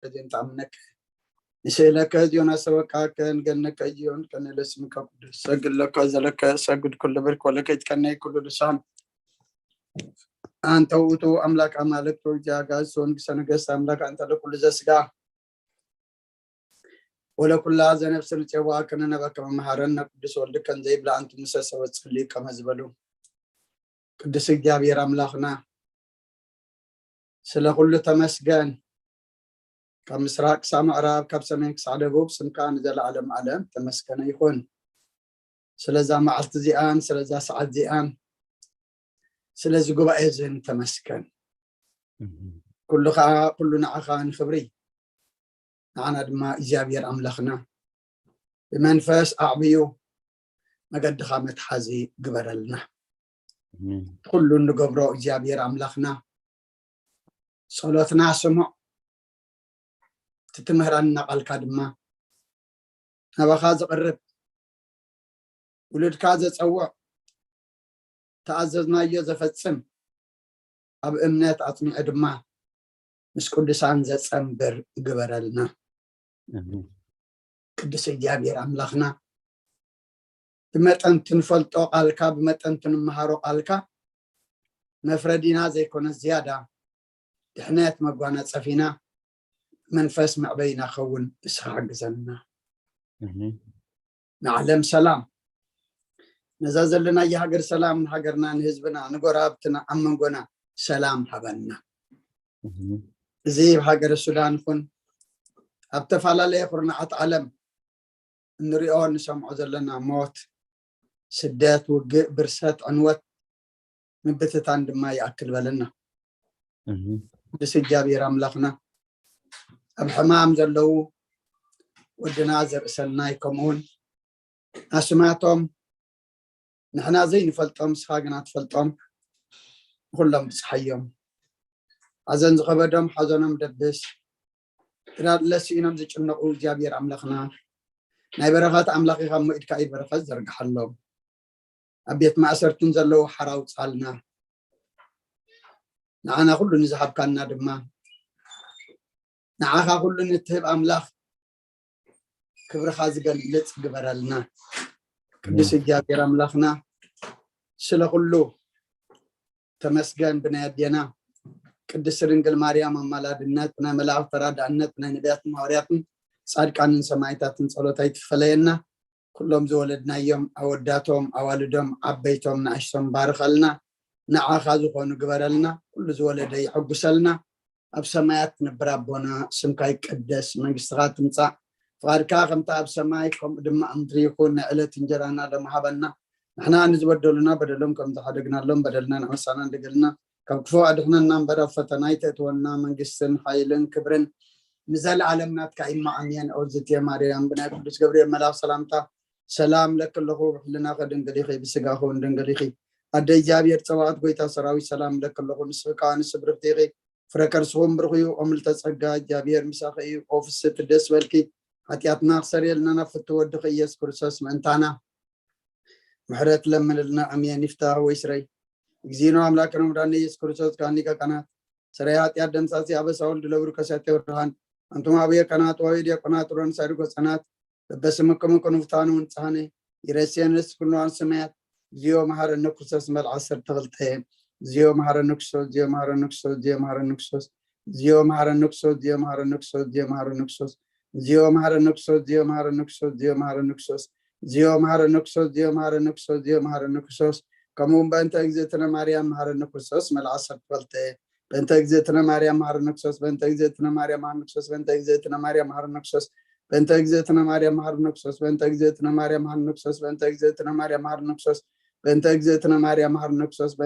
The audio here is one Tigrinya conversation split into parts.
ከዚን ተኣምነከ ንስእለከ እዚዮን ኣሰበካከ ንገነከ እዚዮን ከነለ ስምከ ቅዱስ ሰግድ ለከ ዘለከ ሰግድ ኩሉ ብርክ ወለከ ይትቀነይ ኩሉ ልሳን ኣንተ ውእቱ ኣምላክ ኣማልክት ወእግዚእ ኣጋእዝት ወንግስተ ነገስት ኣምላክ ኣንተ ለኩሉ ዘስጋ ወለኩላ ዘነፍስ ንጼዋ ከነነበከ መመሃረነ ቅዱስ ወልድከን ዘይብላ ኣንቱ ምሰ ሰበ ጸልዩ ከመ ዝበሉ ቅዱስ እግዚኣብሔር ኣምላኽና ስለ ኩሉ ተመስገን። ካብ ምስራቅ ክሳብ ምዕራብ ካብ ሰሜን ክሳብ ደቡብ ስምካ ንዘለዓለም ዓለም ተመስገነ ይኹን። ስለዛ መዓልቲ እዚኣን ስለዛ ሰዓት እዚኣን ስለዚ ጉባኤ እዝን ተመስገን። ኩሉ ከዓ ኩሉ ንዓኻ ንክብሪ ንዓና ድማ እግዚኣብሔር ኣምላኽና ብመንፈስ ኣዕብዩ መገድኻ መትሓዚ ግበረልና። ኩሉ እንገብሮ እግዚኣብሔር ኣምላኽና ጸሎትና ስሙዕ፣ ትትምህረና ቃልካ ድማ ናባኻ ዝቕርብ ውሉድካ ዘጸውዕ ተኣዘዝናዮ ዘፈጽም ኣብ እምነት ኣጽኒዑ ድማ ምስ ቅዱሳን ዘጸንብር ግበረልና። ቅዱስ እግዚኣብሔር ኣምላኽና ብመጠን ትንፈልጦ ቃልካ ብመጠን ትንመሃሮ ቃልካ መፍረዲና ዘይኮነ ዝያዳ ድሕነት መጓናጸፊና መንፈስ መዕበይና ኸውን ንስኻ ሓግዘና። ንዓለም ሰላም ነዛ ዘለናዮ ሃገር ሰላም ንሃገርና ንህዝብና ንጎረባብትና ኣብ መንጎና ሰላም ሃበና። እዚ ኣብ ሃገረ ሱዳን ይኹን ኣብ ተፈላለየ ኩርናዓት ዓለም እንሪኦ እንሰምዖ ዘለና ሞት፣ ስደት፣ ውግእ፣ ብርሰት፣ ዕንወት፣ ምብትታን ድማ ይኣክል በለና። ቅዱስ እግዚኣብሔር ኣምላኽና ኣብ ሕማም ዘለዉ ወድና ዘርእሰናይ ከምኡውን ኣስማቶም ንሕና ዘይንፈልጦም ንስኻ ግና ትፈልጦም ንኩሎም ብፅሓዮም። ሓዘን ዝኸበዶም ሓዘኖም ደብስ፣ ትራድለ ስኢኖም ዝጭነቑ እግዚኣብሔር ኣምላኽና ናይ በረኸት ኣምላኽ ኢኻ እሞ ኢድካ ኢድ በረኸት ዘርግሓሎም። ኣብ ቤት ማእሰርትን ዘለዉ ሓራ ኣውፅኣልና። ንዓና ኩሉ ንዝሃብካና ድማ ንዓኻ ኩሉ ንትህብ ኣምላኽ ክብርኻ ዝገልጽ ግበረልና። ቅዱስ እግዚኣብሔር ኣምላኽና ስለ ኩሉ ተመስገን። ብናይ ኣዴና ቅድስቲ ድንግል ማርያም ኣማላድነት፣ ናይ መላእኽቲ ተራዳእነት፣ ናይ ነቢያትን ሃዋርያትን ጻድቃንን ሰማዕታትን ጸሎት ኣይትፈለየና። ኩሎም ዝወለድናዮም ኣወዳቶም ኣዋልዶም ዓበይቶም ንኣሽቶም ባርኸልና። ንዓኻ ዝኾኑ ግበረልና። ኩሉ ዝወለደ ይሐጉሰልና። ኣብ ሰማያት ትነብር ኣቦና ስምካ ይቀደስ፣ መንግስትኻ ትምጻእ፣ ፍቓድካ ከምቲ ኣብ ሰማይ ከምኡ ድማ ኣብ ምድሪ ይኹን። ናይ ዕለት እንጀራና ሎም ሃበና። ንሕና ንዝበደሉና በደሎም ከም ዝሓደግናሎም በደልና ንዕሳና እንደገልና ካብ ክፉ ኣድሕነና እምበር ኣብ ፈተና ኣይተእትወና። መንግስትን ሓይልን ክብርን ንዘለኣለም ናትካ እዩ። ኣሜን። ኦዝትየ ማርያም ብናይ ቅዱስ ገብርኤል መልኣኽ ሰላምታ ሰላም ለኪ ኣለኹ። ብሕልናኺ ድንግል ኢኺ፣ ብስጋኺ እውን ድንግል ኢኺ። ኣደ እግዚኣብሔር ጸባኦት ጎይታ ሰራዊት ሰላም ለኪ ኣለኹ። ንስኺ ከኣ ንስብርኽቲ ኢኺ፣ ፍረ ከርስኹም ብሩኽ እዩ። ኦም ልተ ጸጋ እግዚኣብሔር ምሳኺ እዩ። ኦ ፍስሕቲ ደስ በልኪ፣ ሓጢኣትና ክሰርየልና ናብ ፍቱ ወድኺ ኢየሱስ ክርስቶስ ምእንታና ምሕረት ለምንልና። ኣሜን። ይፍታህ ወይ ስረይ። እግዚእነ ኣምላክነ መድኃኒነ ኢየሱስ ክርስቶስ ካህን ሊቀ ካህናት፣ ሰራይ ኃጢአት ደምሳሲ አበሳ ወልድ ለብሩ ከሳቴ ብርሃን፣ አንቱም አብየ ካህናት ወአበየ ዲያቆናት ሮን ሳይድ ጎጸናት፣ በበስምክሙ ቅኑፍታኑ ንጽሐነ ይረሴን ርስ ኩሉ ሰማያት። እግዚኦ መሐረነ ክርስቶስ መልዓ ዓሰርተ ክልተ። እግዚኦ መሐረነ ክርስቶስ፣ እግዚኦ መሐረነ ክርስቶስ፣ እግዚኦ መሐረነ ክርስቶስ፣ እግዚኦ መሐረነ ክርስቶስ፣ እግዚኦ መሐረነ ክርስቶስ፣ እግዚኦ መሐረነ ክርስቶስ፣ እግዚኦ መሐረነ ክርስቶስ፣ እግዚኦ መሐረነ ክርስቶስ፣ እግዚኦ መሐረነ ክርስቶስ፣ እግዚኦ መሐረነ ክርስቶስ፣ እግዚኦ መሐረነ ክርስቶስ። ከምኡ እውን በእንተ እግዝእትነ ማርያም መሐረነ ክርስቶስ መልዓ ዓሰርተ ክልተ። በእንተ እግዝእትነ ማርያም መሐረነ ክርስቶስ፣ በእንተ እግዝእትነ ማርያም መሐረነ ክርስቶስ፣ በእንተ እግዝእትነ ማርያም መሐረነ ክርስቶስ፣ በእንተ እግዝእትነ ማርያም መሐረነ ክርስቶስ፣ በእንተ እግዝእትነ ማርያም መሐረነ ክርስቶስ፣ በእንተ እግዝእትነ ማርያም መሐረነ ክርስቶስ፣ በእንተ እግዝእትነ ማርያም መሐረነ ክርስቶስ፣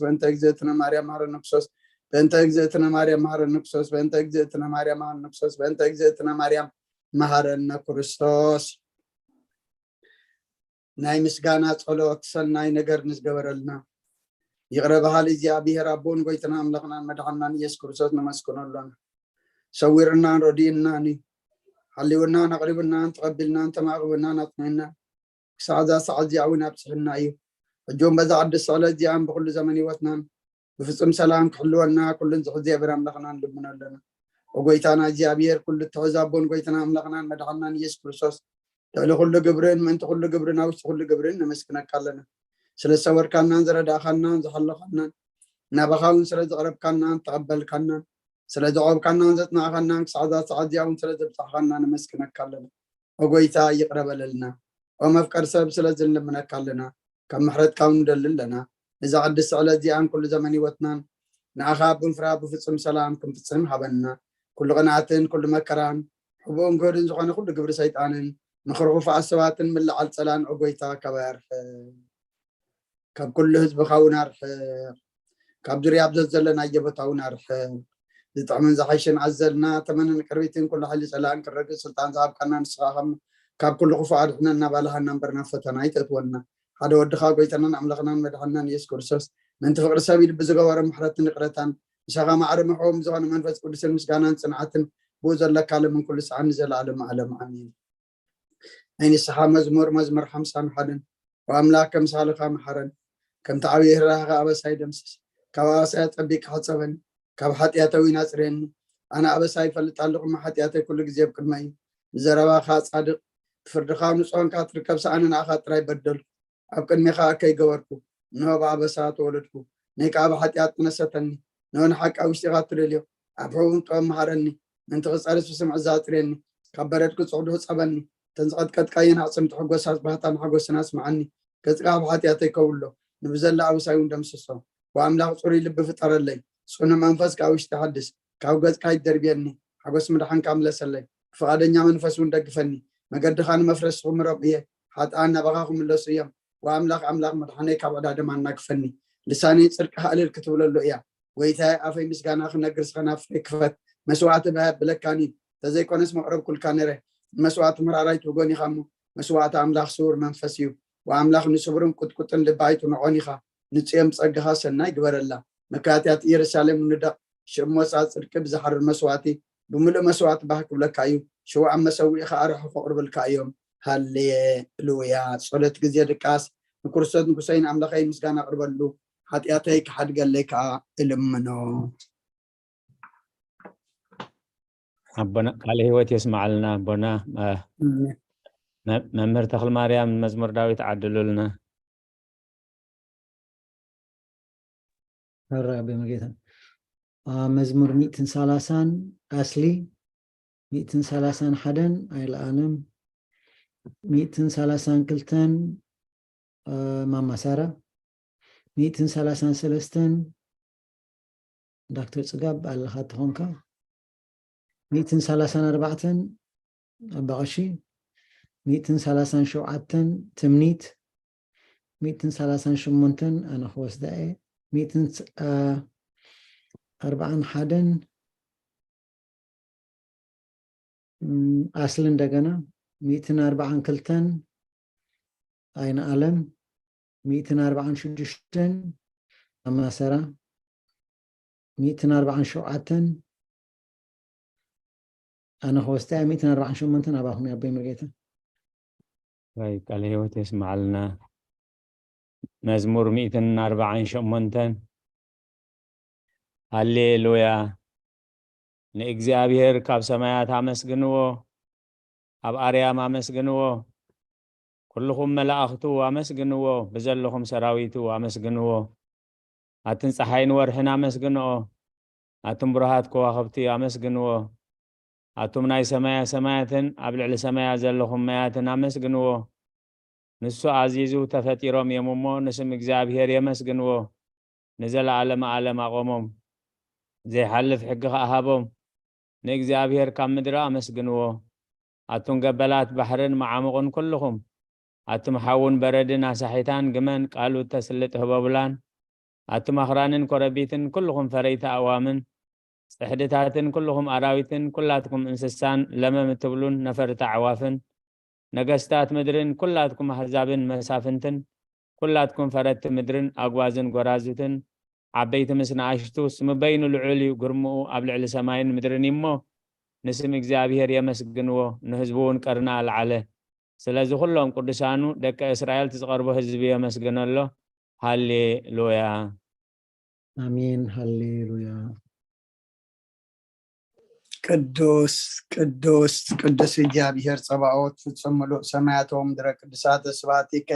በእንተ እግዝእትነ ማርያም መሐረነ ክርስቶስ፣ በእንተ እግዝእትነ ማርያም መሐረነ ክርስቶስ፣ በእንተ እግዝእትነ ማርያም መሐረነ ክርስቶስ፣ በእንተ እግዝእትነ ማርያም መሐረነ ክርስቶስ፣ በእንተ እግዝእትነ ማርያም መሐረነ ክርስቶስ። ናይ ምስጋና ጸሎት ሰናይ ነገር ንዝገበረልና ይቕረ በሃሊ እግዚኣብሔር ኣቦን ጎይታና ኣምላኽናን መድሓንናን ኢየሱስ ክርስቶስ ነመስግኖ ኣሎና። ሰዊርናን ረዲእናን እዩ። ሓልዩናን ኣቕሪቡናን ተቐቢልናን ተማእቕብናን ኣጽኒዕናን ክሳዕ እዛ ሰዓት እዚኣ እውን ኣብጽሕና እዩ። ሕጂ እውን በዛ ቅድስቲ ዕለት እዚኣን ብኹሉ ዘመን ህይወትናን ብፍጹም ሰላም ክሕልወና ኩሉን ዝሕዚ የብር ኣምላኽና ንልምኖ ኣለና። ኦጎይታና እግዚኣብሔር ኩሉ እትሕዝ ኣቦን ጎይታና ኣምላኽናን መድሓናን ኢየሱስ ክርስቶስ ልዕሊ ኩሉ ግብርን ምእንቲ ኩሉ ግብርን ኣብ ውሽጢ ኩሉ ግብርን ነመስግነካ ኣለና። ስለ ዝሰወርካናን ዝረዳእካናን ዝሓለኻናን ናባኻ እውን ስለ ዝቕረብካናን ተቐበልካናን ስለ ዘቆብካናን ዘጽናዕካናን ክሳዕ እዛ ሰዓት እዚኣ እውን ስለ ዘብጻሕካና ነመስግነካ ኣለና። ኦጎይታ ይቕረ በለልና። ኦመፍቀር ሰብ ስለ ዝንልምነካ ኣለና። ካብ ምሕረትካ እውን ንደሊ ኣለና። እዛ ቅድስቲ ዕለት እዚኣን ኩሉ ዘመን ህይወትናን ንኣኻ ብንፍራ ብፍጹም ሰላም ክንፍጽም ሃበና። ኩሉ ቅንኣትን ኩሉ መከራን ሕቡእን ክህድን ዝኾነ ኩሉ ግብሪ ሰይጣንን ምኽሪ ክፉኣት ሰባትን ምልዓል ጸላን ኦጎይታ ካባይ ኣርሕቕ። ካብ ኩሉ ህዝብኻ እውን ኣርሕቕ። ካብ ዙርያ ኣብ ዘዘለናዮ ቦታ እውን ኣርሕቕ። ዝጥዕምን ዝሓይሽን ኣዘልና ተመንን ቅርቢትን ኩሉ ሓይሊ ጸላእን ክረግጽ ስልጣን ዝሃብካና ንስኻ ከም ካብ ኩሉ ክፉእ ኣድሕነና ባልሃና እምበር ናብ ፈተና ኣይተእትወና። ሓደ ወድኻ ጎይታናን ኣምላኽናን መድሓንናን ኢየሱስ ክርስቶስ ምእንቲ ፍቕሪ ሰብ ኢሉ ብዝገበሮ ምሕረትን ይቕረታን ምሳኻ ማዕረ ምሕዎም ዝኾነ መንፈስ ቅዱስን ምስጋናን ጽንዓትን ብኡ ዘለካ ለምን ኩሉ ሰዓት ንዘለኣለም ዓለም ኣሜን። ናይ ንስሓ መዝሙር መዝሙር ሓምሳን ሓደን። ወኣምላክ ከምሳልኻ መሓረን ከምቲ ዓብዪ ርህራህኻ ኣበሳይ ደምስስ። ካብ ኣበሳይ ኣጸቢቅካ ሕጸበኒ፣ ካብ ሓጢኣተይ እውን ኣጽርየኒ። ኣነ ኣበሳይ ይፈልጥ ኣለኹ፣ እሞ ሓጢኣተይ ኩሉ ግዜ ኣብ ቅድመይ እዩ። ብዘረባኻ ጻድቕ ብፍርድኻ ንጹህ ኳንካ ትርከብ ሰኣነ ንኣኻ ጥራይ በደልኩ። ኣብ ቅድሜኻ ከይገበርኩ፣ እንሆ ብኣበሳ ተወለድኩ። ነይ ከኣ ብሓጢኣት ተነሰተኒ። እንሆ ንሓቂ ኣብ ውሽጢኻ እትደልዮ፣ ኣብ ሕቡን ጥበብ መሃረኒ። ምእንቲ ክጸርስ ብስምዒ ኣጽርየኒ፣ ካብ በረድ ክጽዕዱ ሕጸበኒ። እተን ዝቐጥቀጥካየን ኣዕጽምቲ ሕጎስ ኣጽባህታን ሓጎስን ኣስምዓኒ። ገጽካ ኣብ ሓጢኣተይ ከውሎ፣ ንብዘላ ኣበሳይ እውን ደምስሶ። ወኣምላኽ ጽሩይ ልቢ ፍጠረለይ፣ ጽኑዕ መንፈስ ከኣ ውሽጢ ሓድስ። ካብ ገጽካ ኣይትደርብየኒ፣ ሓጎስ ምድሓንካ ምለሰለይ። ብፍቓደኛ መንፈስ እውን ደግፈኒ፣ መገድኻ ንመፍረስ ክምሮም እየ። ሓጥኣን ናባኻ ክምለሱ እዮም። ወኣምላኽ ኣምላኽ መድሓነይ ካብ ዕዳ ደም ኣናግፈኒ። ልሳነይ ጽድቅኻ እልል ክትብለሉ እያ። ጎይታየ ኣፈይ ምስጋና ክነግር ዝኸናፍረይ ክፈት። መስዋዕቲ ብሃ ብለካኒ ተዘይኮነስ መቕረብ ኩልካ ነረ። መስዋዕቲ ምራራይ ትብጎን ኢኻ እሞ መስዋዕቲ ኣምላኽ ስውር መንፈስ እዩ። ወኣምላኽ ንስቡርን ቁጥቁጥን ልቢ ኣይትንዖን ኢኻ። ንጽዮን ብጸጋኻ ሰናይ ግበረላ። መካትያት ኢየሩሳሌም ንደቕ ሽም ሞሳ ጽድቂ ብዝሓርር መስዋዕቲ ብምሉእ መስዋዕቲ ባህ ክብለካ እዩ። ሽውዓም መሰዊእኻ ኣርሑ ከቕርብልካ እዮም። ሃሌሉያ። ጸሎት ግዜ ድቃስ። ንክርስቶስ ንጉሰይን ኣምላኸይ ምስጋና ኣቕርበሉ፣ ሓጢኣተይ ክሓድገለይ ከኣ እልምኖ። ኣቦና ቃለ ህይወት የስማዓልና። ኣቦና መምህር ተኽለ ማርያም መዝሙር ዳዊት ዓድሉልና። ኣራቢ መጌታ መዝሙር ሚእትን ሰላሳን ኣስሊ ሚእትን ሰላሳን ሓደን ኣይለኣለም ሚእትን ሰላሳን ክልተን ማማሳራ ሚእትን ሰላሳን ሰለስተን ዳክተር ጽጋብ ኣለኻ ትኾንካ ሚእትን ሰላሳን ኣርባዕተን ኣባቐሺ ሚእትን ሰላሳን ሸውዓተን ትምኒት ሚእትን ሰላሳን ሸሞንተን ኣነ ክወስዳ እየ ሚእትን ኣርባዓን ሓደን ኣስሊ እንደገና ሚእትን ኣርባዓን ክልተን ኣይን ኣለም ሚእትን ኣርባዓን ሽዱሽተን ኣማሰራ ሚእትን ኣርባዓን ሸውዓተን ኣነ ክወስዳ እያ ሚእትን ኣርባዓን ሸሞንተን ኣባኹም ኣቦይ መርጌታ ወይ ቃለ ህይወት የስማዓልና። መዝሙር ሚእትን ኣርባዓን ሸሞንተን ሃሌሉያ ንእግዚኣብሔር ካብ ሰማያት ኣመስግንዎ፣ ኣብ ኣርያም ኣመስግንዎ፣ ኩልኹም መላእኽቱ ኣመስግንዎ፣ ብዘለኹም ሰራዊቱ ኣመስግንዎ። ኣትን ጸሓይን ወርሕን ኣመስግንኦ፣ ኣቱም ብሩሃት ከዋኽብቲ ኣመስግንዎ። ኣቱም ናይ ሰማያ ሰማያትን ኣብ ልዕሊ ሰማያ ዘለኹም ማያትን ኣመስግንዎ። ንሱ ኣዚዙ ተፈጢሮም እዮም እሞ ንስም እግዚኣብሔር የመስግንዎ። ንዘለኣለመ ኣለም ኣቖሞም። ዘይሓልፍ ሕጊ ኸኣ ሃቦም። ንእግዚኣብሔር ካብ ምድሪ ኣመስግንዎ። ኣቱም ገበላት ባሕርን መዓሙቕን ኩልኹም፣ ኣቱም ሓውን በረድን ኣሳሒታን ግመን ቃሉ እተስልጥ ህቦብላን፣ ኣቱም ኣኽራንን ኮረቢትን ኩልኹም ፈረይቲ ኣእዋምን፣ ጽሕድታትን ኩልኹም ኣራዊትን ኩላትኩም እንስሳን ለመም እትብሉን ነፈርቲ ኣዕዋፍን፣ ነገስታት ምድርን ኩላትኩም ኣህዛብን መሳፍንትን፣ ኩላትኩም ፈረድቲ ምድርን ኣግዋዝን ጎራዙትን፣ ዓበይቲ ምስ ንኣሽቱ፣ ስሙ በይኑ ልዑል እዩ፣ ግርምኡ ኣብ ልዕሊ ሰማይን ምድርን እዩ እሞ፣ ንስም እግዚኣብሄር የመስግንዎ፣ ንህዝቡ እውን ቀርኒ ኣልዓለ። ስለዚ ኩሎም ቅዱሳኑ ደቂ እስራኤል እቲ ዝቐርቦ ህዝቢ የመስግኖ ኣሎ። ሃሌ ሉያ። ኣሜን ሃሌ ሉያ። ቅዱስ ቅዱስ ቅዱስ እግዚኣብሔር ጸባኦት፣ ፍጹም ምሉእ ሰማያት ወምድረ ቅዱሳት ስብሐቲከ።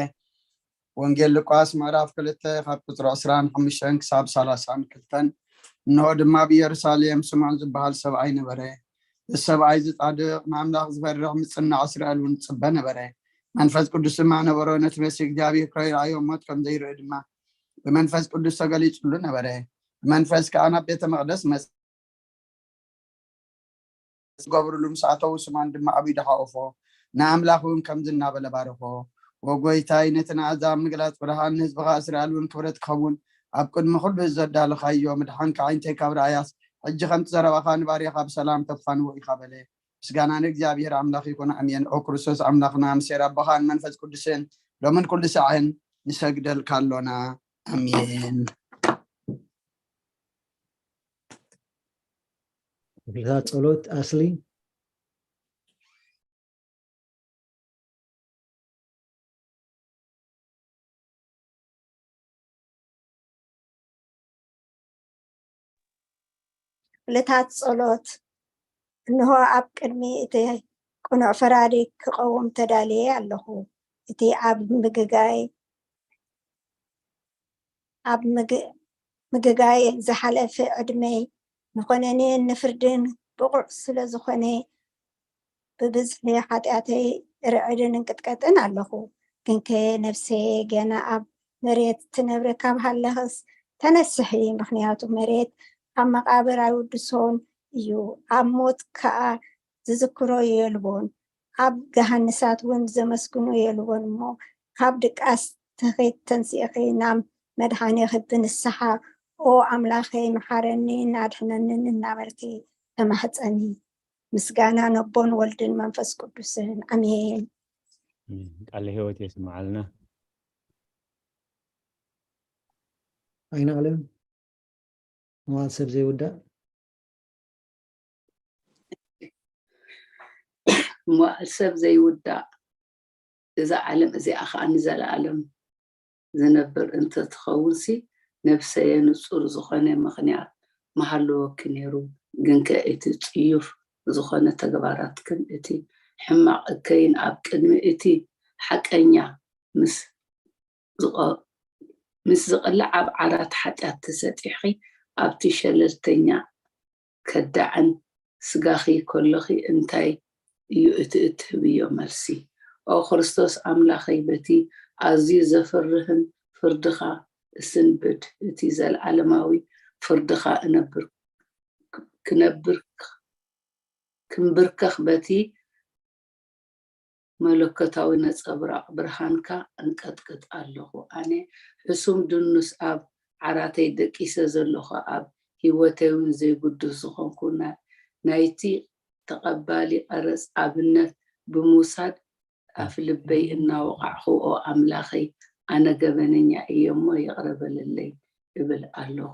ወንጌል ሉቃስ ምዕራፍ ክልተ ካብ ቁጽሪ ዕስራን ሓሙሽተን ክሳብ ሰላሳን ክልተን። እንሆ ድማ ኣብ ኢየሩሳሌም ስምዖን ዝበሃል ሰብኣይ ነበረ። እዚ ሰብኣይ እዚ ጻድቕ፣ ንኣምላኽ ዝፈርሕ፣ ምጽናዕ እስራኤል እውን ዝጽበ ነበረ። መንፈስ ቅዱስ ድማ ነበሮ። ነቲ መሲሕ እግዚኣብሔር ክረኣዮ ሞት ከም ዘይርኢ ድማ ብመንፈስ ቅዱስ ተገሊጹሉ ነበረ። ብመንፈስ ከኣ ናብ ቤተ መቕደስ መጽ ዝገብርሉ ምስ ኣተዉ፣ ስምዖን ድማ ኣብ ኢዱ ሓቆፎ፣ ንኣምላኽ እውን ከምዚ እናበለ ባረኾ። "ወጎይታይ፣ ነቲ ንኣሕዛብ ምግላጽ ብርሃን፣ ንህዝብኻ እስራኤል እውን ክብረት ክኸውን፣ ኣብ ቅድሚ ኩሉ ህዝቢ ዘዳለኻዮ ምድሓንካ ዓይንተይ ካብ ረኣያስ፣ ሕጂ ከምቲ ዘረባኻ ንባርያኻ ብሰላም ተፋንዎ ኢኻ" በለ። ምስጋና ንእግዚኣብሔር ኣምላኽ ይኹን፣ ኣሜን። ኦ ክርስቶስ ኣምላኽና፣ ምስ ኣቦኻን መንፈስ ቅዱስን ሎምን ኩሉ ሳዕን ንሰግደልካ ኣሎና። ኣሜን። ክፍልታት ጸሎት ኣስሊ። ክፍልታት ጸሎት። እንሆ፣ ኣብ ቅድሚ እቲ ቅኑዕ ፈራዲ ክቐውም ተዳልየ ኣለኹ። እቲ ኣብ ምግጋይ ኣብ ምግ-፣ ምግጋይ ዝሓለፈ ዕድመይ ንኾነኔን ንፍርድን ብቑዕ ስለ ዝኾነ፣ ብብዝሒ ሓጢኣተይ ርዕድን እንቅጥቀጥን ኣለኹ። ግንከ ነፍሰየ ገና ኣብ መሬት ትነብሪ ካብ ሃለኽስ ተነስሒ፣ ምኽንያቱ መሬት ካብ መቓብር ኣይውድሶን እዩ፣ ኣብ ሞት ከኣ ዝዝክሮ የልቦን፣ ኣብ ገሃንሳት እውን ዘመስግኖ የልቦን እሞ፣ ካብ ድቃስ ትኺድ ተንሲእኺ ናብ መድሓኒኺ ብንስሓ፣ "ኦ ኣምላኸይ፣ መሓረኒን ኣድሕነንን" እናበልኪ ተማሕጸኒ። ምስጋና ነቦን ወልድን መንፈስ ቅዱስን። ኣሜን። ቃለ ህይወት የስምዓልና። ኣይነ ኣለም። መዋል ሰብ ዘይውዳእ። መዋል ሰብ ዘይውዳእ፣ እዛ ዓለም እዚኣ ኸኣ ንዘለኣለም ዝነብር እንተትኸውንሲ፣ ነፍሰየ ንጹር ዝኾነ ምኽንያት ምሃለወኪ ነይሩ። ግንከ እቲ ጽዩፍ ዝኾነ ተግባራትክን እቲ ሕማቕ እከይን ኣብ ቅድሚ እቲ ሓቀኛ ምስ ዝቐ-፣ ምስ ዝቐልዕ ኣብ ዓራት ሓጢኣት ተሰጢሕኺ፣ ኣብቲ ሸለልተኛ ከዳዕን ስጋኺ ከሎኺ እንታይ እዩ እቲ እትህብዮ መልሲ? ኦ ክርስቶስ ኣምላኸይ፣ በቲ ኣዝዩ ዘፍርህን ፍርድኻ እስንብድ፣ እቲ ዘለኣለማዊ ፍርድኻ እነብር-፣ ክነብር-፣ ክንብርከኽ በቲ መለኮታዊ ነጸብራቕ ብርሃንካ እንቀጥቅጥ ኣለኹ። ኣነ ሕሱም ድኑስ ኣብ ዓራተይ ደቂሰ ዘለኹ፣ ኣብ ህይወተይ እውን ዘይግዱስ ዝኾንኩ፣ ና-፣ ናይቲ ተቐባሊ ቀረጽ ኣብነት ብምውሳድ ኣፍ ልበይ እናወቓዕኹ፣ "ኦ ኣምላኸይ፣ ኣነ ገበነኛ እየ እሞ ይቕረ በለለይ" እብል ኣለኹ።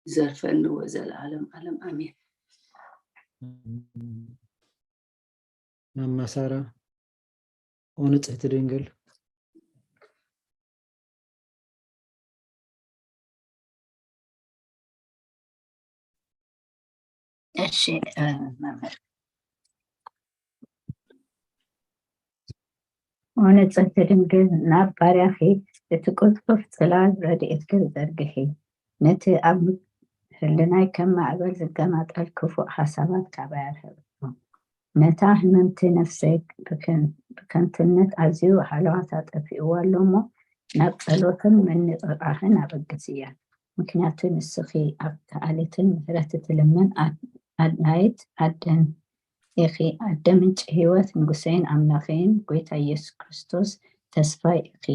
ይዘርፈኒ ወዘለዓለም ዓለም ኣሜን። ማማ ሳራ፣ ኦ ንጽሕቲ ድንግል። እሺ፣ እ፣ መምህር። ኦ ንጽሕቲ ድንግል፣ ናብ ባርያኺ እቲ ቅልጡፍ ጽላል ረድኤትኪ ዘርግሒ። ነቲ ኣብ ህልናይ ከም ማዕበል ዝገማጠል ክፉእ ሓሳባት ካባይ ኣርሕቕዮ። ነታ ህምምቲ ነፍሰይ ብከን-፣ ብከንትነት ኣዝዩ ሃለዋታ ጠፊእዋ ኣሎ እሞ፣ ናብ ጸሎትን ምንቕቓሕን ኣበግስያ። ምኽንያቱ ንስኺ ኣብታ ዓሌትን ምሕረት እትልምን ኣድ-፣ ኣድላይት ኣደን ኢኺ፣ ኣደ ምንጪ ህይወት፣ ንጉሰይን ኣምላኸይን፣ ጐይታ ኢየሱስ ክርስቶስ ተስፋይ ኢኺ።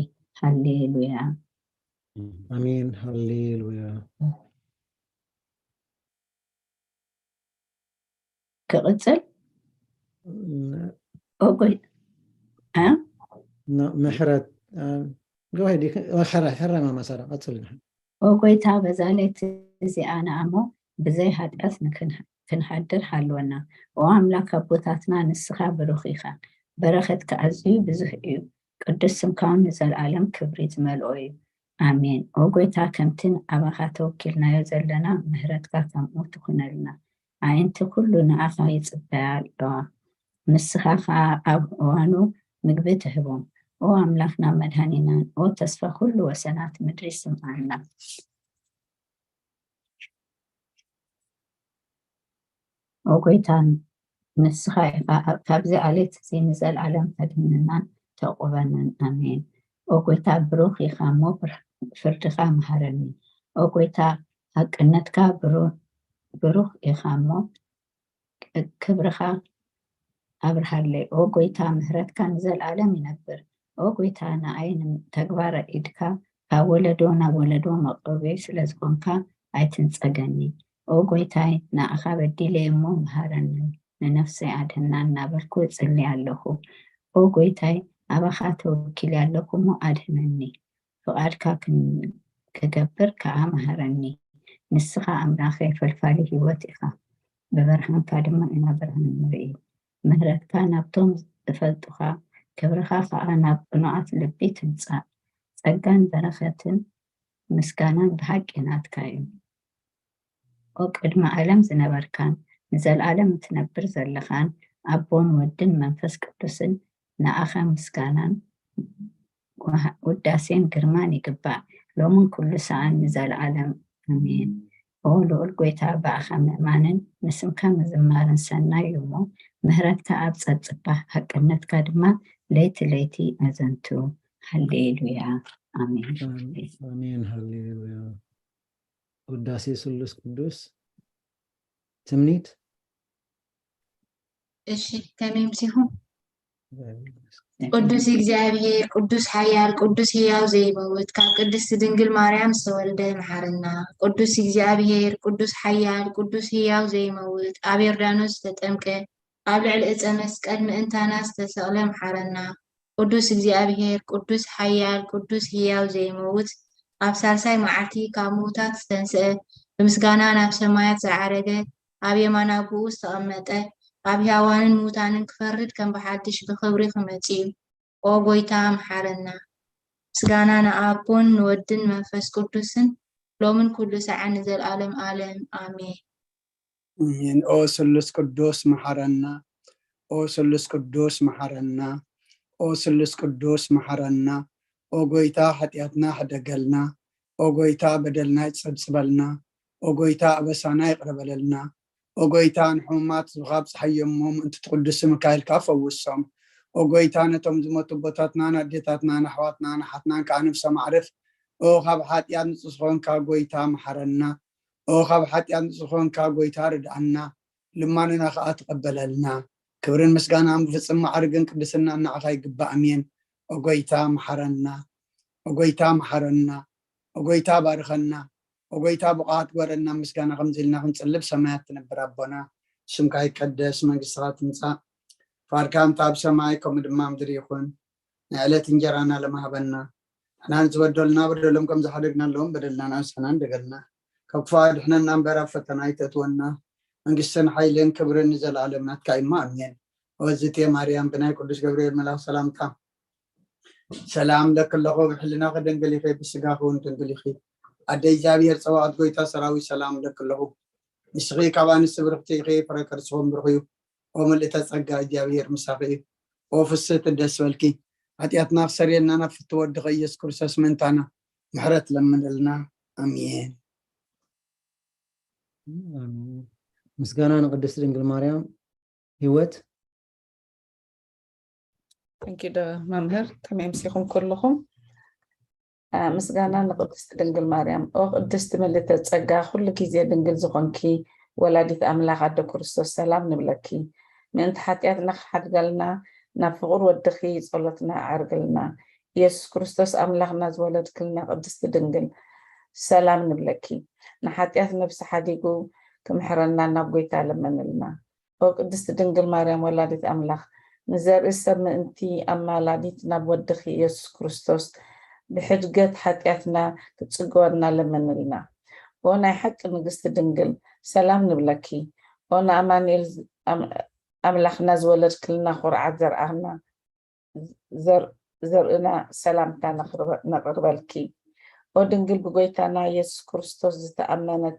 ሃሌሉያ። ኣሜን። ሃሌሉያ። ክቕጽል? ን-፣ ኦጎይ-፣ እ? ን-፣ ምሕረት፣ እ፣ go ahead፣ you can፣ ኦ፣ ሕራይ፣ ሕራይ ማማ ሳራ፣ ቀጽሊ። ኦ ጎይታ፣ በዛ ለይቲ እዚኣ ንኣሞ ብዘይ ሓጢኣት ንክን-፣ ክንሓድር ሓልወና። ኦ ኣምላክ ኣቦታትና፣ ንስኻ ብሩኽ ኢኻ። በረኸትካ ኣዝዩ ብዙሕ እዩ። ቅዱስ ስምካ እውን ንዘለኣለም ክብሪ ዝመልኦ እዩ። ኣሜን። ኦ ጎይታ፣ ከምቲ ንኣባኻ ተወኪልናዮ ዘለና፣ ምሕረትካ ከምኡ ትኹነልና። ኣዒንቲ ኩሉ ንኣኻ ይጽበያ ኣለዋ። ንስኻ ኸኣ ኣብ እዋኑ ምግቢ ትህቦም። ኦ ኣምላኽናን መድኃኒናን፣ ኦ ተስፋ ኩሉ ወሰናት ምድሪ፣ ስምዓና። ኦ ጐይታ፣ ንስኻ ኢኻ ካብዚ ዓሌት እዚ ንዘለዓለም ተድሕነናን ተዕቁበናን። ኣሜን። ኦ ጐይታ፣ ብሩኽ ኢኻ እሞ፣ ፍርድኻ መሃረኒ። ኦ ጐይታ፣ ሓቅነትካ ብሩኽ ኢኻ እሞ፣ ክብርኻ ኣብርሃለይ። ኦ ጐይታ፣ ምሕረትካ ንዘለዓለም ይነብር። ኦ ጐይታ፣ ንኣይ፣ ንተግባረ ኢድካ ካብ ወለዶ ናብ ወለዶ መቕርቢ ስለ ዝኾንካ ኣይትንጸገኒ። ኦ ጐይታይ፣ ንኣኻ በዲለ እሞ መሃረኒ፣ ንነፍሰይ ኣድህና እናበልኩ እጽሊ ኣለኹ። ኦ ጐይታይ፣ ኣባኻ ተወኪለ ኣለኹ እሞ ኣድህነኒ። ፍቓድካ ክገብር ከኣ መሃረኒ። ንስኻ ኣምላኸይ ፈልፋሊ ህይወት ኢኻ፣ ብብርሃንካ ድማ ኢና ብርሃን ንርኢ። ምህረትካ ናብቶም ዝፈልጡኻ፣ ክብርኻ ኸኣ ናብ ቅኑዓት ልቢ ትምጻእ። ጸጋን በረኸትን ምስጋናን ብሓቂ ናትካ እዩ። ኦ ቅድሚ ዓለም ዝነበርካን ንዘለዓለም እትነብር ዘለኻን ኣቦን ወድን መንፈስ ቅዱስን ንኣኻ ምስጋናን ውዳሴን ግርማን ይግባእ ሎምን ኩሉ ሰዓን ንዘለዓለም ኣሜን። ኦ ልዑል ጐይታ ብኣኻ ምእማንን ንስምካ ምዝማርን ሰናይ እዩ እሞ ምህረትካ ኣብ ጸብጽባ ሓቅነትካ ድማ ለይቲ ለይቲ ኣዘንቱ። ሃሌሉያ ኣሜን። ኣሜን ሃሌሉያ። ውዳሴ ስሉስ ቅዱስ ትምኒት እሺ ተሜምሲኹም ቅዱስ እግዚኣብሔር ቅዱስ ሓያል ቅዱስ ህያው ዘይመውት ካብ ቅድስቲ ድንግል ማርያም ዝተወልደ መሓረና። ቅዱስ እግዚኣብሔር ቅዱስ ሓያል ቅዱስ ህያው ዘይመውት ኣብ ዮርዳኖስ ዝተጠምቀ ኣብ ልዕሊ እፀ መስቀል ምእንታና ዝተሰቕለ መሓረና። ቅዱስ እግዚኣብሔር ቅዱስ ሓያል ቅዱስ ህያው ዘይመውት ኣብ ሳልሳይ መዓልቲ ካብ ምውታት ዝተንስአ ብምስጋና ናብ ሰማያት ዝዓረገ ኣብ የማን ኣቦኡ ዝተቐመጠ ኣብ ህያዋንን ምውታንን ክፈርድ ከም ብሓድሽ ብኽብሪ ክመጽእ እዩ። ኦ ጐይታ ምሓረና። ምስጋና ንኣቦን ንወድን መንፈስ ቅዱስን ሎምን ኩሉ ሰዓን ንዘልኣለም ኣለም ኣሜን። ኦ ስሉስ ቅዱስ መሓረና፣ ኦ ስሉስ ቅዱስ መሓረና፣ ኦ ስሉስ ቅዱስ መሓረና። ኦ ጐይታ ሓጢኣትና ሕደገልና፣ ኦ ጐይታ በደልና ይጸብጽበልና፣ ኦ ጐይታ ኣበሳና ይቕረ በለልና። ኦ ጐይታ ንሕሙማት ህዝብኻ ኣብጽሓዮም እሞ ምእንቲ እቲ ቅዱስ ስምካ ኢልካ ፈውሶም። ኦ ጐይታ ነቶም ዝሞቱ ኣቦታትናን ኣዴታትናን ኣሕዋትናን ኣሓትናን ከኣ ነብሶም ኣዕርፍ። ኦ ካብ ሓጢኣት ንጹህ ዝኾንካ ጐይታ መሓረና። ኦ ካብ ሓጢኣት ንጹህ ዝኾንካ ጐይታ ርድኣና፣ ልማንና ኸኣ ተቐበለልና። ክብርን ምስጋናን ብፍጽም ማዕርግን ቅድስናን ንዓኻ ይግባእ። ኣሜን። ኦ ጐይታ መሓረና፣ ኦ ጐይታ መሓረና፣ ኦ ጐይታ ባርኸና፣ ኦ ጐይታ ብቑዓት ግበረና። ምስጋና ከምዚ ኢልና ክንጽሊ ብሰማያት ትነብር ኣቦና፣ ስምካ ይቀደስ፣ መንግስትኻ ትምጻእ፣ ፍቓድካ ከምቲ ኣብ ሰማይ ከምኡ ድማ ኣብ ምድሪ ይኹን። ናይ ዕለት እንጀራና ሎም ሃበና፣ ንሕና ንዝበደሉና በደሎም ከም ዝሓደግናሎም በደልና ንኣስሕና እንደገልና፣ ካብ ክፉእ ኣድሕነና እምበር ኣብ ፈተና ኣይተእትወና፣ መንግስትን ሓይልን ክብርን ንዘለኣለም ናትካ እዩ እሞ ኣሜን። ኦ እግዝእትየ ማርያም ብናይ ቅዱስ ገብርኤል መልኣኽ ሰላምታ ሰላም እብለኪ ኣለኹ፣ ብሕልናኺ ድንግል ኢኺ፣ ብስጋኺ እውን ድንግል ኢኺ። ኣደ እግዚኣብሔር ጸባኦት ጐይታ ሰራዊት ሰላም እብለኪ ኣለኹ። ንስኺ ካብ ኣንስቲ ብርኽቲ ኢኺ፣ ፍረ ከርስኺ እውን ብሩኽ እዩ። ኦ ምልእተ ጸጋ እግዚኣብሔር ምሳኺ እዩ። ኦ ፍስህቲ ደስ በልኪ። ሓጢኣትና ክሰርየልና ናብ ፍትው ወድኺ ኢየሱስ ክርስቶስ ምእንታና ምሕረት ለምንልና። ኣሜን። ምስጋና ንቅድስት ድንግል ማርያም ህይወት ተንኪዶ መምህር ከመይ ኣምሲኹም ኩልኹም። ምስጋና ንቅድስቲ ድንግል ማርያም። ኦ ቅድስቲ ምልእተ ጸጋ፣ ኩሉ ግዜ ድንግል ዝኾንኪ ወላዲት ኣምላኽ ኣደ ክርስቶስ ሰላም ንብለኪ። ምእንቲ ሓጢኣትና ክሓድገልና ናብ ፍቑር ወድኺ ጸሎትና ኣዕርግልና። ኢየሱስ ክርስቶስ ኣምላኽና ዝወለድክልና ቅድስቲ ድንግል ሰላም ንብለኪ። ንሓጢኣት ነብሲ ሓዲጉ ክምሕረና ናብ ጎይታ ለመንልና። ኦ ቅድስቲ ድንግል ማርያም ወላዲት ኣምላኽ፣ ንዘርኢ ሰብ ምእንቲ ኣማላዲት ናብ ወድኺ ኢየሱስ ክርስቶስ ብሕድገት ሓጢኣትና ክትጽገወልና ለመንልና። ኦ ናይ ሓቂ ንግስቲ ድንግል ሰላም ንብለኪ። ኦ ንኣማኑኤል ኣምላኽና ዝወለድክልና ኩርዓት ዘርኣኽና ዘርእና ሰላምታ ነቕርበልኪ። ኦ ድንግል ብጎይታና ኢየሱስ ክርስቶስ ዝተኣመነት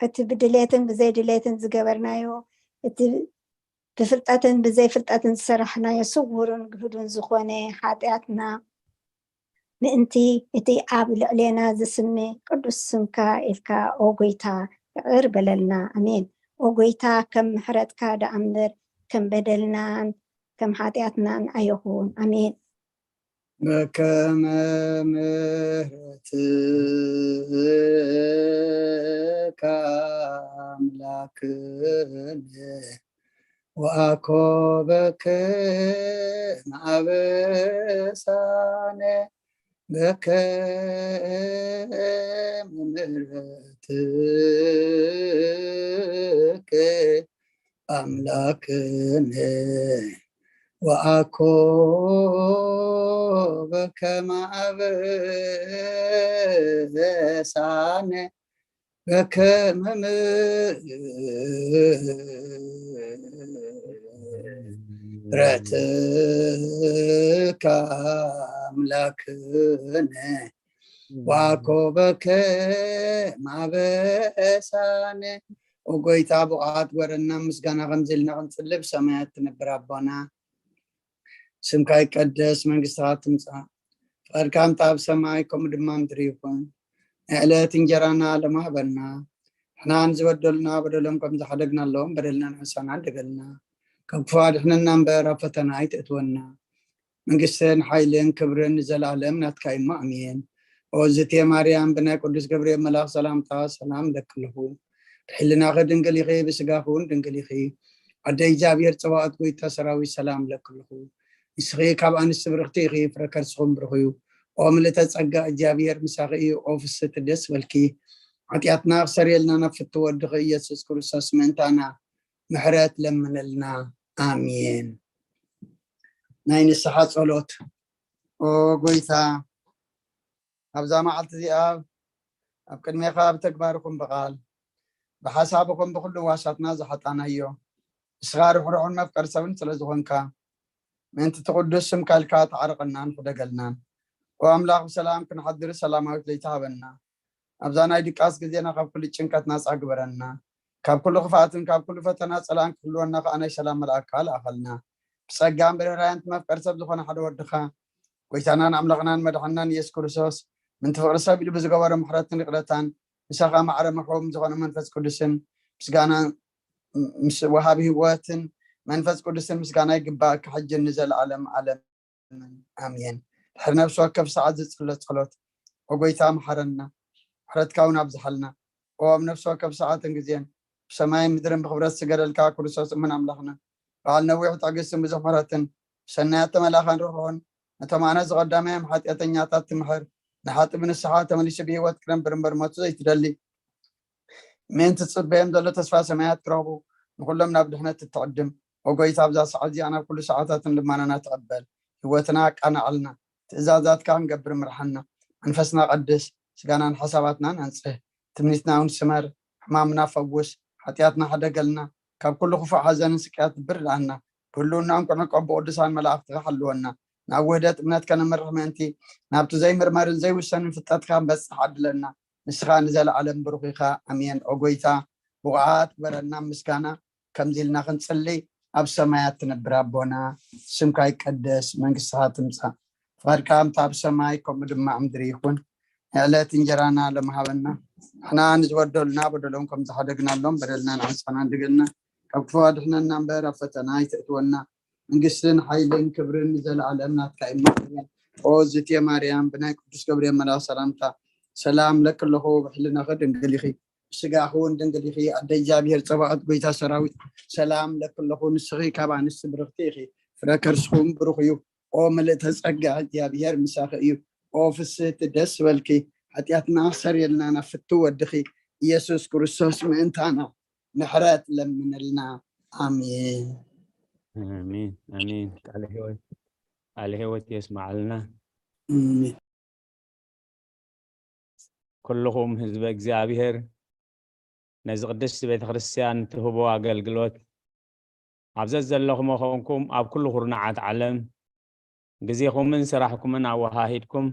እቲ ብድሌትን ብዘይድሌትን ዝገበርናዮ፣ እቲ ብፍልጠትን ብዘይፍልጠትን ዝሰራሕናዮ ስውርን ግህዱን ዝኾነ ሓጢኣትና ምእንቲ እቲ ኣብ ልዕሌና ዝስነ ቅዱስ ስምካ ኢልካ፣ ኦ ጎይታ፣ ይቕር በለልና። ኣሜን። ኦ ጎይታ፣ ከም ምሕረትካ ደኣ እምበር ከም በደልናን ከም ሓጢኣትናን ኣይኹን። ኣሜን። በከመ ምሕረትከ ኣምላክነ ወአኮበከ ማዕበሳነ በከመ ምሕረትከ ኣምላክነ ወአኮበከ ማዕበሳነ በከመ ምሕረትከ ኣምላክነ ወአኮበከ ማዕበሳነ። ኦ ጎይታ፣ ብቕዓት ግበረና፣ ምስጋና ከምዚ ኢልና ክንጽሊ። ብሰማያት ትነብር ኣቦና፣ ስምካ ይቀደስ፣ መንግስትኻ ትምጻእ፣ ፍቓድካ ከምቲ ኣብ ሰማይ ከምኡ ድማ ምድሪ ይኹን። ናይ ዕለት እንጀራና ሎሚ ሃበና። ንሕና ንዝበደሉና በደሎም ከም ዝሓደግናሎም በደልና ንሕሳና ኣድገልና። ካብ ክፉእ ኣድሕነና እምበር ኣብ ፈተና ኣይተእትወና። መንግስትን ሓይልን ክብርን ንዘለኣለም ናትካ እዩ እሞ፣ ኣሜን። ኦ ዝቴ ማርያም፣ ብናይ ቅዱስ ገብርኤል መልኣኽ ሰላምታ ሰላም እለኪ ኣለኹ። ብሕልናኺ ድንግል ኢኺ፣ ብስጋኺ እውን ድንግል ኢኺ። ኣደ እግዚኣብሔር ጸባኦት፣ ጎይታ ሰራዊት፣ ሰላም እለኪ ኣለኹ። ንስኺ ካብ ኣንስቲ ብርኽቲ ኢኺ፣ ፍረ ከርስኹም ብሩኽ እዩ። ኦ ምልእተ ጸጋ፣ እግዚኣብሔር ምሳኺ እዩ። ኦ ፍስሕቲ፣ ደስ በልኪ። ሓጢኣትና ክሰርየልና ናብ ፍትው ወድኺ ኢየሱስ ክርስቶስ ምእንታና ምሕረት ለምነልና። ኣሜን። ናይ ንስሓ ጸሎት። ኦ ጎይታ፣ ኣብዛ መዓልቲ እዚኣ ኣብ ቅድሜኻ ብተግባር ይኹን ብቓል ብሓሳብ ይኹን ብኹሉ ዋሳትና ዝሓጣናዮ፣ ንስኻ ርሕሩሕን መፍቀሪ ሰብን ስለ ዝኾንካ፣ ምእንቲ እቲ ቅዱስ ስምካ ኢልካ ተዓረቐናን ሕደገልናን። ኦ ኣምላኽ፣ ብሰላም ክንሓድር ሰላማዊት ለይቲ ሃበና። ኣብዛ ናይ ድቃስ ግዜና ካብ ኩሉ ጭንቀት ናጻ ግበረና። ካብ ኩሉ ክፍኣትን ካብ ኩሉ ፈተና ጸላእን ክህልወና ከኣ ናይ ሰላም መልኣክካ ልኣኸልና። ብጸጋን ብርህራሄን እቲ መፍቀሪ ሰብ ዝኾነ ሓደ ወድኻ፣ ጎይታናን ኣምላኽናን መድሓንናን ኢየሱስ ክርስቶስ፣ ምንቲ ፍቕሪ ሰብ ኢሉ ብዝገበሮ ምሕረትን ይቕረታን፣ ምሳኻ ማዕረ መሕውም ዝኾነ መንፈስ ቅዱስን ምስጋና፣ ምስ ወሃቢ ህይወትን መንፈስ ቅዱስን ምስጋና ይግባእካ፣ ሕጂ ንዘለኣለም ዓለም። ኣሜን። ድሕሪ ነፍሲ ወከፍ ሰዓት ዝጽሎ ጸሎት፣ ኦ ጎይታ፣ መሓረና፣ ምሕረትካ እውን ኣብዝሓልና። ኦ ኣብ ነፍሲ ወከፍ ሰዓትን ግዜን፣ ብሰማይን ምድርን ብኽብረት ዝገደልካ ክርስቶስ እሙን ኣምላኽና፣ በዓል ነዊሕ ትዕግስትን ብዙሕ ምሕረትን፣ ብሰናያት ተመላእኻን ርሕሩሕን፣ ነቶም ኣነ ዝቐዳማዮም ሓጢኣተኛታት ትምሕር፣ ንሓጢእ ብንስሓ ተመሊሱ ብህይወት ክነብር እምበር ሞቱ ዘይትደሊ፣ ምእንቲ ዝጽበዮም ዘሎ ተስፋ ሰማያት ክረኽቡ፣ ንኹሎም ናብ ድሕነት እትዕድም። ኦ ጎይታ፣ ኣብዛ ሰዓት እዚኣ ናብ ኩሉ ሰዓታትን ልማናና ተቐበል። ህይወትና ኣቃናዕልና። ትእዛዛትካ ክንገብር ምርሓና። መንፈስና ቀድስ፣ ስጋናን ሓሳባትናን ኣንጽህ። ትምኒትና እውን ስመር። ሕማምና ፈውስ። ሓጢኣትና ሕደገልና። ካብ ኩሉ ክፉእ ሓዘንን ስቅያት ብርድኣና። ብህልውናን ክዕንቆ ብቅዱሳን መላእኽትኻ ሓልወና። ናብ ውህደት እምነት ከነምርሕ ምእንቲ፣ ናብቲ ዘይምርመርን ዘይውሰንን ፍልጠትካ ክንበጽሕ ዓድለና። ንስኻ ንዘለኣለም ብሩኽ ኢኻ። ኣሜን። ኦ ጎይታ፣ ብቑዓት ግበረና ምስጋና፣ ከምዚ ኢልና ክንጽሊ፣ ኣብ ሰማያት ትነብር ኣቦና፣ ስምካ ይቀደስ፣ መንግስትኻ ትምጻእ፣ ፍቓድካ ከምቲ ኣብ ሰማይ ከምኡ ድማ ኣብ ምድሪ ይኹን። ንዕለት እንጀራና ሎሚ ሃበና፣ ንሕና ንዝበደሉና በደሎም ከም ዝሓደግናሎም በደልና ንዓንጻና እንድገልና፣ ካብ ክፉ ኣድሕነና እምበር ኣብ ፈተና ኣይተእትወና። መንግስትን ሓይልን ክብርን ንዘለኣለም ናትካ እዩ። ኦ ዝትየ ማርያም፣ ብናይ ቅዱስ ገብርኤል መልኣኽ ሰላምታ ሰላም ለኪ ኣለኹ፣ ብሕልናኺ ድንግል ኢኺ፣ ብስጋኺ እውን ድንግል ኢኺ። ኣደ እግዚኣብሔር ጸባኦት፣ ጎይታ ሰራዊት፣ ሰላም ለኪ ኣለኹ፣ ንስኺ ካብ ኣንስቲ ብርኽቲ ኢኺ፣ ፍረ ከርስኹም ብሩኽ እዩ። ኦ ምልእተ ጸጋ፣ እግዚኣብሔር ምሳኺ እዩ። ኦ ፍስህቲ፣ ደስ በልኪ፣ ሓጢኣትና ኣሰርየልና ናብ ፍትው ወድኺ ኢየሱስ ክርስቶስ ምእንታና ምሕረት ለምንልና። ኣሜን። ኣሜን፣ ኣሜን። ቃለ ሕይወት፣ ቃለ ሕይወት የስማዓልና። ኣሜን። ኩልኹም ህዝበ እግዚኣብሔር፣ ነዚ ቅድስቲ ቤተ ክርስቲያን ትህቦ ኣገልግሎት ኣብ ዘዘለኹሞ ኾንኩም ኣብ ኩሉ ኩርናዓት ዓለም ግዜኹምን ስራሕኩምን ኣወሃሂድኩም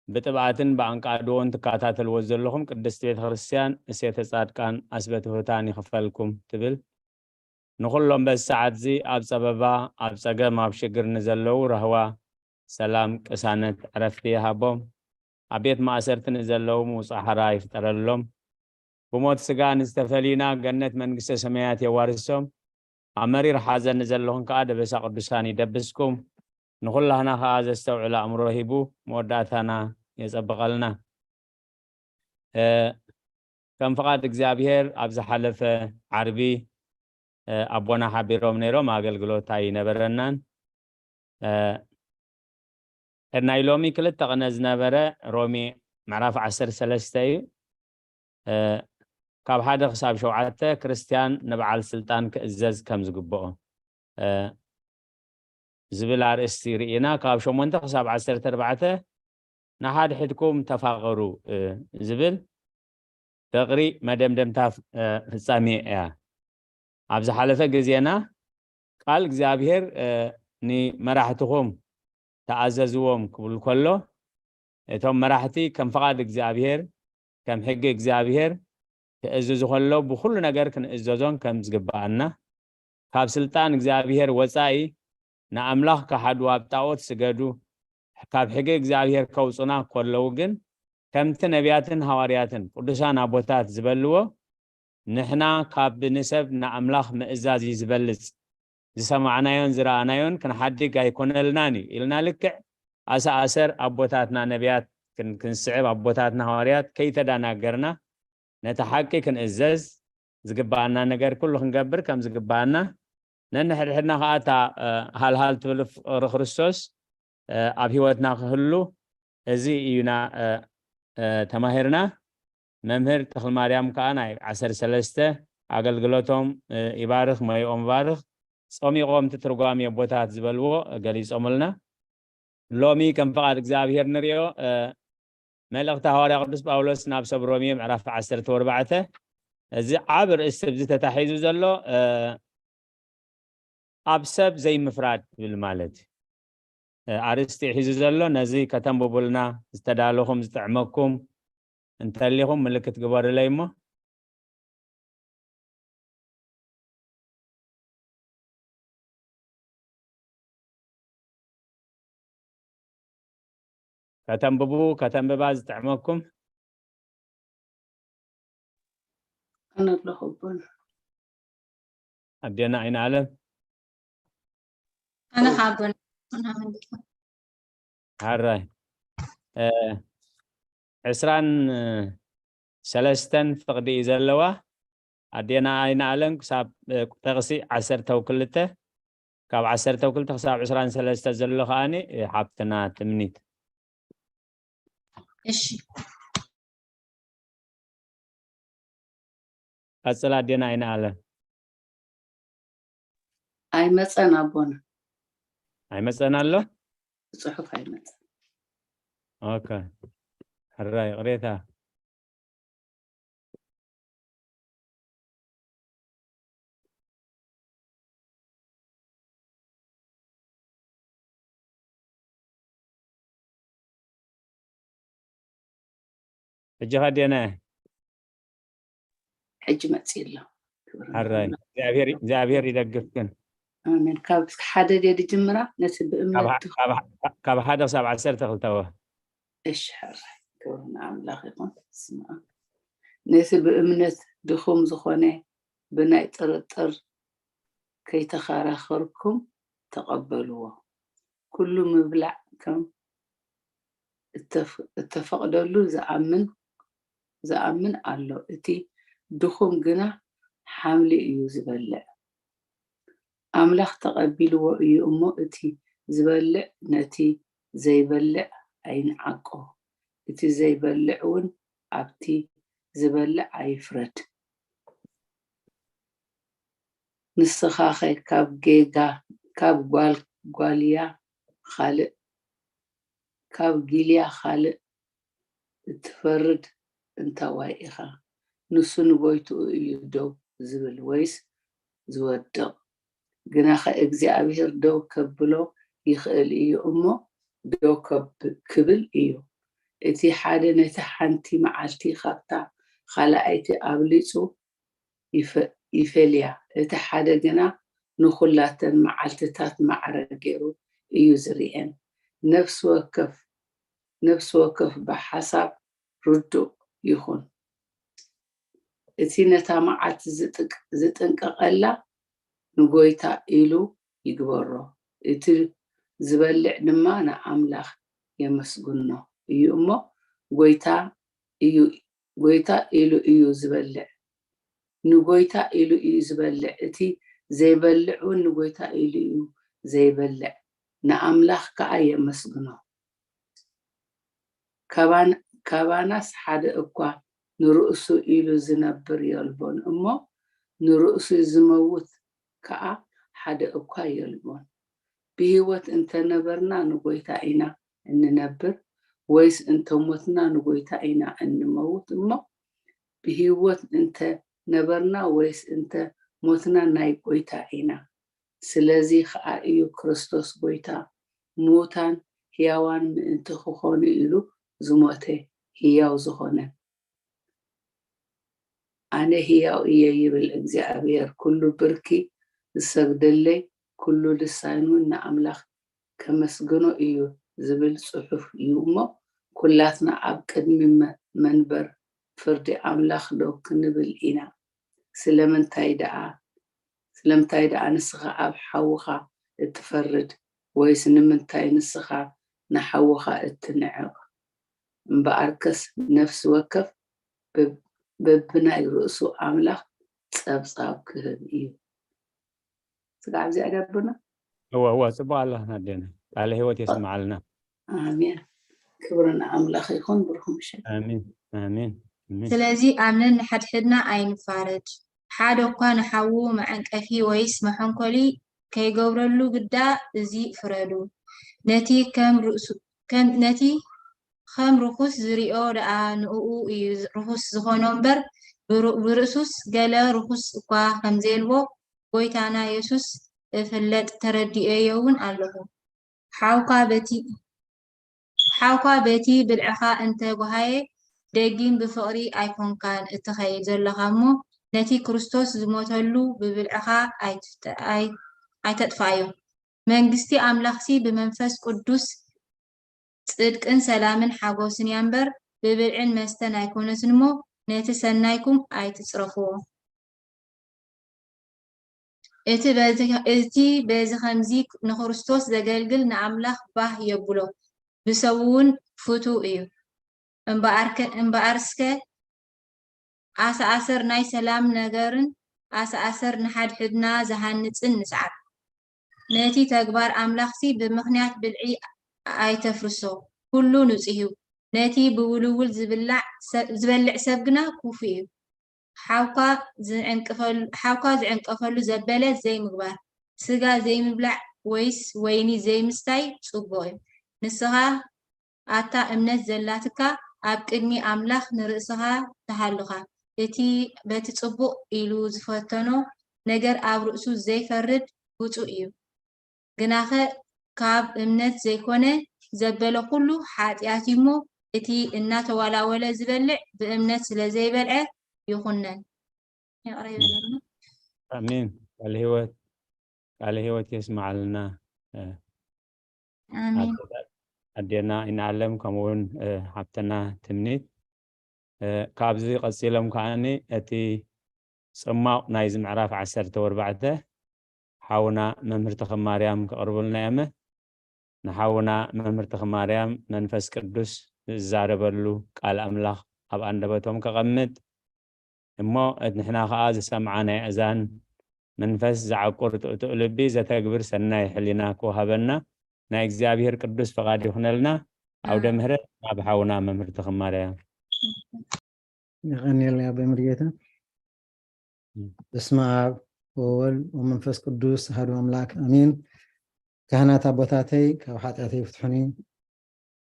ብጥብኣትን ብኣንቃድዎን ትከታተልዎ ዘለኹም ቅድስቲ ቤተ ክርስቲያን እሴተ ጻድቃን ኣስበትሁታን ይኽፈልኩም ትብል። ንኹሎም በዚ ሰዓት እዚ ኣብ ጸበባ፣ ኣብ ጸገም፣ ኣብ ሽግር ንዘለዉ ራህዋ፣ ሰላም፣ ቅሳነት፣ ዕረፍቲ ይሃቦም። ኣብ ቤት ማእሰርቲ ንዘለዉ ምውጻእ ሓራ ይፍጠረሎም። ብሞት ስጋ ንዝተፈሊና ገነት መንግስተ ሰማያት የዋርሶም። ኣብ መሪር ሓዘን ንዘለኹም ከኣ ደበሳ ቅዱሳን ይደብስኩም። ንኹላህና ከኣ ዘስተውዕል ኣእምሮ ሂቡ መወዳእታና የጸብቐልና። እ፣ ከም ፍቓድ እግዚኣብሔር ኣብ ዝሓለፈ ዓርቢ፣ እ፣ ኣቦና ሓቢሮም ነይሮም፣ ኣገልግሎት ኣይነበረናን። እ፣ ናይ ሎሚ ክልተ ቅነ ዝነበረ ሮሜ ምዕራፍ ዓሰርተ ሰለስተ እዩ። እ፣ ካብ ሓደ ክሳብ ሸውዓተ ክርስትያን ንበዓል ስልጣን ክእዘዝ ከም ዝግብኦ፣ እ፣ ዝብል ኣርእስቲ ርኢና፣ ካብ ሸሞንተ ክሳብ ዓሰርተ ኣርባዕተ ንሓድሕድኩም ተፋቐሩ፣ እ፣ ዝብል ፍቕሪ መደምደምታ ፍ-፣ እ፣ ፍጻሜ እያ። ኣብ ዝሓለፈ ግዜና ቃል እግዚኣብሔር፣ እ፣ ንመራሕትኹም ተኣዘዝዎም ክብል ከሎ፣ እቶም መራሕቲ ከም ፍቓድ እግዚኣብሔር፣ ከም ሕጊ እግዚኣብሔር ክእዝዙ ከለዉ፣ ብኹሉ ነገር ክንእዘዞን ከም ዝግብኣና፣ ካብ ስልጣን እግዚኣብሔር ወጻኢ ንኣምላኽ ክሓዱ፣ ኣብ ጣኦት ስገዱ፣ ካብ ሕጊ እግዚኣብሔር ከውጹና ከለዉ ግን፣ ከምቲ ነቢያትን ሃዋርያትን ቅዱሳን ኣቦታት ዝበልዎ፣ ንሕና ካብ ንሰብ ንኣምላኽ ምእዛዝ እዩ ዝበልጽ። ዝሰማዕናዮን ዝረኣናዮን ክንሓድግ ኣይኮነልናን እዩ ኢልና ልክዕ ኣሰኣሰር ኣቦታትና ነቢያት ክን-፣ ክንስዕብ ኣቦታትና ሃዋርያት ከይተዳናገርና ነቲ ሓቂ ክንእዘዝ ዝግብኣና ነገር ኩሉ ክንገብር ከም ዝግብኣና ነንሕድሕድና ከኣ እታ፣ እ፣ ሃልሃል ትብል ፍቕሪ ክርስቶስ፣ እ፣ ኣብ ህይወትና ክህሉ እዚ እዩና፣ እ፣ እ፣ ተማሂርና። መምህር ተኽልማርያም ከኣ ናይ ዓሰርተ ሰለስተ ኣገልግሎቶም፣ እ፣ ይባርኽ፣ ሞይኦም ይባርኽ። ጸሚቖም እቲ ትርጓሜ ኣቦታት ዝበልዎ ገሊጾምልና። ሎሚ ከም ፍቓድ እግዚኣብሔር ንሪኦ፣ እ፣ መልእኽቲ ሃዋርያ ቅዱስ ጳውሎስ ናብ ሰብ ሮሜ ምዕራፍ ዓሰርተ ኣርባዕተ፣ እዚ ዓቢ ርእስቲ ኣብዚ ተታሒዙ ዘሎ፣ እ፣ ኣብ ሰብ ዘይምፍራድ ዝብል ማለት እዩ። እ፣ ኣርእስቲ ሒዙ ዘሎ፣ ነዚ ከተንብቡልና ዝተዳለኹም ዝጥዕመኩም እንተሊኹም ምልክት ግበሩለይ እሞ። ከተንብቡ፣ ከተንብባ ዝጥዕመኩም። ኣነ ኣለኹ ኣቦና። ኣዴና ኣይነ ኣለም። ኣነ ኸዓ ኣቦና። ኣነ ኸዓ ኣቦና። ሓራይ። እ፣ ዕስራን ሰለስተን ፍቕዲ እዩ ዘለዋ። ኣዴና ኣይነ ኣለም ክሳብ፣ እ፣ ጠቕሲ ዓሰርተ ክልተ፣ ካብ ዓሰርተ ክልተ ክሳብ ዕስራን ሰለስተ ዘሎ ከኣኒ፣ እ፣ ሓብትና ትምኒት። እሺ። ቀጽላ ኣዴና ኣይነ ኣለም። ኣይመጸን ኣቦና። ኣይመጸን ኣሎ? ብጽሑፍ ኣይመጸን። ኦኬ። ሕራይ፣ ይቕሬታ። ሕጂ ከ ኣዴና? ሕጂ መጺእ ኣሎ። ክብሪ ሓራይ። ንኣምላኽ። እግዚኣብሔር፣ እግዚኣብሔር ይደግፍክን። ኣሜን። ካብ ሓደ ድየ ድጅምራ? ነቲ ካብ ብእምነት ሓ-፣ ትኽ-፣ ካብ ሓ-፣ ካብ ሓደ ክሳብ ዓሰርተ ክልተ ወ። እሺ፣ ሓራይ። ክብሪ ንኣምላኽ ይኹን። ስማ። ነቲ ብእምነት ድኹም ዝኾነ ብናይ ጥርጥር ከይተኸራኸርኩም ተቐበልዎ። ኩሉ ምብላዕ ከም እተፍ-፣ እተፈቕደሉ ዝኣምን፣ ዝኣምን ኣሎ። እቲ ድኹም ግና ሓምሊ እዩ ዝበልዕ። ኣምላኽ ተቐቢልዎ እዩ እሞ፣ እቲ ዝበልዕ ነቲ ዘይበልዕ ኣይንዓቆ። እቲ ዘይበልዕ እውን ኣብቲ ዝበልዕ ኣይፍረድ። ንስኻኸ ካብ ጌጋ፣ ካብ ጓል-፣ ጓልያ ኻልእ፣ ካብ ጊልያ ኻልእ እትፈርድ እንታዋይ ኢኻ? ንሱ ንጎይትኡ እዩ ደው ዝብል ወይስ ዝወድቕ? ግናኸ እግዚኣብሄር ደው ከብሎ ይኽእል እዩ እሞ፣ ደው ከብ-፣ ክብል እዩ። እቲ ሓደ ነቲ ሓንቲ መዓልቲ ካብታ ካልኣይቲ ኣብሊጹ ይፈ- ይፈልያ፣ እቲ ሓደ ግና ንኹላተን መዓልትታት ማዕረ ገይሩ እዩ ዝርእየን። ነፍሲ ወከፍ ነፍሲ ወከፍ ብሓሳብ ርዱእ ይኹን። እቲ ነታ መዓልቲ ዝጥንቀቐላ ንጎይታ ኢሉ ይግበሮ፣ እቲ ዝበልዕ ድማ ንኣምላኽ የመስግኖ እዩ እሞ፣ ጎይታ እዩ፣ ጎይታ ኢሉ እዩ ዝበልዕ። ንጎይታ ኢሉ እዩ ዝበልዕ፣ እቲ ዘይበልዕ እውን ንጎይታ ኢሉ እዩ ዘይበልዕ፣ ንኣምላኽ ከኣ የመስግኖ። ካባን- ካባናስ ሓደ እኳ ንርእሱ ኢሉ ዝነብር የልቦን እሞ፣ ንርእሱ ዝመውት ከኣ ሓደ እኳ የልቦን። ብህይወት እንተ ነበርና ንጎይታ ኢና እንነብር፣ ወይስ እንተ ሞትና ንጎይታ ኢና እንመውት እሞ፣ ብህይወት እንተ ነበርና ወይስ እንተ ሞትና ናይ ጎይታ ኢና። ስለዚ ኸኣ እዩ ክርስቶስ ጎይታ፣ ምዉታን ህያዋን ምእንቲ ክኾኑ ኢሉ ዝሞተ፣ ህያው ዝኾነ። ኣነ ህያው እየ ይብል እግዚኣብሔር፣ ኩሉ ብርኪ ዝሰግደለይ፣ ኩሉ ልሳን እውን ንኣምላኽ ከመስግኖ እዩ ዝብል ጽሑፍ እዩ እሞ፣ ኩላትና ኣብ ቅድሚ መ- መንበር ፍርዲ ኣምላኽ ዶ ክንብል ኢና? ስለምንታይ ደኣ ስለምንታይ ደኣ ንስኻ ኣብ ሓውኻ እትፈርድ? ወይስ ንምንታይ ንስኻ ንሓውኻ እትንዕቕ? እምበኣርከስ ነፍሲ ወከፍ በብ- በብናይ ርእሱ ኣምላኽ ጸብጻብ ክህብ እዩ። ስጋዕ ኣብዚኣ ዳቦና። እወ እወ፣ ጽቡቅ ኣለኽና ኣዴና። ቃለ ህይወት የስምዓልና። ኣሜን። ክብሪ ንኣምላኽ ይኹን። ብሩኽ ምሸት። ኣሜን ኣሜን ኣሜን። ስለዚ ኣብ ነንሓድሕድና ኣይንፋረድ። ሓደ እኳ ንሓዉ መዐንቀፊ ወይስ መሐንኮሊ ከይገብረሉ ግዳ እዚ ፍረዱ። ነቲ ከም ርእሱ ከም ነቲ ከም ርኹስ ዝሪኦ ደኣ ንእኡ እዩ ርኹስ ዝኾኖ እምበር ብር- ብርእሱስ ገለ ርኹስ እኳ ከምዘየልቦ ጎይታና የሱስ እፍለጥ ተረዲኤዮ እውን ኣለኹ። ሓውካ በቲ ሓውካ በቲ ብልዕኻ እንተ ጓሃየ፣ ደጊም ብፍቕሪ ኣይኮንካን እትኸይድ ዘለኻ እሞ፣ ነቲ ክርስቶስ ዝሞተሉ ብብልዕኻ ኣይትፍተ- ኣይ- ኣይተጥፍኣዮ። መንግስቲ ኣምላኽሲ ብመንፈስ ቅዱስ ጽድቅን ሰላምን ሓጎስን እያ እምበር፣ ብብልዕን መስተን ኣይኮነትን እሞ፣ ነቲ ሰናይኩም ኣይትጽረፍዎ። እቲ በዚ እቲ በዚ ኸምዚ ንክርስቶስ ዘገልግል ንኣምላኽ ባህ የብሎ፣ ብሰብውን ፍቱው እዩ። እምበኣርከ እምበኣርስከ ኣሰኣሰር ናይ ሰላም ነገርን ኣሰኣሰር ንሓድሕድና ዝሃንጽን ንስዓብ። ነቲ ተግባር ኣምላኽሲ ብምኽንያት ብልዒ ኣይተፍርሶ፣ ኩሉ ንጹህ እዩ። ነቲ ብውልውል ዝብላዕ ሰ- ዝበልዕ ሰብ ግና ክፉእ እዩ። ሓውካ ዝዕንቅፈሉ ሓውካ ዝዕንቀፈሉ ዘበለ ዘይምግባር፣ ስጋ ዘይምብላዕ ወይስ ወይኒ ዘይምስታይ ጽቡቕ እዩ። ንስኻ ኣታ እምነት ዘላትካ ኣብ ቅድሚ ኣምላኽ ንርእስኻ ትሃልኻ። እቲ በቲ ጽቡቕ ኢሉ ዝፈተኖ ነገር ኣብ ርእሱ ዘይፈርድ ብጹእ እዩ። ግናኸ ካብ እምነት ዘይኮነ ዘበለ ኩሉ ሓጢኣት እዩ እሞ፣ እቲ እናተዋላወለ ዝበልዕ ብእምነት ስለ ዘይበልዐ ይኹነን። ይቕረ ይበለልና። ኣሜን። ቃለ ህይወት ቃለ ህይወት የስምዓልና። እ፣ ኣሜን። ኣዴና ይንኣለም ከምኡ እውን እ፣ ሓብትና ትምኒት እ፣ ካብዚ ቀጺሎም ከዓኒ እቲ ጽማቕ ናይዚ ምዕራፍ ዓሰርተ ወርባዕተ ሓውና መምህር ተኽለ ማርያም ከቕርቡልና እዮም። ንሓውና መምህር ተኽለ ማርያም መንፈስ ቅዱስ ዝዛረበሉ ቃል ኣምላኽ ኣብ ኣንደበቶም ከቐምጥ እሞ፣ ንሕና ኸኣ ዝሰምዓ ናይ ኣእዛን መንፈስ ዝዓቁር ጥእጡእ ልቢ ዘተግብር ሰናይ ሕሊና ክወሃበና ናይ እግዚኣብሔር ቅዱስ ፈቓድ ይኹነልና። ኣውደ ምህረት ናብ ሓውና መምህር ተኽለ ማርያም። የቐንየልና ኣቦይ ሙሉጌታ። በስመ ኣብ ወወልድ ወመንፈስ ቅዱስ ኣሐዱ ኣምላክ ኣሜን። ካህናት ኣቦታተይ ካብ ሓጢኣተይ ፍትሑኒ።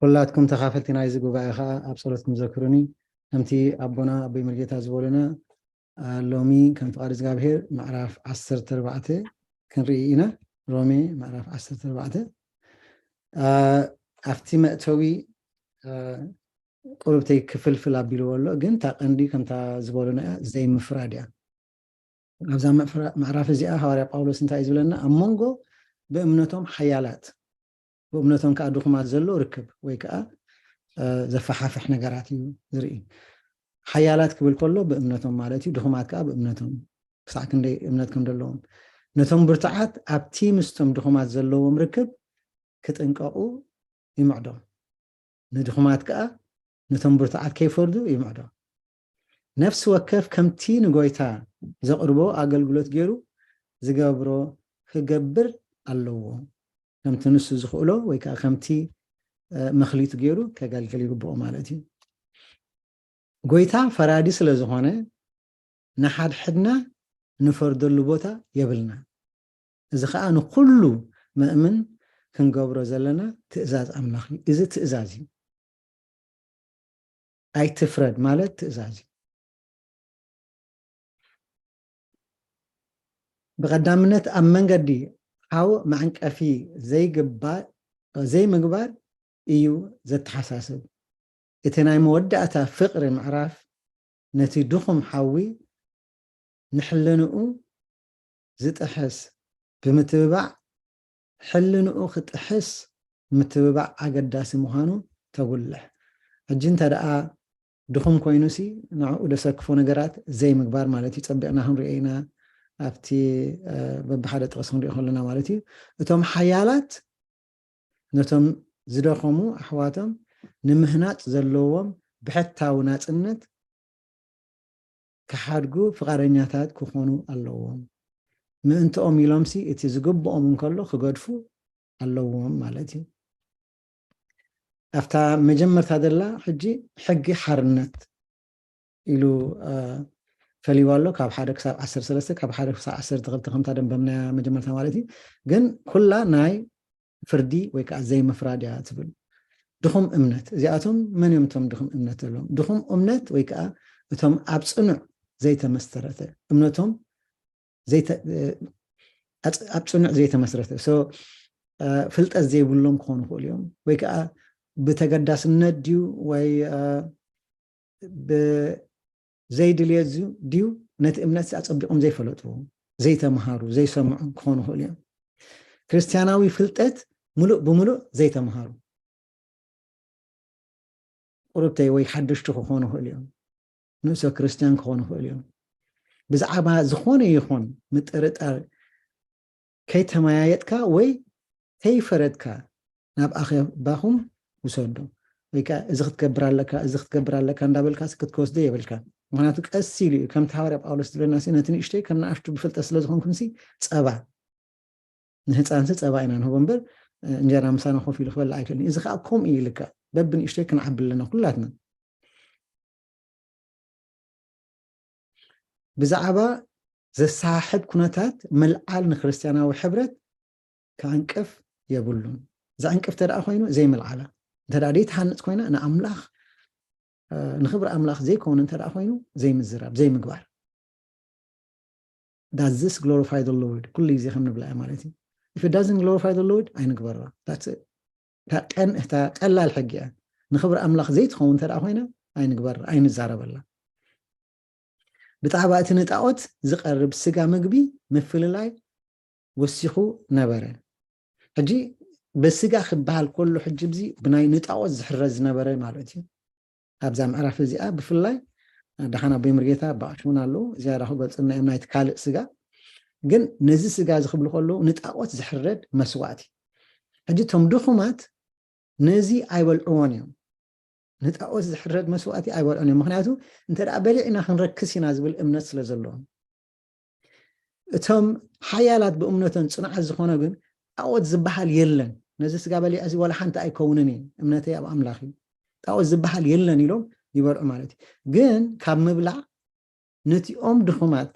ኩላትኩም ተኻፈልቲ ናይዚ ጉባኤ ከዓ ኣብ ጸሎትኩም ዘክሩኒ። ከምቲ ኣቦና ኣቦይ ሙሉጌታ ዝበሉና፣ ኣ፣ ሎሚ ከም ፍቓድ እግዚኣብሔር ምዕራፍ ዓሰርተ ኣርባዕተ ክንርኢ ኢና። ሮሜ ምዕራፍ ዓሰርተ ኣርባዕተ። ኣ፣ ኣብቲ መእተዊ፣ ኣ፣ ቁርብተይ ክፍልፍል ኣቢልዎ ኣሎ፣ ግን እታ ቀንዲ ከምታ ዝበሉና እያ፣ ዘይምፍራድ እያ። ኣብዛ ምዕራፍ እዚኣ ሃዋርያ ጳውሎስ እንታይ እዩ ዝብለና? ኣብ መንጎ ብእምነቶም ሓያላት፣ ብእምነቶም ከዓ ድኹማት ዘሎ ርክብ ወይ ከዓ ዘፈሓፍሕ ነገራት እዩ ዝርኢ። ሓያላት ክብል ከሎ ብእምነቶም ማለት እዩ፣ ድኹማት ከዓ ብእምነቶም፣ ክሳዕ ክንደይ እምነት ከም ዘለዎም። ነቶም ብርቱዓት ኣብቲ ምስቶም ድኹማት ዘለዎም ርክብ ክጥንቀቑ ይምዕዶም። ንድኹማት ከዓ ነቶም ብርቱዓት ከይፈርዱ ይምዕዶም። ነፍሲ ወከፍ ከምቲ ንጎይታ ዘቕርቦ ኣገልግሎት ገይሩ ዝገብሮ ክገብር ኣለዎ። ከምቲ ንሱ ዝኽእሎ ወይ ከዓ ከምቲ መኽሊቱ ገይሩ ከገልግል ይግብኦ ማለት እዩ። ጎይታ ፈራዲ ስለ ዝኾነ ንሓድሕድና ንፈርደሉ ቦታ የብልና። እዚ ከዓ ንኩሉ መእምን ክንገብሮ ዘለና ትእዛዝ ኣምላኽ እዩ። እዚ ትእዛዝ እዩ። ኣይትፍረድ ማለት ትእዛዝ እዩ። ብቐዳምነት ኣብ መንገዲ ሓው መዕንቀፊ ዘይግባእ ዘይምግባር እዩ ዘተሓሳስብ። እቲ ናይ መወዳእታ ፍቕሪ ምዕራፍ ነቲ ድኹም ሓዊ ንሕልንኡ ዝጥሕስ ብምትብባዕ፣ ሕልንኡ ክጥሕስ ምትብባዕ ኣገዳሲ ምዃኑ ተጉልሕ። ሕጂ እንተ ደኣ ድኹም ኮይኑሲ ንዕኡ ደሰክፎ ነገራት ዘይምግባር ማለት እዩ። ጸቢቕና ክንሪኦ ኢና ኣብቲ በብሓደ ጥቕስ ክንሪኦ ከለና ማለት እዩ። እቶም ሓያላት ነቶም ዝደኸሙ ኣሕዋቶም ንምህናጽ ዘለዎም ብሕታዊ ናጽነት ክሓድጉ ፍቓደኛታት ክኾኑ ኣለዎም። ምእንትኦም ኢሎምሲ እቲ ዝግብኦም እንከሎ ክገድፉ ኣለዎም ማለት እዩ። ኣብታ መጀመርታ ዘላ ሕጂ ሕጊ ሓርነት ኢሉ ፈልይዋ ኣሎ፣ ካብ ሓደ ክሳብ ዓሰርተ ሰለስተ፣ ካብ ሓደ ክሳብ ዓሰርተ ክልተ ከምታ ደንበምናያ መጀመርታ ማለት እዩ። ግን ኩላ ናይ ፍርዲ ወይ ከዓ ዘይምፍራድ እያ ትብል። ድኹም እምነት፣ እዚኣቶም መን እዮም? እቶም ድኹም እምነት ዘለዎም፣ ድኹም እምነት ወይ ከዓ እቶም ኣብ ፅኑዕ ዘይተመሰረተ እምነቶም ኣብ ፅኑዕ ዘይተመስረተ፣ ፍልጠት ዘይብሎም ክኾኑ ይኽእሉ እዮም። ወይ ከዓ ብተገዳስነት ድዩ ወይ ብዘይድልየት ድዩ ነቲ እምነት ኣፀቢቖም ዘይፈለጡ፣ ዘይተምሃሩ፣ ዘይሰምዑ ክኾኑ ይኽእሉ እዮም። ክርስትያናዊ ፍልጠት ሙሉእ ብሙሉእ ዘይተምሃሩ ቁርብተይ ወይ ሓደሽቲ ክኾኑ ይኽእሉ እዮም። ንእሰ ክርስትያን ክኾኑ ይኽእሉ እዮም። ብዛዕባ ዝኾነ ይኹን ምጥርጣር ከይተመያየጥካ ወይ ከይፈረድካ ናብ ኣኼባኹም ውሰዶ። ወይ ከዓ እዚ ክትገብር ኣለካ፣ እዚ ክትገብር ኣለካ እንዳበልካ ክትወስዶ የብልካ። ምክንያቱ ቀስ ኢሉ እዩ፣ ከምቲ ሃዋርያ ጳውሎስ ዝብለና፣ ነቲ ንእሽተይ ከም ንኣሽቱ ብፍልጠት ስለ ዝኾንኩምሲ ጸባ ንህፃንሲ ፀባ ኢና ንህቦ እምበር እንጀራ ምሳና ኮፍ ኢሉ ክበልዕ ኣይክእልን። እዚ ከዓ ከምኡ እዩ ልክዕ። በብንእሽተይ ክንዓቢ ኣለና ኩላትና። ብዛዕባ ዘሰሓሕብ ኩነታት ምልዓል ንክርስትያናዊ ሕብረት ክዕንቅፍ የብሉን። ዘዕንቅፍ እንተ ደኣ ኮይኑ ዘይምልዓላ፣ እንተ ደኣ ዘይትሃንፅ ኮይና ንኣምላኽ ንኽብሪ ኣምላኽ ዘይከውን እንተ ደኣ ኮይኑ ዘይምዝራብ ዘይምግባር። Does this glorify the Lord? ኩሉ ግዜ ከም ንብላ ማለት እዩ። If it doesn't glorify the Lord ኣይንግበራ። እታ ቀላል ሕጊ እያ። ንኽብሪ ኣምላኽ ዘይትኸውን እንተ ደኣ ኮይና ኣይንግበራ፣ ኣይንዛረበላ። ብዛዕባ እቲ ንጣዖት ዝቐርብ ስጋ ምግቢ ምፍልላይ ወሲኹ ነበረ። ሕጂ ብስጋ ክበሃል ከሎ ሕጂ ብዚ ብናይ ንጣዖት ዝሕረድ ዝነበረ ማለት እዩ። ኣብዛ ምዕራፍ እዚኣ ብፍላይ ደሓን ኣቦይ ምርጌታ ኣባኣሽ እውን ኣለዉ፣ ዝያዳ ክገልፁልና እዮም ናይቲ ካልእ ስጋ። ግን ነዚ ስጋ እዚ ክብሉ ከለዉ ንጣዖት ዝሕረድ መስዋእቲ። ሕጂ እቶም ድኹማት ነዚ ኣይበልዕዎን እዮም። ንጣዖት ዝሕረድ መስዋእቲ ኣይበልዑን እዮም። ምክንያቱ እንተ ደኣ በሊዕና ክንረክስ ኢና ዝብል እምነት ስለ ዘለዎም። እቶም ሓያላት ብእምነቶም ጽኑዓት ዝኾነ ግን ጣዖት ዝበሃል የለን፣ ነዚ ስጋ በሊዐ እዚ ዋላ ሓንቲ ኣይከውንን እየ፣ እምነተይ ኣብ ኣምላኽ እዩ፣ ጣዖት ዝበሃል የለን ኢሎም ይበልዑ ማለት እዩ። ግን ካብ ምብላዕ ነቲኦም ድኹማት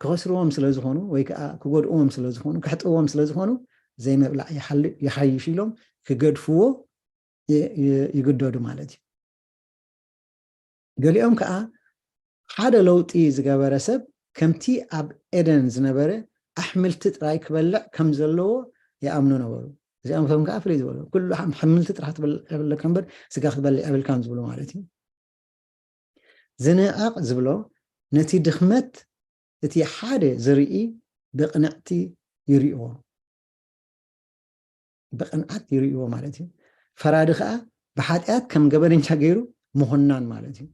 ክኸስርዎም ስለ ዝኾኑ ወይ ከዓ ክጎድእዎም ስለ ዝኾኑ፣ ከሕጥዎም ስለ ዝኾኑ ዘይምብላዕ ይሓይሽ ኢሎም ክገድፍዎ ይግደዱ ማለት እዩ። ገሊኦም ከዓ ሓደ ለውጢ ዝገበረ ሰብ ከምቲ ኣብ ኤደን ዝነበረ ኣሕምልቲ ጥራይ ክበልዕ ከም ዘለዎ ይኣምኑ ነበሩ። እዚኣም ከም ከዓ ፍልይ ዝበሉ ኩሉ ሓም- ሕምልቲ ጥራሕ ትበልዕ የብለካ እምበር ስጋ ክትበልዕ የብልካን ዝብሉ ማለት እዩ። ዝንዕቕ ዝብሎ ነቲ ድኽመት እቲ ሓደ ዝርኢ ብቕንዕቲ ይርእዎ፣ ብቕንዓት ይርእዎ ማለት እዩ። ፈራዲ ከዓ ብሓጢኣት ከም ገበነኛ ገይሩ ምኹናን ማለት እዩ።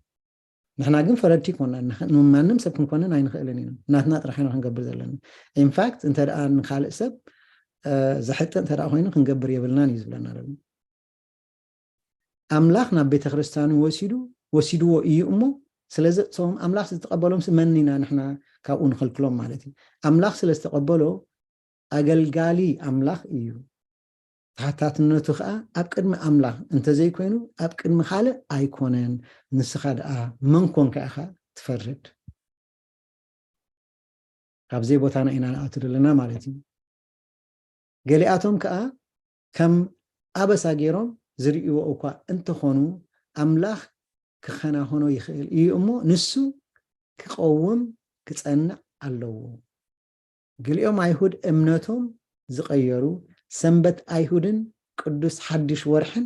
ንሕና ግን ፈረድቲ ይኮናን፣ ንኽ- ንማንም ሰብ ክንኮንን ኣይንኽእልን ኢና። ናትና ጥራሕ ኢና ክንገብር ዘለና። ኢንፋክት እንተ ደኣ ንካልእ ሰብ እ፣ ዘሕጥእ እንተ ደኣ ኮይኑ ክንገብር የብልናን እዩ ዝብለና ዘሎ። ኣምላኽ ናብ ቤተ ክርስቲያኑ ወሲዱ ወሲድዎ እዩ እሞ፣ ስለዚ እቶም ኣምላኽ ዝተቐበሎም መን ኢና ንሕና ካብኡ ንኸልክሎም ማለት እዩ? ኣምላኽ ስለ ዝተቐበሎ ኣገልጋሊ ኣምላኽ እዩ። ተሓታትነቱ ከዓ ኣብ ቅድሚ ኣምላኽ እንተዘይኮይኑ ኣብ ቅድሚ ካልእ ኣይኮነን። ንስኻ ደኣ መን ኮንካ ኢኻ ትፈርድ? ካብዘይ ቦታና ኢና ንኣቱ ዘለና ማለት እዩ። ገሊኣቶም ከዓ ከም ኣበሳ ገይሮም ዝርእይዎ እኳ እንተኾኑ ኣምላኽ ክኸናኸኖ ይኽእል እዩ እሞ ንሱ ክቐውም ክጸንዕ ኣለዎ። ገሊኦም ኣይሁድ እምነቶም ዝቐየሩ ሰንበት ኣይሁድን ቅዱስ ሓድሽ ወርሕን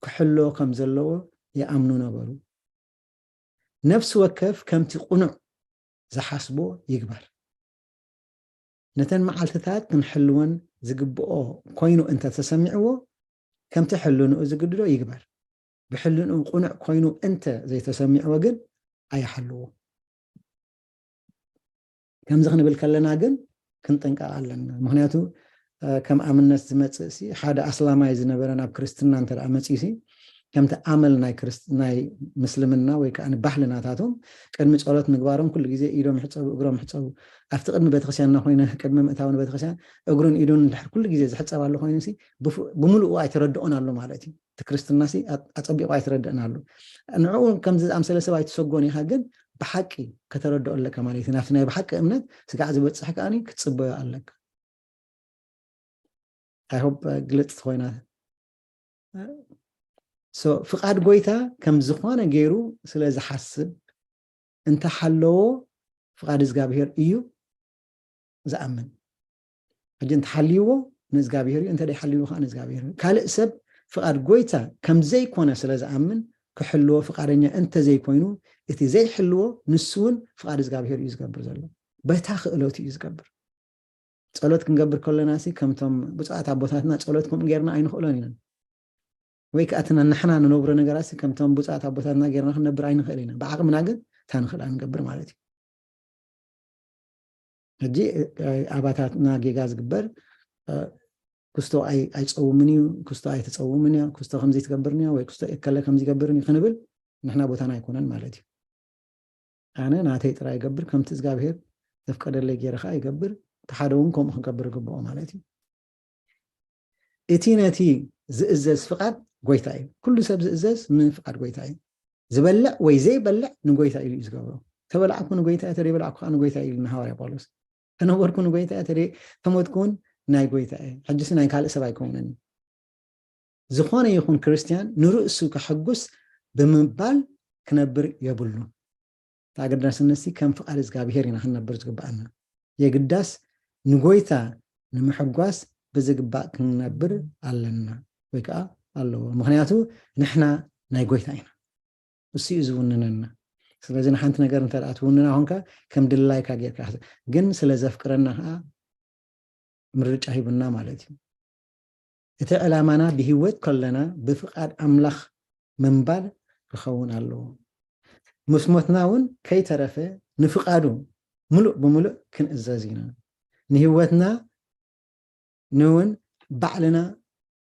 ክሕሎ ከም ዘለዎ ይኣምኑ ነበሩ። ነፍሲ ወከፍ ከምቲ ቁኑዕ ዝሓስቦ ይግበር። ነተን መዓልትታት ክንሕልወን ዝግብኦ ኮይኑ እንተ ተሰሚዕዎ ከምቲ ሕልንኡ ዝግድዶ ይግበር። ብሕልንኡ ቁኑዕ ኮይኑ እንተ ዘይተሰሚዕዎ ግን ኣይሓልዎ። ከምዚ ክንብል ከለና ግን ክንጥንቀቕ ኣለና። ምክንያቱ ከም ኣብነት ዝመፅእ ሲ ሓደ ኣስላማይ ዝነበረ ናብ ክርስትና እንተ መፅኡ ሲ ከምቲ ኣመል ናይ ክርስት ናይ ምስልምና ወይ ከዓ ባህሊ ናታቶም ቅድሚ ፀሎት ምግባሮም ኩሉ ግዜ ኢዶም ይሕፀቡ እግሮም ይሕፀቡ ኣብቲ ቅድሚ ቤተክርስትያንና ኮይነ ቅድሚ ምእታው ንቤተክርስትያን እግሩን ኢዱን እንድሕር ኩሉ ግዜ ዝሕፀብ ኣሎ ኮይኑ ሲ ብምሉኡ ኣይተረድኦን ኣሎ ማለት እዩ። እቲ ክርስትና ሲ ኣፀቢቑ ኣይተረድእን ኣሎ። ንዕኡ ከምዚ ዝኣምሰለ ሰብ ኣይትሰጎን ኢኻ ግን ብሓቂ ከተረድኦ ኣለካ ማለት እዩ። ናብቲ ናይ ብሓቂ እምነት ስጋዕ ዝበፅሕ ከኣኒ ክትፅበዮ ኣለካ። I hope ግልፅቲ ኮይና። ፍቓድ ጎይታ ከም ዝኾነ ገይሩ ስለ ዝሓስብ እንተሓለዎ ፍቓድ እግዚኣብሔር እዩ ዝኣምን። ሕጂ እንተሓልይዎ ንእግዚኣብሔር እዩ፣ እንተ ደይሓልይዎ ከዓ ንእግዚኣብሔር እዩ። ካልእ ሰብ ፍቓድ ጎይታ ከም ዘይኮነ ስለ ዝኣምን ክሕልዎ ፍቓደኛ እንተ ዘይኮይኑ እቲ ዘይሕልዎ ንሱ እውን ፍቓድ እግዚኣብሔር እዩ ዝገብር ዘሎ። በታ ክእለቱ እዩ ዝገብር። ጸሎት ክንገብር ከለና ሲ ከምቶም ብፁዓት ኣቦታትና ጸሎት ከምኡ ጌርና ኣይንኽእሎን ኢና። ወይ ከዓ እቲ ንሕና ንነብሮ ነገራት ሲ ከምቶም ብፁዓት ኣቦታትና ጌርና ክንነብር ኣይንኽእል ኢና። ብዓቕምና ግን እታ ንኽእላ ንገብር ማለት እዩ። ሕጂ ኣባታትና ጌጋ ዝግበር ክስቶ ኣይፀውምን እዩ፣ ክስቶ ኣይተፀውምን እያ፣ ክስቶ ከምዚ ትገብርን እያ ወይ ክስቶ እከለ ከምዚ ይገብርን እዩ ክንብል ንሕና ቦታና ኣይኮነን ማለት እዩ። ኣነ ናተይ ጥራይ ይገብር፣ ከምቲ እግዚኣብሔር ዘፍቀደለይ ገይረ ከዓ ይገብር፣ እቲ ሓደ እውን ከምኡ ክገብር ይግብኦ ማለት እዩ። እቲ ነቲ ዝእዘዝ ፍቓድ ጎይታ እዩ። ኩሉ ሰብ ዝእዘዝ ንፍቓድ ጎይታ እዩ። ዝበልዕ ወይ ዘይበልዕ ንጎይታ ኢሉ እዩ ዝገብሮ። ተበላዕኩ ንጎይታ እየ፣ ተደይበላዕኩ ከዓ ንጎይታ ኢሉ ንሃዋርያ ጳውሎስ። ተነበርኩ ንጎይታ እየ፣ ተደ- ተሞትኩ እውን ናይ ጎይታ እየ። ሕጅሲ ናይ ካልእ ሰብ ኣይከውንን እዩ። ዝኾነ ይኹን ክርስትያን ንርእሱ ከሐጉስ ብምባል ክነብር የብሉን። እቲ ኣገዳስነት ሲ ከም ፍቓድ እግዚኣብሔር ኢና ክንነብር ዝግብኣና። የግዳስ ንጎይታ ንምሕጓስ ብዝግባእ ክንነብር ኣለና ወይ ከዓ ኣለዎ። ምክንያቱ ንሕና ናይ ጎይታ ኢና። እሱ እዩ ዝውንነና። ስለዚ ንሓንቲ ነገር እንተ ደኣ ትውንና ኮንካ ከም ድላይካ ጌርካ ግን ስለ ዘፍቅረና ከዓ ምርጫ ሂቡና ማለት እዩ። እቲ ዕላማና ብህይወት ከለና ብፍቓድ ኣምላኽ ምንባር ክኸውን ኣለዎ። ምስ ሞትና እውን ከይተረፈ ንፍቓዱ ምሉእ ብምሉእ ክንእዘዝ ኢና። ንህይወትና ንውን ባዕልና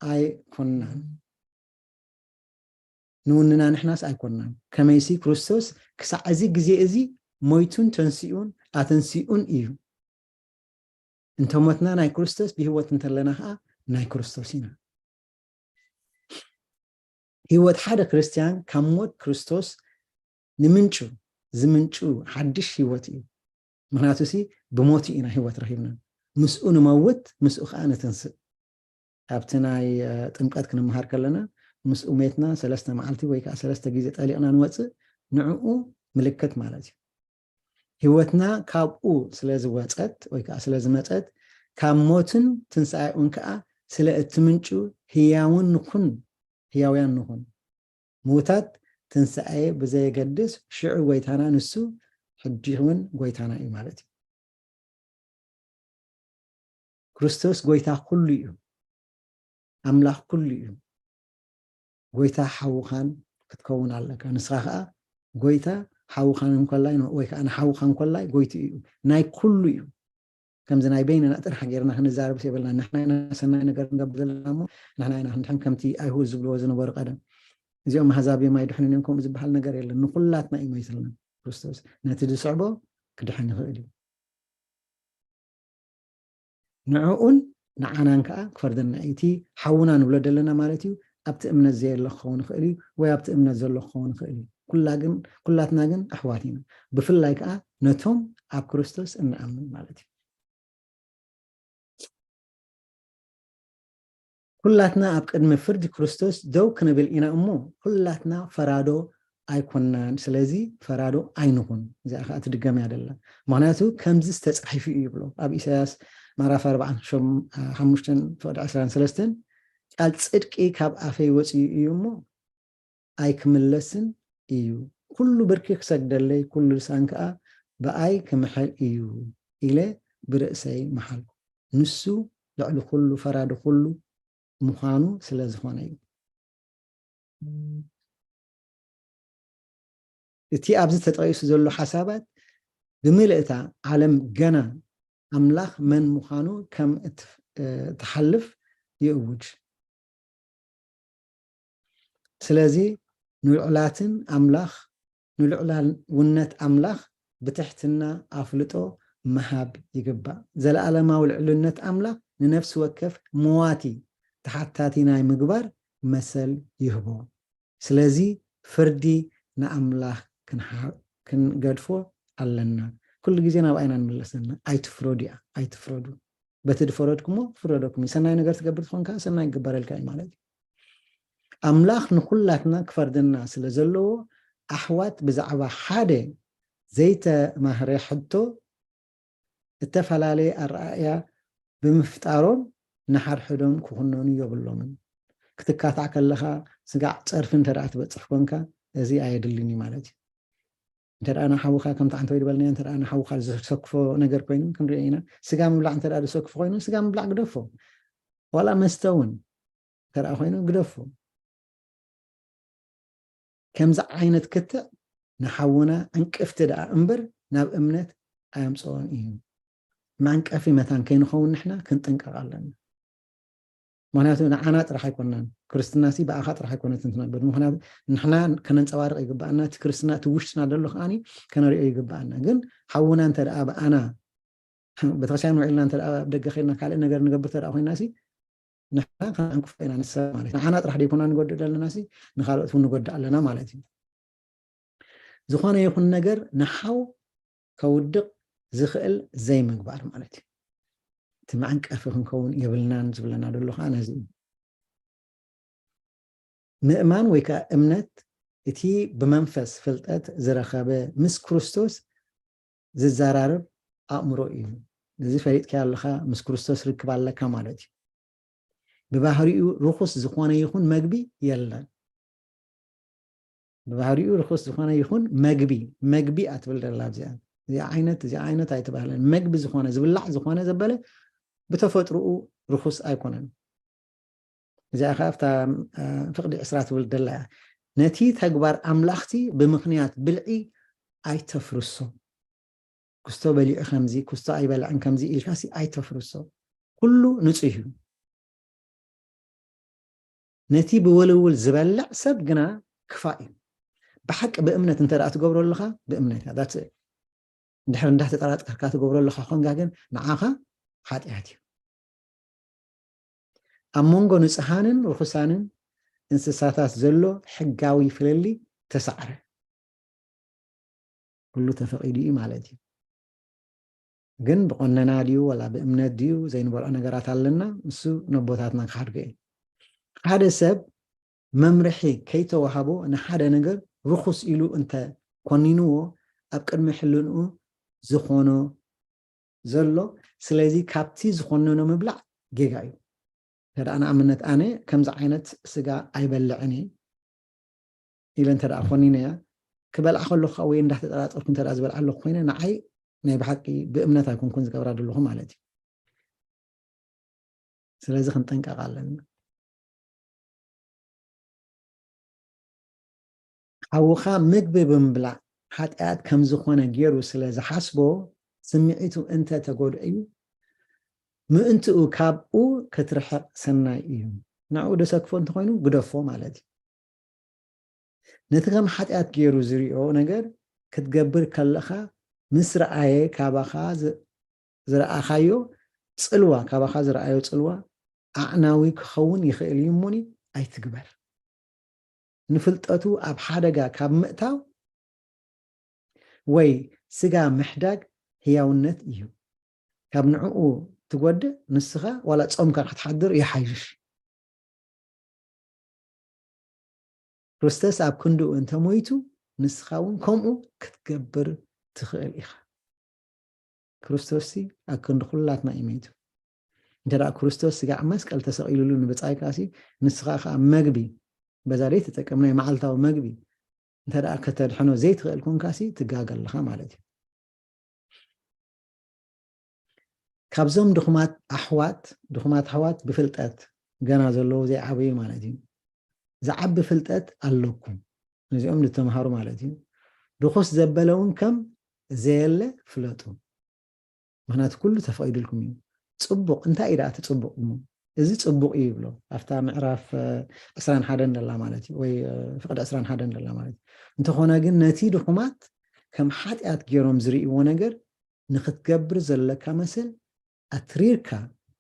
ኣይኮንናን። ንውንና ንሕናስ ኣይኮንናን። ከመይሲ ክርስቶስ ክሳዕ እዚ ግዜ እዚ ሞይቱን ተንሲኡን ኣተንሲኡን እዩ። እንተ ሞትና ናይ ክርስቶስ ብህይወት እንተለና ከዓ ናይ ክርስቶስ ኢና። ህይወት ሓደ ክርስትያን ካብ ሞት ክርስቶስ ንምንጩ ዝምንጩ ሓድሽ ህይወት እዩ። ምክንያቱ ሲ ብሞቱ ኢና ህይወት ረኪብና። ምስኡ ንመውት ምስኡ ከዓ ንትንስእ። ኣብቲ ናይ ጥምቀት ክንምሃር ከለና ምስኡ ሜትና ሰለስተ መዓልቲ ወይ ከዓ ሰለስተ ግዜ ጠሊቕና ንወፅእ ንዕኡ ምልክት ማለት እዩ። ህይወትና ካብኡ ስለ ዝወፀት ወይ ከዓ ስለ ዝመፀት ካብ ሞትን ትንሳኤኡን ከዓ ስለ እቲ ምንጩ ህያውን ንኹን፣ ህያውያን ንኹን። ምውታት ትንሳኤ ብዘየገድስ ሽዑ ጎይታና ንሱ ሕጂ እውን ጎይታና እዩ ማለት እዩ። ክርስቶስ ጎይታ ኩሉ እዩ። ኣምላኽ ኩሉ እዩ። ጎይታ ሓውኻን ክትከውን ኣለካ። ንስኻ ከኣ ጎይታ ሓውኻን እንኮላይ ወይ ከኣ ንሓውኻ እንኮላይ ጎይቱ እዩ። ናይ ኩሉ እዩ። ከምዚ ናይ በይንና ጥራሕ ጌርና ክንዛረብስ የብልና። ንሕና ኢና ሰናይ ነገር ንገብር ዘለና እሞ ንሕና ኢና ክንድሕን ከምቲ ኣይሁድ ዝብልዎ ዝነበሩ ቀደም። እዚኦም ኣህዛብ እዮም ኣይድሕኑን እዮም ከምኡ ዝበሃል ነገር የለን። ንኹላትና እዩ ሞይትልና ክርስቶስ። ነቲ ዝስዕቦ ክድሕን ይኽእል እዩ። ንዕኡን ንዓናን ከኣ ክፈርደና እዩ። እቲ ሓውና ንብሎ ዘለና ማለት እዩ ኣብቲ እምነት ዘየለ ክኸውን ይኽእል እዩ ወይ ኣብቲ እምነት ዘሎ ክኸውን ይኽእል እዩ። ኩላ ግን ኩላትና ግን ኣሕዋት ኢና። ብፍላይ ከኣ ነቶም ኣብ ክርስቶስ እንኣምን ማለት እዩ። ኩላትና ኣብ ቅድሚ ፍርዲ ክርስቶስ ደው ክንብል ኢና እሞ ኩላትና ፈራዶ ኣይኮናን። ስለዚ ፈራዶ ኣይንኹን። እዚኣ ከዓ ትድገም እያ ደላ። ምክንያቱ ከምዚ ዝተፃሒፉ እዩ ይብሎ ኣብ ኢሳያስ ምዕራፍ ኣርባዓን ሓሙሽተን ፍቕዲ ዕስራን ሰለስተን፣ ቃል ጽድቂ ካብ ኣፈይ ወፅዩ እዩ እሞ ኣይክምለስን እዩ። ኩሉ ብርኪ ክሰግደለይ፣ ኩሉ ልሳን ከዓ ብኣይ ክምሐል እዩ ኢለ ብርእሰይ መሓልኩ። ንሱ ልዕሊ ኩሉ ፈራዲ ኩሉ ምዃኑ ስለ ዝኾነ እዩ። እቲ ኣብዚ ተጠቒሱ ዘሎ ሓሳባት ብምልእታ ዓለም ገና ኣምላኽ መን ምዃኑ ከም እትሓልፍ ይእውጅ። ስለዚ ንልዑላትን ኣምላኽ ንልዑላውነት ኣምላኽ ብትሕትና ኣፍልጦ ምሃብ ይግባእ። ዘለኣለማዊ ልዕልነት ኣምላኽ ንነፍሲ ወከፍ መዋቲ ተሓታቲ ናይ ምግባር መሰል ይህቦ። ስለዚ ፍርዲ ንኣምላኽ ክንገድፎ ኣለና። ኩሉ ግዜ ናብ ኣይና ንምለስ ዘለና። ኣይትፍረዱ እያ፣ ኣይትፍረዱ። በቲ ዝፈረድኩሞ ፍረደኩም እዩ። ሰናይ ነገር ትገብር ትኾንካ ሰናይ ይግበረልካ እዩ ማለት እዩ። ኣምላኽ ንኹላትና ክፈርደና ስለ ዘለዎ ኣሕዋት ብዛዕባ ሓደ ዘይተማህረ ሕቶ እተፈላለየ ኣረኣእያ ብምፍጣሮም ንሓድሕዶም ክኹነኑ የብሎምን። ክትካታዕ ከለኻ ስጋዕ ጸርፊ እንተ ደኣ ትበጽሕ ኮንካ እዚ ኣየድልን እዩ ማለት እዩ። እንተ ደኣ ንሓውኻ ከምቲ ዓንተ ወይ ዝበልናዮ እንተ ደኣ ንሓውኻ ዘሰክፎ ነገር ኮይኑ ክንሪኦ ኢና። ስጋ ምብላዕ እንተ ደኣ ዘሰክፎ ኮይኑ ስጋ ምብላዕ ግደፎ። ዋላ መስተ እውን እንተ ደኣ ኮይኑ ግደፎ። ከምዚ ዓይነት ክትዕ ንሓውና ዕንቅፍቲ ደኣ እምበር ናብ እምነት ኣየምፅኦን እዩ። መዕንቀፊ መታን ከይንኸውን ንሕና ክንጥንቀቕ ኣለና። ምክንያቱ ንዓና ጥራሕ ኣይኮናን ክርስትናሲ ብኣኻ ጥራሕ ኣይኮነትን ትነብር። ምክንያቱ ንሕና ከነንፀባርቕ ይግባኣና፣ እቲ ክርስትና እቲ ውሽጥና ዘሎ ከዓኒ ከነሪኦ ይግባኣና። ግን ሓውና እንተ ደኣ ብኣና ቤተክርስትያን ውዒልና እንተ ደኣ ኣብ ደገ ከይድና ካልእ ነገር ንገብር እንተ ደኣ ኮይና ሲ ንሕና ከነዕንቅፎ ኢና ንሰብ ማለት እዩ። ንዓና ጥራሕ ደይኮና ንጎድእ ዘለና ሲ ንካልኦት እውን ንጎድእ ኣለና ማለት እዩ። ዝኾነ ይኹን ነገር ንሓው ከውድቕ ዝኽእል ዘይምግባር ማለት እዩ። እቲ መዕንቀፊ ክንከውን የብልናን ዝብለና ዘሎ ከዓ ነዚ እዩ። ምእማን ወይ ከዓ እምነት እቲ ብመንፈስ ፍልጠት ዝረኸበ ምስ ክርስቶስ ዝዘራረብ ኣእምሮ እዩ። እዚ ፈሊጥካ ኣለካ ምስ ክርስቶስ ርክብ ኣለካ ማለት እዩ። ብባህሪኡ ርኹስ ዝኾነ ይኹን መግቢ የለን። ብባህሪኡ ርኹስ ዝኾነ ይኹን መግቢ መግቢ ኣትብል ደላ እዚኣ እዚኣ ዓይነት እዚኣ ዓይነት ኣይተባህለን። መግቢ ዝኾነ ዝብላዕ ዝኾነ ዘበለ ብተፈጥሮኡ ርኹስ ኣይኮነን። እዚኣ ከዓ ኣብታ ፍቕዲ ዕስራ ትብል ደላ እያ። ነቲ ተግባር ኣምላኽቲ ብምኽንያት ብልዒ ኣይተፍርሶ። ክስቶ በሊዑ ከምዚ ክስቶ ኣይበልዕን ከምዚ ኢልካሲ ኣይተፍርሶ። ኩሉ ንፁህ እዩ። ነቲ ብውልውል ዝበልዕ ሰብ ግና ክፋእ እዩ። ብሓቂ ብእምነት እንተ ደኣ ትገብሮ ኣለኻ ብእምነት እያ። That's it። እንድሕር እንዳተጠራጠርካ ትገብሮ ኣለኻ ኮንካ ግን ንዓኻ ሓጢኣት እዩ። ኣብ መንጎ ንጹሃንን ርኹሳንን እንስሳታት ዘሎ ሕጋዊ ፍልልይ ተሳዕረ። ኩሉ ተፈቒዱ እዩ ማለት እዩ። ግን ብቆነና ድዩ ወላ ብእምነት ድዩ ዘይንበልዖ ነገራት ኣለና፣ እሱ ነቦታትና ክሓድጎ እዩ። ሓደ ሰብ መምርሒ ከይተዋህቦ ንሓደ ነገር ርኹስ ኢሉ እንተ ኮኒንዎ ኣብ ቅድሚ ሕልንኡ ዝኾኖ ዘሎ፣ ስለዚ ካብቲ ዝኾነኖ ምብላዕ ጌጋ እዩ። እንተ ደኣ ንኣብነት ኣነ ከምዚ ዓይነት ስጋ ኣይበልዕን እየ ኢለ እንተ ደኣ ኮኒነያ፣ ክበልዓ ከለኹ ወይ እንዳተጠራጠርኩ እንተ ደኣ ዝበልዓ ኣለኹ ኮይነ፣ ንዓይ ናይ ብሓቂ ብእምነት ኣይኮንኩን ዝገብራ ዘለኹ ማለት እዩ። ስለዚ ክንጥንቀቕ ኣለና። ሓውኻ ምግቢ ብምብላዕ ሓጢኣት ከም ዝኾነ ገይሩ ስለ ዝሓስቦ፣ ስምዒቱ እንተ ተጎድእዩ፣ ምእንትኡ ካብኡ ክትርሕቕ ሰናይ እዩ። ንዕኡ ደሰክፎ እንተኾይኑ ግደፎ ማለት እዩ። ነቲ ከም ሓጢኣት ገይሩ ዝሪኦ ነገር ክትገብር ከለኻ ምስ ረኣየ ካባኻ ዝ-፣ ዝረኣኻዮ ጽልዋ፣ ካባኻ ዝረኣዮ ጽልዋ ኣዕናዊ ክኸውን ይኽእል እዩ እሞኒ ኣይትግበር። ንፍልጠቱ ኣብ ሓደጋ ካብ ምእታው ወይ ስጋ ምሕዳግ ህያውነት እዩ። ካብ ንዕኡ ትጎድእ ንስኻ ዋላ ጾምካ ክትሓድር ይሓይሽ። ክርስቶስ ኣብ ክንድኡ እንተሞይቱ ንስኻ እውን ከምኡ ክትገብር ትኽእል ኢኻ። ክርስቶስ ሲ ኣብ ክንዲ ኩላትና እዩ ሞይቱ። እንተ ደኣ ክርስቶስ ስጋዕ መስቀል ተሰቒሉሉ ንብጻይካ ሲ ንስኻ ኸኣ መግቢ በዛ ደይ ትጠቀም ናይ መዓልታዊ መግቢ እንተ ደኣ ከተድሕኖ ዘይትኽእል ኮንካ ሲ ትጋገ ኣለኻ ማለት እዩ። ካብዞም ድኹማት ኣሕዋት፣ ድኹማት ኣሕዋት ብፍልጠት ገና ዘለዉ ዘይዓበዩ ማለት እዩ። ዝዓቢ ፍልጠት ኣለኩም። ነዚኦም ዝተምሃሩ ማለት እዩ። ድኹስ ዘበለ እውን ከም ዘየለ ፍለጡ። ምኽንያቱ ኩሉ ተፈቒዱልኩም እዩ። ጽቡቕ፣ እንታይ እዩ ደኣ እቲ ጽቡቕ እሞ? እዚ ጽቡቕ እዩ ይብሎ። ኣብታ ምዕራፍ፣ እ፣ ዕስራን ሓደን ደላ ማለት እዩ፣ ወይ፣ እ፣ ፍቕዲ ዕስራን ሓደን ደላ ማለት እዩ። እንተኾነ ግን ነቲ ድኹማት ከም ሓጢኣት ገይሮም ዝርእይዎ ነገር ንኽትገብር ዘለካ መስል ኣትሪርካ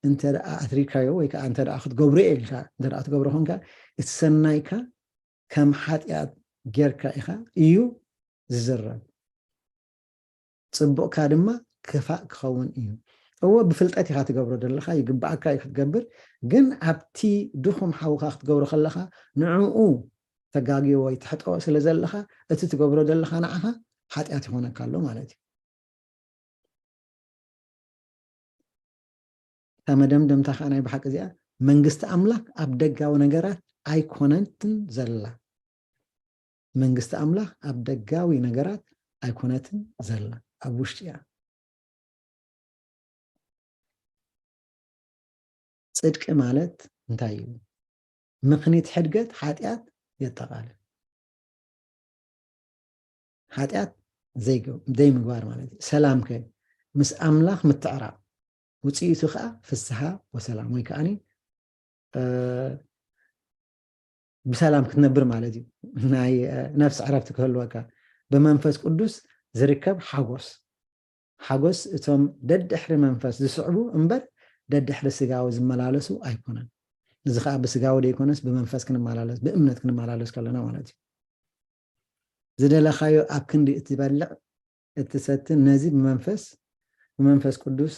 እንተ ደኣ ኣትሪርካዮ ወይ ከኣ እንተ ደኣ ክትገብሮ እየ ኢልካ እንተ ደኣ ትገብሮ ኾንካ፣ እቲ ሰናይካ ከም ሓጢኣት ጌርካ ኢኻ እዩ ዝዝረብ። ጽቡቕካ ድማ ክፋእ ክኸውን እዩ። እወ፣ ብፍልጠት ኢኻ ትገብሮ ዘለኻ፣ ይግብኣካ እዩ ክትገብር፣ ግን ኣብቲ ድኹም ሓውካ ክትገብሮ ከለኻ ንዕኡ ተጋግዮ ወይ ትሕጦ ስለ ዘለኻ፣ እቲ ትገብሮ ዘለኻ ንዓኻ ሓጢኣት ይኾነካ ኣሎ ማለት እዩ። እታ መደምደምታ ከኣ ናይ ብሓቂ እዚኣ፣ መንግስቲ ኣምላኽ ኣብ ደጋዊ ነገራት ኣይኮነትን ዘላ። መንግስቲ ኣምላኽ ኣብ ደጋዊ ነገራት ኣይኮነትን ዘላ፣ ኣብ ውሽጢ እያ። ጽድቂ ማለት እንታይ እዩ? ምኽኒት ሕድገት ሓጢኣት የጠቓልል። ሓጢኣት ዘይገ-፣ ዘይምግባር ማለት እዩ። ሰላም ከ? ምስ ኣምላኽ ምትዕራቕ። ውጽኢቱ ከኣ ፍስሃ ወሰላም፣ ወይ ከኣኒ፣ እ፣ ብሰላም ክትነብር ማለት እዩ። ናይ፣ እ፣ ነፍስ ዕረፍቲ ክህልወካ። ብመንፈስ ቅዱስ ዝርከብ ሓጎስ። ሓጎስ እቶም ደድሕሪ መንፈስ ዝስዕቡ እምበር ደድሕሪ ስጋዊ ዝመላለሱ ኣይኮነን። እዚ ከኣ ብስጋዊ ደይኮነስ ብመንፈስ ክንመላለስ፣ ብእምነት ክንመላለስ ከለና ማለት እዩ። ዝደለኻዮ ኣብ ክንዲ እትበልዕ እትሰትን ነዚ ብመንፈስ፣ ብመንፈስ ቅዱስ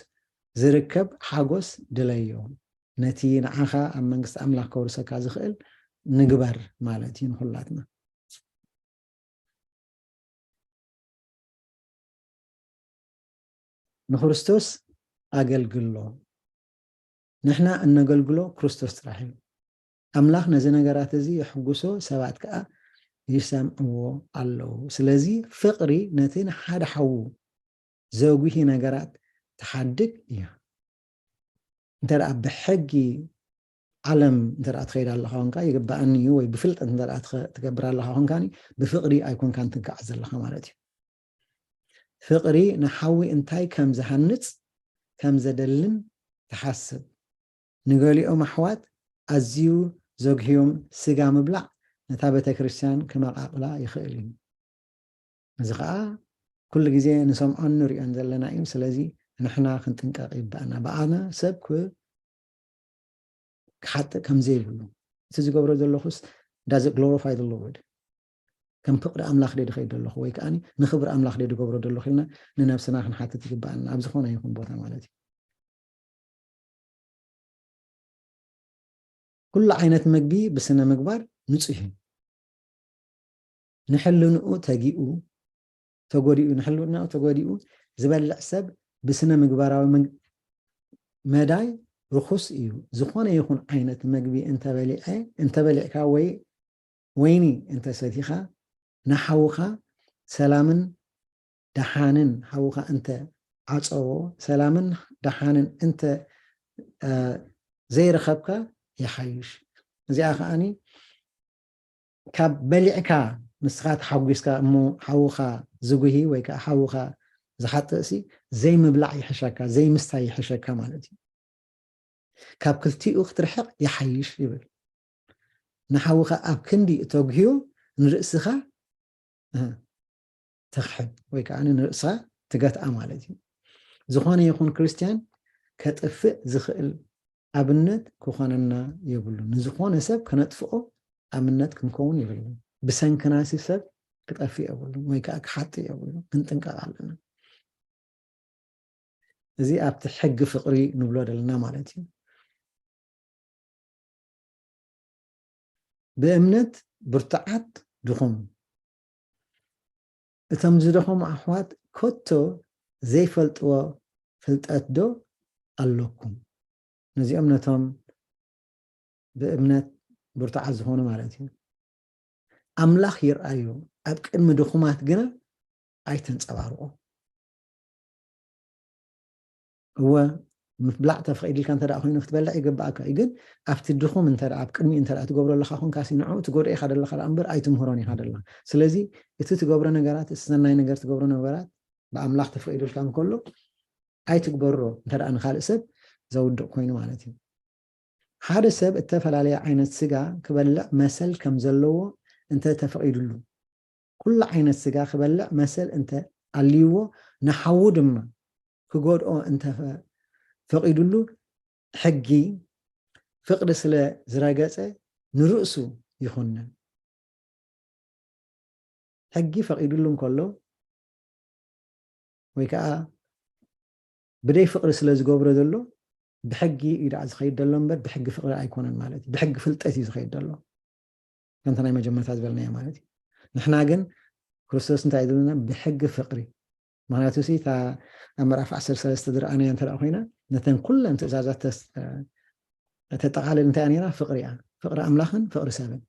ዝርከብ ሓጎስ ድለዮ። ነቲ ንዓኻ ኣብ መንግስቲ ኣምላኽ ከውርሰካ ዝኽእል ንግበር ማለት እዩ ንኹላትና። ንክርስቶስ ኣገልግሎ። ንሕና እነገልግሎ ክርስቶስ ጥራሕ እዩ። ኣምላኽ ነዚ ነገራት እዚ የሕጉሶ፣ ሰባት ከኣ ይሰምዕዎ ኣለዉ። ስለዚ ፍቕሪ ነቲ ንሓደ ሓዉ ዘጉሂ ነገራት ትሓድግ እያ። እንተ ደኣ ብሕጊ ዓለም እንተ ደኣ ትኸይድ ኣለኻ ኾንካ፣ ይግባኣኒ እዩ ወይ ብፍልጠት እንተ ደኣ ትኸ-፣ ትገብር ኣለኻ ኾንካኒ፣ ብፍቕሪ ኣይኮንካን ትጋዓዝ ዘለኻ ማለት እዩ። ፍቕሪ ንሓዊ እንታይ ከም ዝሃንጽ ከም ዘደልን ትሓስብ። ንገሊኦም ኣሕዋት ኣዝዩ ዘጉህዮም ስጋ ምብላዕ ነታ ቤተ ክርስቲያን ክመቓቕላ ይኽእል እዩ። እዚ ኸኣ ኩሉ ግዜ ንሰምዖን ንሪኦን ዘለና እዩ። ስለዚ ንሕና ክንጥንቀቕ ይግባኣና። ብኣና ሰብ ክ-፣ ክሓጥእ ከም ዘይብሉ፣ እቲ ዝገብሮ ዘለኹስ፣ does it glorify the Lord? ከም ፍቕሪ ኣምላኽ ድየ ዝኸይድ ዘለኹ ወይ ከኣ ንኽብሪ ኣምላኽ ድየ ዝገብሮ ዘለኹ ኢልና ንነብስና ክንሓትት ይግባኣና፣ ኣብ ዝኾነ ይኹን ቦታ ማለት እዩ። ኩሉ ዓይነት ምግቢ ብስነ ምግባር ንጹህ እዩ። ንሕልንኡ ተጊኡ፣ ተጎዲኡ፣ ንሕልንኡ ተጎዲኡ ዝበልዕ ሰብ ብስነ ምግባራዊ መግ-፣ መዳይ ርኹስ እዩ። ዝኾነ ይኹን ዓይነት መግቢ እንተበሊዐ እንተበሊዕካ ወይ ወይኒ እንተሰቲኻ ንሓውኻ ሰላምን ደሓንን ሓውኻ እንተ ዓፀዎ ሰላምን ደሓንን እንተ ዘይረኸብካ ይሓይሽ። እዚኣ ከዓኒ ካብ በሊዕካ ንስኻ ተሓጒስካ እሞ ሓውኻ ዝጉሂ ወይ ከዓ ሓውኻ ዝሓጥእሲ ዘይምብላዕ ይሕሸካ ዘይምስታይ ይሕሸካ ማለት እዩ። ካብ ክልቲኡ ክትርሕቕ ይሓይሽ ይብል። ንሓውኻ ኣብ ክንዲ እተጉህዮ ንርእስኻ ተኽሕድ ወይ ከዓ ንርእስኻ ትገትኣ ማለት እዩ። ዝኾነ ይኹን ክርስትያን ከጥፍእ ዝኽእል ኣብነት ክኾነና የብሉ። ንዝኾነ ሰብ ከነጥፍኦ ኣብነት ክንከውን የብሉ። ብሰንክናሲ ሰብ ክጠፍእ የብሉ ወይ ከዓ ክሓጥ የብሉ። ክንጥንቀቕ ኣለና። እዚ ኣብቲ ሕጊ ፍቕሪ ንብሎ ዘለና ማለት እዩ። ብእምነት ብርቱዓት ድኹም። እቶም ዝደኸሙ ኣሕዋት ከቶ ዘይፈልጥዎ ፍልጠት ዶ ኣለኩም? ነዚኦም ነቶም ብእምነት ብርቱዓት ዝኾኑ ማለት እዩ። ኣምላኽ ይርኣዩ፣ ኣብ ቅድሚ ድኹማት ግና ኣይተንጸባርቑ። እወ ምብላዕ ተፈቒድልካ እንተ ኮይኑ ክትበልዕ ይግብኣካ እዩ። ግን ኣብቲ ድኹም እንተ ኣብ ቅድሚኡ እንተ ትገብሮ ኣለካ ኮንካ ንዕኡ ትጎድኦ ኢኻ ደለካ እምበር ኣይትምህሮን ኢኻ ደለካ። ስለዚ እቲ ትገብሮ ነገራት እቲ ሰናይ ነገር ትገብሮ ነገራት ብኣምላኽ ተፈቒዱልካ እንከሎ ኣይትግበሮ እንተ ንካልእ ሰብ ዘውድቕ ኮይኑ ማለት እዩ። ሓደ ሰብ እተፈላለየ ዓይነት ስጋ ክበልዕ መሰል ከም ዘለዎ እንተ ተፈቒዱሉ፣ ኩሉ ዓይነት ስጋ ክበልዕ መሰል እንተ ኣልይዎ፣ ንሓዉ ድማ ክጎድኦ እንተ ፈ-፣ ፈቒዱሉ፣ ሕጊ ፍቕሪ ስለ ዝረገጸ ንርእሱ ይኹንን። ሕጊ ፈቒዱሉ እንከሎ ወይ ከዓ ብደይ ፍቕሪ ስለ ዝገብሮ ዘሎ ብሕጊ እዩ ደኣ ዝኸይድ ዘሎ እምበር ብሕጊ ፍቕሪ ኣይኮነን ማለት እዩ። ብሕጊ ፍልጠት እዩ ዝኸይድ ዘሎ። ከምቲ ናይ መጀመርታ ዝበልናዮ ማለት እዩ። ንሕና ግን ክርስቶስ እንታይ እዩ ዝብለና? ብሕጊ ፍቕሪ። ምኽንያቱ ሲ እታ ኣብ ምዕራፍ ዓሰርተ ሰለስተ ዝረኣናዮ እንተ ደኣ ኮይና ነተን ኩለን ትእዛዛት ተስ-፣ ተጠቓልል እንታይ እያ ነይራ? ፍቕሪ እያ። ፍቕሪ ኣምላኽን ፍቕሪ ሰብን።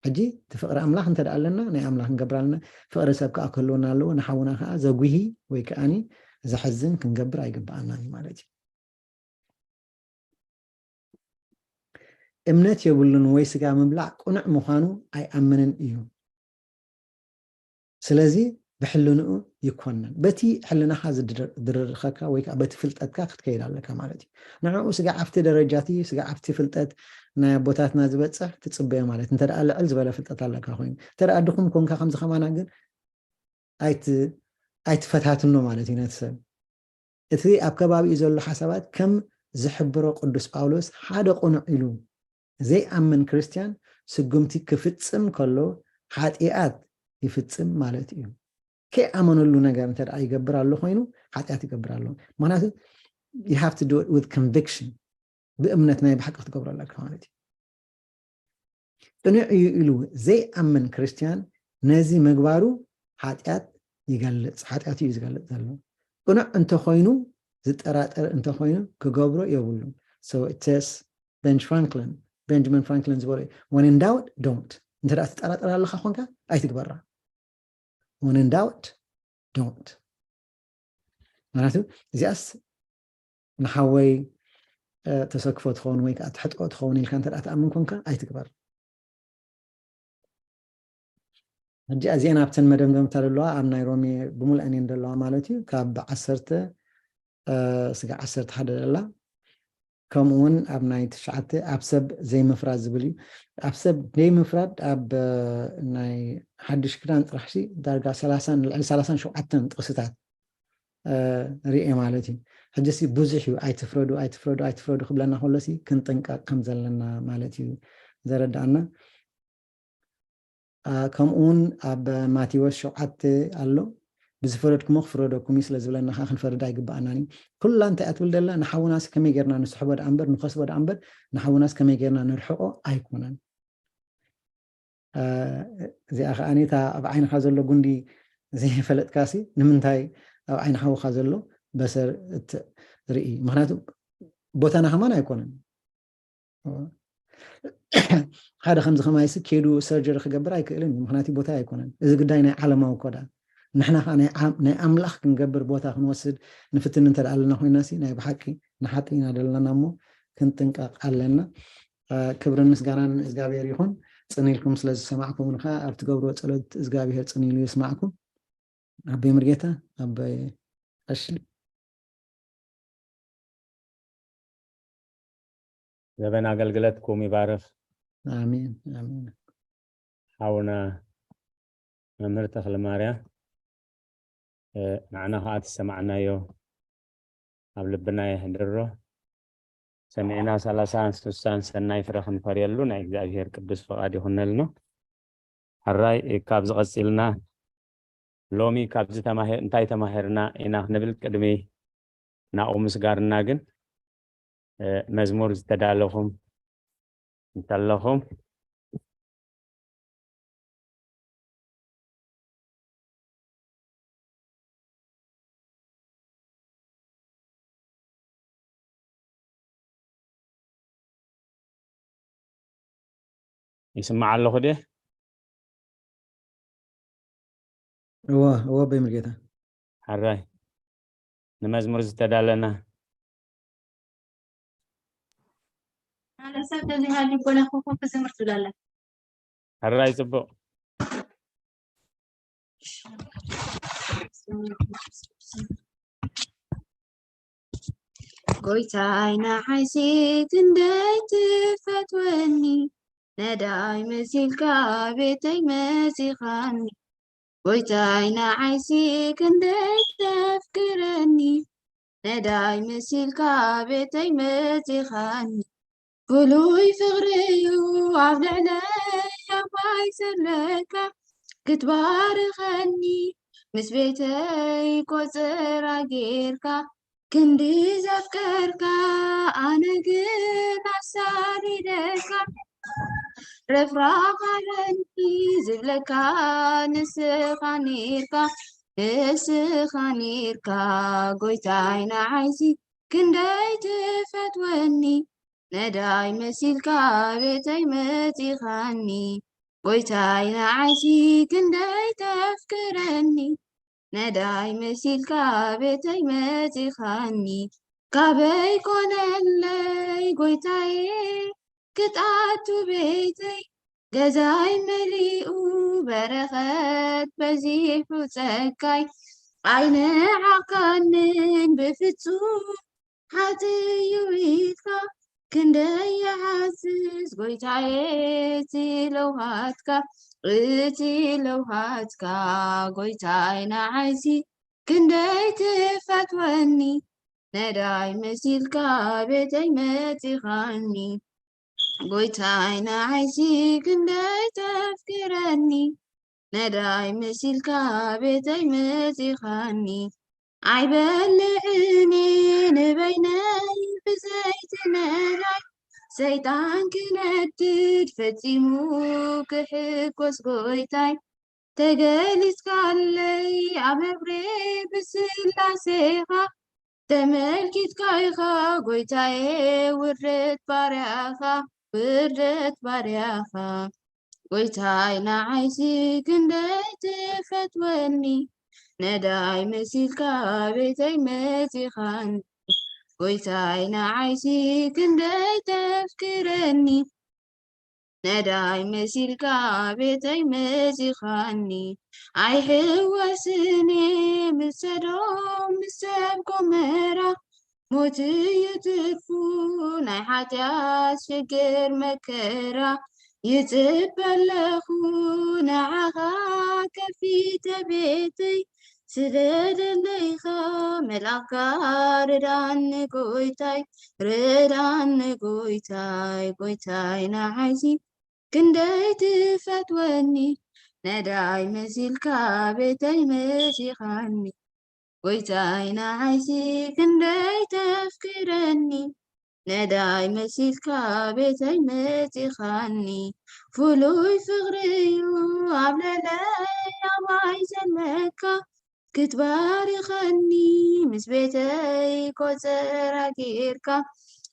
ሕጂ እቲ ፍቕሪ ኣምላኽ እንተ ደኣ ኣለና ናይ ኣምላኽ ንገብር ኣለና። ፍቕሪ ሰብ ከዓ ክህልወና ኣለዎ። ንሓውና ከዓ ዘጉሂ ወይ ከዓኒ ዘሕዝን ክንገብር ኣይግብኣናን እዩ ማለት እዩ። እምነት የብሉን ወይ ስጋ ምብላዕ ቅኑዕ ምዃኑ ኣይኣምንን እዩ። ስለዚ ብሕልንኡ ይኮነን። በቲ ሕልናኻ ዝድር-፣ ዝድርኸካ ወይ ከዓ በቲ ፍልጠትካ ክትከይድ ኣለካ ማለት እዩ። ንዕኡ ስጋ ኣብቲ ደረጃ እቲ ስጋ ኣብቲ ፍልጠት ናይ ኣቦታትና ዝበጽሕ ትጽበዮ ማለት እንተ ደኣ ልዕል ዝበለ ፍልጠት ኣለካ ኮይኑ። እንተ ደኣ ድኹም ኮንካ ከምዚ ከማና ግን ኣይት-፣ ኣይትፈታትኖ ማለት እዩ ነቲ ሰብ። እቲ ኣብ ከባቢኡ ዘሎ ሓሳባት ከም ዝሕብሮ ቅዱስ ጳውሎስ ሓደ ቅኑዕ ኢሉ ዘይኣምን ክርስትያን ስጉምቲ ክፍጽም ከሎ ሓጢኣት ይፍጽም ማለት እዩ። ከይኣመነሉ ነገር እንተ ደኣ ይገብር ኣሎ ኮይኑ ሓጢኣት ይገብር ኣሎ። ምኽንያቱ you have to do it with conviction። ብእምነት ናይ ብሓቂ ክትገብሮ ኣለካ ማለት እዩ። ቅኑዕ እዩ ኢሉ ዘይኣምን ክርስትያን ነዚ ምግባሩ ሓጢኣት ይገልጽ፣ ሓጢኣቱ እዩ ዝገልጽ ዘሎ። ቅኑዕ እንተኾይኑ ዝጠራጠር እንተኾይኑ ክገብሮ የብሉን። So it says Benj Franklin፣ ቤንጃሚን ፍራንክሊን ዝበሎ እዩ፣ when in doubt don't። እንተ ደኣ ትጠራጠር ኣለኻ ኮንካ ኣይትግበራ። When in doubt don't። ምክንያቱ እዚኣስ ንሓወይ ተሰክፎ ትኸውን ወይ ከዓ ትሕጥቆ ትኸውን ኢልካ እንተ ትኣምን ኮንካ ኣይትግበር። ሕጂ እዚአን ኣብተን መደምደምታ ዘለዋ ኣብ ናይ ሮሜ ብምልአን እየን ዘለዋ ማለት እዩ። ካብ ዓሰርተ ስጋ ዓሰርተ ሓደ ዘላ ከምኡ እውን ኣብ ናይ ትሽዓተ ኣብ ሰብ ዘይምፍራድ ዝብል እዩ። ኣብ ሰብ ዘይምፍራድ ኣብ ናይ ሓድሽ ክዳን ጥራሕ ሲ ዳርጋ ሰላሳን ልዕሊ ሰላሳን ሸውዓተን ጥቕስታት ርኤ ማለት እዩ። ሕጂ ሲ ብዙሕ እዩ ኣይትፍረዱ ኣይትፍረዱ ኣይትፍረዱ ክብለና ከሎ ሲ ክንጥንቀቕ ከም ዘለና ማለት እዩ ዘረዳኣና። ከምኡ እውን ኣብ ማቴዎስ ሸውዓተ ኣሎ፣ ብዝፈረድኩሞ ክፍረደኩም እዩ ስለ ዝብለና ከዓ ክንፈርድ ኣይግባኣናን እዩ። ኩላ እንታይ እያ ትብል ደላ? ንሓውናስ ከመይ ጌርና ንስሕቦ ደኣ እምበር ንኸስቦ ደኣ እምበር ንሓውናስ ከመይ ጌርና ንርሕቆ ኣይኮነን። እዚኣ ከዓ እታ ኣብ ዓይንካ ዘሎ ጉንዲ ዘይፈለጥካሲ ንምንታይ ኣብ ዓይኒ ሓውካ ዘሎ በሰር እትርኢ? ምክንያቱ ቦታና ከማን ኣይኮነን። ሓደ ከምዚ ከማይሲ ኬዱ ሰርጀሪ ክገብር ኣይክእልን እዩ፣ ምክንያቱ ቦታ ኣይኮነን። እዚ ጉዳይ ናይ ዓለማዊ ኮዳ። ንሕና ከዓ ናይ ዓም-፣ ናይ ኣምላኽ ክንገብር ቦታ ክንወስድ ንፍትን እንተ ደኣ ኣለና ኮይና ሲ ናይ ብሓቂ ንሓጢ ኢና ዘለና እሞ ክንጥንቀቕ ኣለና። አ፣ ክብርን ምስጋናን ንእግዚኣብሔር ይኹን። ጽን ኢልኩም ስለ ዝሰማዕኩምን ከዓ ኣብ ትገብርዎ ጸሎት እግዚኣብሔር ጽን ኢሉ ይስማዕኩም። ኣቦይ ምርጌታ፣ ኣቦይ ቀሺ። ዘበን ኣገልግለትኩም ይባርኽ። ኣሜን፣ ኣሜን። ሓውና መምህር ተኽለ ማርያም፣ እ፣ ንዓና ኸዓ ትሰማዕናዮ ኣብ ልብና የሕድሮ። ሰሚዕና ሰላሳን ስሳን ሰናይ ፍረ ክንፈርየሉ ናይ እግዚኣብሔር ቅዱስ ፍቓድ ይኹነልና። ሕራይ፣ እ፣ ካብዚ ቀጺልና ሎሚ ካብዚ ተማሂ-፣ እንታይ ተማሂርና ኢና ክንብል ቅድሚ ናብኡ ምስጋርና ግን፣ እ፣ መዝሙር ዝተዳለኹም እንተለኹም፣ ይስማዕ ኣለኹ ድየ? እወ፣ እወ፣ ኣቦይ ሙሉጌታ። ሕራይ። ንመዝሙር ዝተዳለና። ኣነ ሰብ ተዘይሃልዩ ጎና ኮኾብ ክዝምር ትብላ ኣላ። ሕራይ፣ ጽቡቕ። ጎይታይ ንዓይሲ ክንደይ ትፈትወኒ፣ ነዳይ መሲልካ ቤተይ መጺኻኒ። ጎይታይ ንዓይሲ ክንደይ ተፍቅረኒ፣ ነዳይ መሲልካ ቤተይ መጺኻኒ። ፍሉይ ፍቕሪ እዩ ኣብ ልዕለይ ኣባይ ዘለካ፣ ክትባርኸኒ ምስ ቤተይ ቆጸራ ጌርካ፣ ክንዲ ዘፍቀርካ ኣነ ግን ኣሳዲደካ። ረፍራፍ ኣለኒ ዝብለካ ንስኻ ኔርካ፣ ንስኻ ኔርካ። ጎይታይ ንዓይሲ ክንደይ ትፈትወኒ፣ ነዳይ መሲልካ ቤተይ መጺኻኒ። ጎይታይ ንዓይሲ ክንደይ ተፍቅረኒ፣ ነዳይ መሲልካ ቤተይ መጺኻኒ። ካበይ ኮነለይ ጎይታዬ ክትኣቱ ቤተይ፣ ገዛይ መሊኡ በረኸት በዚሑ ጸጋይ። ኣይንዓቕካንን ብፍጹም ሓጥዩ ኢልካ፣ ክንደይ ይሓስስ ጎይታዬ እቲ ለውሃትካ፣ እቲ ለውሃትካ። ጎይታይ ንዓይሲ ክንደይ ትፈትወኒ፣ ነዳይ መሲልካ ቤተይ መጺኻኒ። ጎይታይ ንዓይሲ ክንደይ ተፍቅረኒ፣ ነዳይ መሲልካ ቤተይ መጺኻኒ። ኣይበልዕን እየ ንበይነይ ብዘይቲ ነዳይ፣ ሰይጣን ክነድድ ፈጺሙ ክሕጎስ ጎይታይ። ተገሊጽካለይ ኣብ መብሬ ብስላሴኻ፣ ተመልኪትካ ኢኻ ጎይታዬ ውርደት ባርያኻ፣ ውርደት ባርያኻ። ጎይታይ ንዓይሲ ክንደይ ትፈትወኒ፣ ነዳይ መሲልካ ቤተይ መጺኻኒ። ጎይታይ ንዓይሲ ክንደይ ተፍቅረኒ፣ ነዳይ መሲልካ ቤተይ መጺኻኒ። ኣይሕወስን እየ ምስ ሰዶም ምስ ሰብ ጎመራ፣ ሞት እዩ ትርፉ ናይ ሓጢኣት ሽግር መከራ። ይጽበ ኣለኹ ንዓኻ ከፊተ ቤተይ፣ ስደደለይኻ መልኣኽካ፣ ርዳኒ ጎይታይ፣ ርዳኒ ጎይታይ። ጎይታይ ንዓይሲ ክንደይ ትፈትወኒ፣ ነዳይ መሲልካ ቤተይ መጺኻኒ። ጎይታይ ንዓይሲ ክንደይ ተፍቅረኒ፣ ነዳይ መሲልካ ቤተይ መጺኻኒ። ፍሉይ ፍቕሪ እዩ ኣብ ልዕለይ ኣባይ ዘለካ፣ ክትባርኸኒ ምስ ቤተይ ቆጸራ ጌርካ፣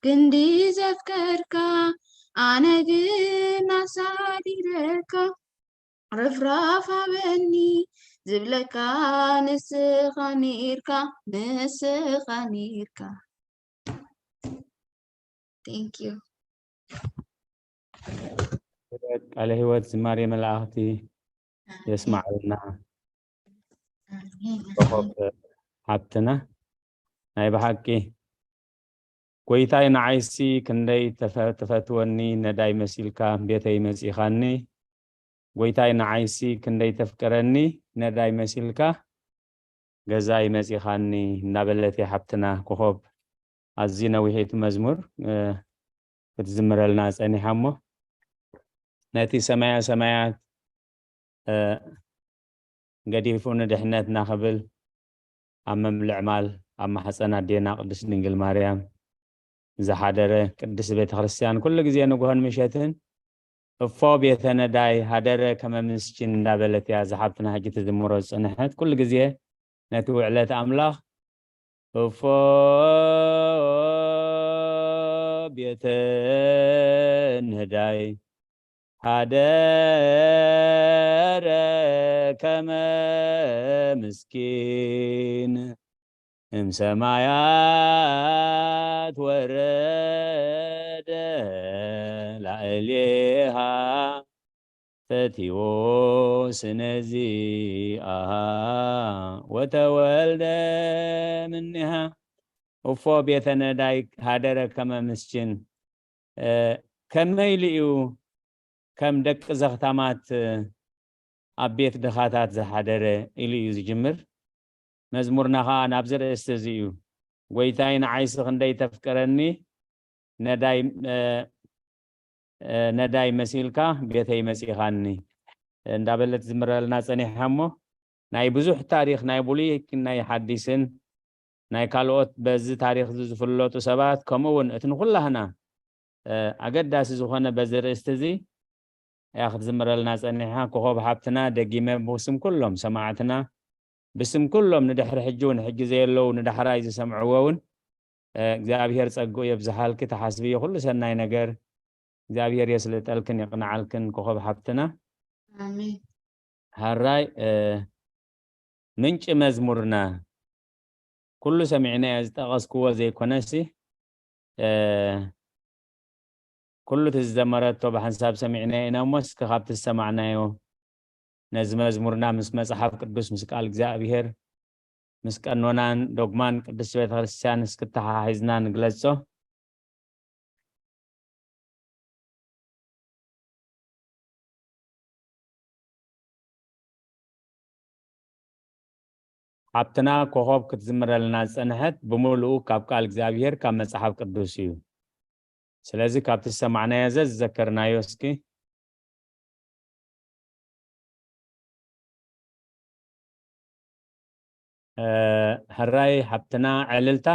ክንዲ ዘፍቀርካ ኣነ ግን ኣሳዲረካ። ርፍራፍ ሃበኒ ዝብለካ ንስኻ ኔርካ፣ ንስኻ ኔርካ። Thank you። ቃለ ህይወት ዝማሬ መላእኽቲ የስማዕልና። ኮኾብ ሓብትና ናይ ብሓቂ ጎይታይ ንዓይሲ ክንደይ ተፈ- ትፈትወኒ ነዳይ መሲልካ ቤተይ መጺኻኒ። ጎይታይ ንዓይሲ ክንደይ ተፍቅረኒ ነዳይ መሲልካ ገዛይ መጺኻኒ እንዳበለት እያ ሓብትና ኮኾብ ኣዝዩ ነዊሕ እቲ መዝሙር ክትዝምረልና ጸኒሓ እሞ ነቲ ሰማያ ሰማያት ገዲፉ ንድሕነትና ክብል ኣብ ምልዕማል ኣብ ማሕፀን ኣዴና ቅድስት ድንግል ማርያም ዝሓደረ ቅድስት ቤተ ክርስቲያን ኩሉ ግዜ ንግሆን ምሸትን እፎ ቤተ ነዳይ ሃደረ ከመ ምስኪን እንዳበለት እያ እዛ ሓብትና ሕጂ ትዝምሮ ዝፀንሐት። ኩሉ ግዜ ነቲ ውዕለት ኣምላኽ እፎ ቤተ ነዳይ ሃደረ ከመ ምስኪን እምሰማያት ወረደ ላዕሌሃ ፈቲዎ ስነዚኣሃ ወተወልደ ምኒሃ። እፎ ቤተ ነዳይ ሃደረ ከመ ምስኪን ከመይ ኢሉ እዩ ከም ደቂ ዘኽታማት ኣብ ቤት ድኻታት ዝሓደረ ኢሉ እዩ ዝጅምር። መዝሙርና ኸዓ ናብዚ ርእስቲ እዚ እዩ። ጎይታይ ንዓይሲ ክንደይ ተፍቅረኒ ነዳይ ነዳይ መሲልካ ቤተይ መጺኻኒ እንዳበለት ዝምረልና ጸኒሓ እሞ ናይ ብዙሕ ታሪኽ ናይ ብሉይ ናይ ሓዲስን ናይ ካልኦት በዚ ታሪኽ እዚ ዝፍለጡ ሰባት ከምኡ እውን እቲ ንኩላህና ኣገዳሲ ዝኾነ በዚ ርእስቲ እዚ እያ ክትዝምረልና ጸኒሓ። ኮኾብ ሓብትና ደጊመ ብስም ኩሎም ሰማዕትና ብስም ኩሎም ንድሕሪ ሕጂ እውን ሕጂ ዘየለዉ ንዳሕራይ ዝሰምዕዎ እውን እግዚኣብሔር ጸግኡ የብዝሓልኪ። ተሓስብዮ ኩሉ ሰናይ ነገር እግዚኣብሔር የስልጠልክን የቕንዓልክን ኮኾብ ሓብትና። ኣሜን። ሃራይ ምንጭ መዝሙርና ኩሉ ሰሚዕናዮ ዝጠቐስክዎ ዘይኮነሲ ኩሉ እቲ ዝዘመረቶ ብሓንሳብ ሰሚዕናዮ ኢና እሞ እስኪ ካብቲ ዝሰማዕናዮ ነዚ መዝሙርና ምስ መጽሓፍ ቅዱስ ምስ ቃል እግዚኣብሔር ምስ ቀኖናን ዶግማን ቅድስት ቤተክርስትያን እስክተሓሒዝና ንግለጾ። ሓብትና ኮኾብ ክትዝምረልና ዝጸንሐት ብምሉኡ ካብ ቃል እግዚኣብሔር ካብ መጽሓፍ ቅዱስ እዩ። ስለዚ ካብቲ ዝሰማዕናዮ ዘዝዘከርናዮ እስኪ ሕራይ ሓብትና ዕልልታ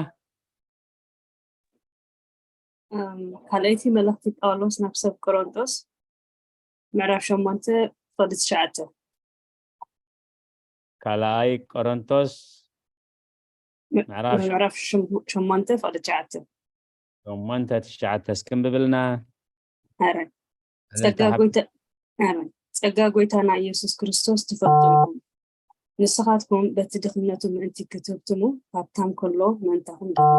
ካልኣይቲ መልእኽቲ ጳውሎስ ናብ ሰብ ቆሮንጦስ ምዕራፍ ሸሞንተ ፍቕዲ ትሽዓተ ካልኣይ ቆሮንቶስ ምዕራፍ ምዕራፍ ሸሞንተ ፍቕዲ ትሽዓተ ሸሞንተ ትሽዓተ እስክንብብልና ጸጋ ጎይታ ጸጋ ጎይታና ኢየሱስ ክርስቶስ ትፈልጡ ንስኻትኩም በቲ ድኽነቱ ምእንቲ ክትህብትሙ ሃብታም ከሎ ምእንታኹም ድኻ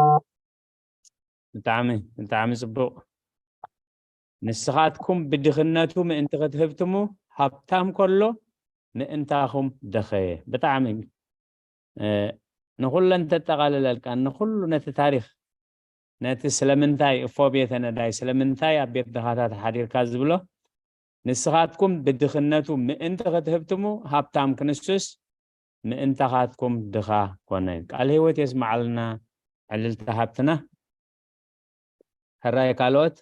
ብጣዕሚ ብጣዕሚ ጽቡቕ ንስኻትኩም ብድኽነቱ ምእንቲ ክትህብትሙ ሃብታም ከሎ ምእንታኹም ደኸየ ብጣዕሚ ንኹለን ተጠቓልለልካ ንኹሉ ነቲ ታሪኽ ነቲ ስለምንታይ እፎ ቤተ ነዳይ ስለምንታይ ኣብ ቤት ድኻታት ሓዲርካ ዝብሎ ንስኻትኩም ብድኽነቱ ምእንቲ ክትህብትሙ ሃብታም ክንሱስ ምእንታኻትኩም ድኻ ኮነ ቃል ህይወት የስማዓልና ዕልልቲ ሃብትና ሕራይ ካልኦት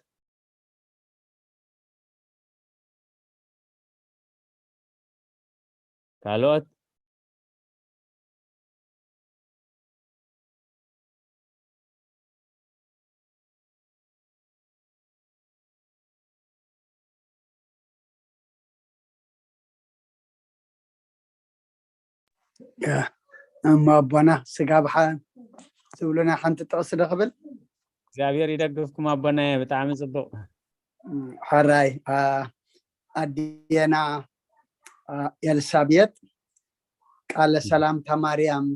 ካልኦት እሞ ኣቦና ስጋ ብሓን ትብሉና ሓንቲ ጥቕሲ ዶ ክብል እግዚኣብሔር ይደግፍኩም ኣቦናየ፣ ብጣዕሚ ጽቡቕ። ሕራይ ኣዴና ኤልሳቤጥ ቃለ ሰላምታ ማርያም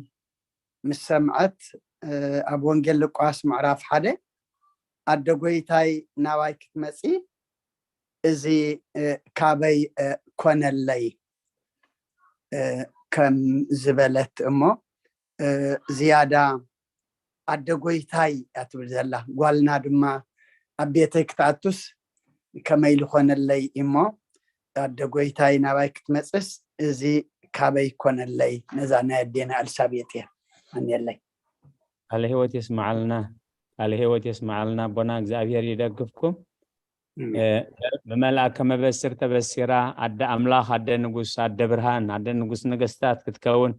ምስ ሰምዐት ኣብ ወንጌል ሉቃስ ምዕራፍ ሓደ ኣደ ጎይታይ ናባይ ክትመጺ እዚ ካበይ ኮነለይ ከም ዝበለት እሞ ዝያዳ ኣደ ጎይታይ እያ ትብል ዘላ። ጓልና ድማ ኣብ ቤተይ ክትኣቱስ ከመይ ልኾነለይ እሞ ኣደ ጎይታይ ናባይ ክትመፅስ እዚ ካበይ ኮነለይ። ነዛ ናይ ኣዴና ኤልሳቤጥ እያ ኣንየለይ። ቃለ ህይወት የስመዓልና፣ ቃለ ህይወት የስመዓልና ኣቦና፣ እግዚኣብሔር ይደግፍኩም። ብመልኣከ መበስር ተበሲራ ኣደ ኣምላኽ፣ ኣደ ንጉስ፣ ኣደ ብርሃን፣ ኣደ ንጉስ ነገስታት ክትከውን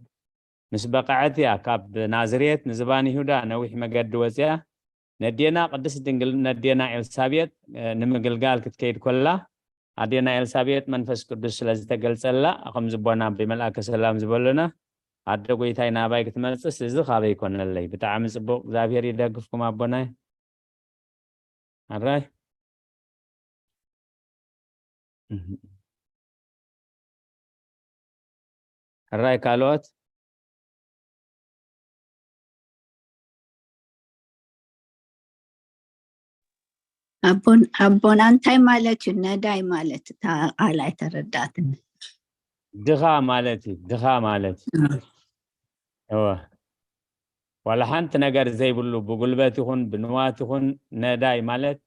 ምስ በቐዐት እያ ካብ ናዝሬት ንዝባን ይሁዳ ነዊሕ መገዲ ወፅያ። ነዴና ቅድስት ድንግል ነዴና ኤልሳቤጥ ንምግልጋል ክትከይድ ኮላ ኣዴና ኤልሳቤጥ መንፈስ ቅዱስ ስለዝተገልጸላ ከምዚ ኣቦና ብመልኣከ ሰላም ዝበሉና ኣደ ጎይታይ ናባይ ክትመጽስ እዚ ካበይ ኮነለይ። ብጣዕሚ ጽቡቕ፣ እግዚኣብሔር ይደግፍኩም ኣቦናይ። ኣራይ ሕራይ ካልኦት ኣቦን ኣቦና እንታይ ማለት እዩ? ነዳይ ማለት እታ ቃል ኣይተረዳእትን። ድኻ ማለት እዩ። ድኻ ማለት እወ፣ ዋላ ሓንቲ ነገር ዘይብሉ ብጉልበት ይኹን ብንዋት ይኹን ነዳይ ማለት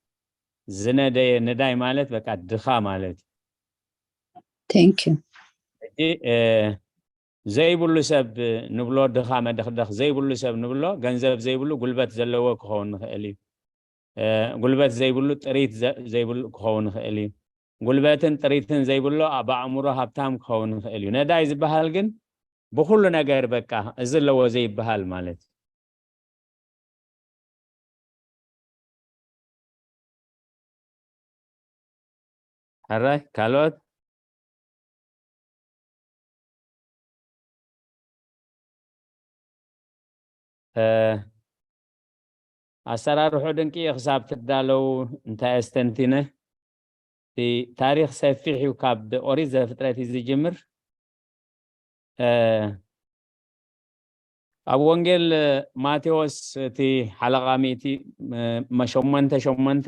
ዝነደየ ነዳይ ማለት በቃ ድኻ ማለት እዩ። Thank you። ሕጂ ዘይብሉ ሰብ ንብሎ ድኻ መደኽደኽ ዘይብሉ ሰብ ንብሎ ገንዘብ ዘይብሉ ጉልበት ዘለዎ ክኸውን ንኽእል እዩ። ጉልበት ዘይብሉ ጥሪት ዘይብሉ ክኸውን ይኽእል እዩ። ጉልበትን ጥሪትን ዘይብሎ ብኣእምሮ ሃብታም ክኸውን ይኽእል እዩ። ነዳይ ዝበሃል ግን ብኩሉ ነገር በቃ እዚ ኣለዎ ዘይበሃል ማለት እዩ። ሕራይ ካልኦት ኣሰራርሑ ድንቂ ክሳብ ትዳለው እንታይ ኣስተንቲነ። እቲ ታሪክ ሰፊሕ እዩ፣ ካብ ኦሪት ዘፍጥረት እዩ ዝጅምር። ኣብ ወንጌል ማቴዎስ እቲ ሓለቓ ሚእቲ ሸሞንተ ሸሞንተ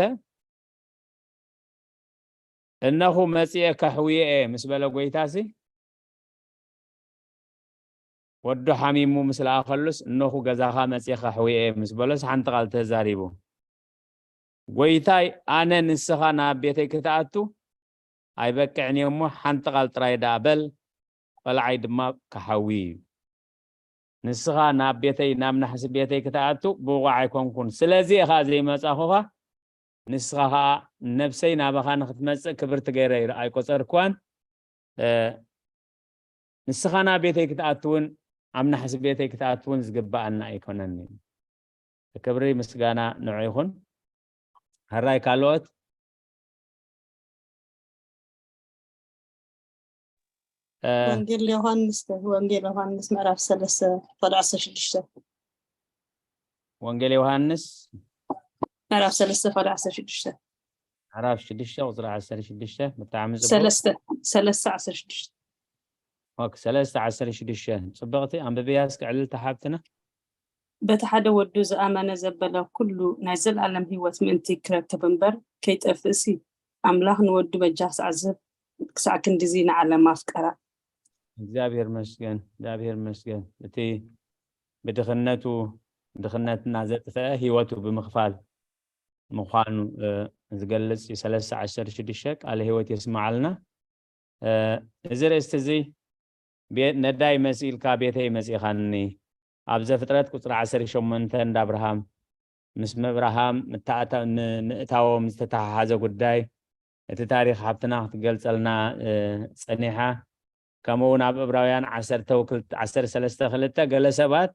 እነኹ መጺኤ ከሕውየ እየ ምስ በለ ጎይታሲ ወዱ ሓሚሙ ምስ ለኣኸሉስ እነኹ ገዛኻ መጺኤ ከሕውየ እየ ምስ በሎስ ሓንቲ ቃል ተዛሪቡ። ጎይታይ ኣነ ንስኻ ናብ ቤተይ ክትኣቱ ኣይበቅዕን እየ እሞ ሓንቲ ቃል ጥራይ ደኣ በል፣ ቆልዓይ ድማ ክሓዊ እዩ። ንስኻ ናብ ቤተይ ናብ ናሕሲ ቤተይ ክትኣቱ ብቑዕ ኣይኮንኩን፣ ስለዚ እየ ኸዓ ዘይመጻኹኻ። ንስኻ ኸዓ ነብሰይ ናባኻ ንኽትመጽእ ክብርቲ ገይረ ኣይቆጸርክዋን። ንስኻ ናብ ቤተይ ክትኣትውን ኣብ ናሕሲ ቤተይ ክትኣትውን ዝግባኣና ኣይኮነን። ክብሪ ምስጋና ንዑ ይኹን። ሕራይ ካልኦት ወንጌል ዮሃንስ ወንጌል ዮሃንስ ምዕራፍ ሰለስተ ፈቅዲ ዓሰርተ ሽዱሽተ ወንጌል ዮሃንስ ምዕራፍ ሰለስተ ፈቅዲ ዓሰርተ ሽዱሽተ ምዕራፍ ሽዱሽተ ቁፅሪ ዓሰርተ ሽዱሽተ ብጣዕሚ ጽቡቅ። ሰለስተ ሰለስተ ዓሰርተ ሽዱሽተ ኦኬ፣ ሰለስተ ዓሰርተ ሽዱሽተ ጽብቅቲ ኣንብብያ እስኪ ዕልልቲ ሓብትና። በቲ ሓደ ወዱ ዝኣመነ ዘበለ ኩሉ ናይ ዘላለም ህይወት ምእንቲ ክረክብ እምበር ከይጠፍእሲ ኣምላኽ ንወዱ በጃ ክሳዕ ዝህብ ክሳዕ ክንድዚ ንዓለም ኣፍቀራ። እግዚኣብሔር መስገን፣ እግዚኣብሔር መስገን። እቲ ብድኽነቱ ድኽነትና ዘጥፈአ ህይወቱ ብምኽፋል ምዃኑ ዝገልጽ እዩ። ሰለስተ ዓሰርተ ሽዱሽተ ቃለ ህይወት የስምዓልና። እዚ ርእስቲ እዚ ነዳይ መሲልካ ቤተይ መጺኻኒ ኣብ ዘፍጥረት ቁጽሪ ዓሰርተ ሸሞንተ እንዳ ኣብርሃም ምስ ምብርሃም ምእታዎም ዝተተሓሓዘ ጉዳይ እቲ ታሪኽ ሓብትና ክትገልጸልና ጸኒሓ። ከምኡ እውን ኣብ ዕብራውያን ዓሰርተ ሰለስተ ክልተ ገለ ሰባት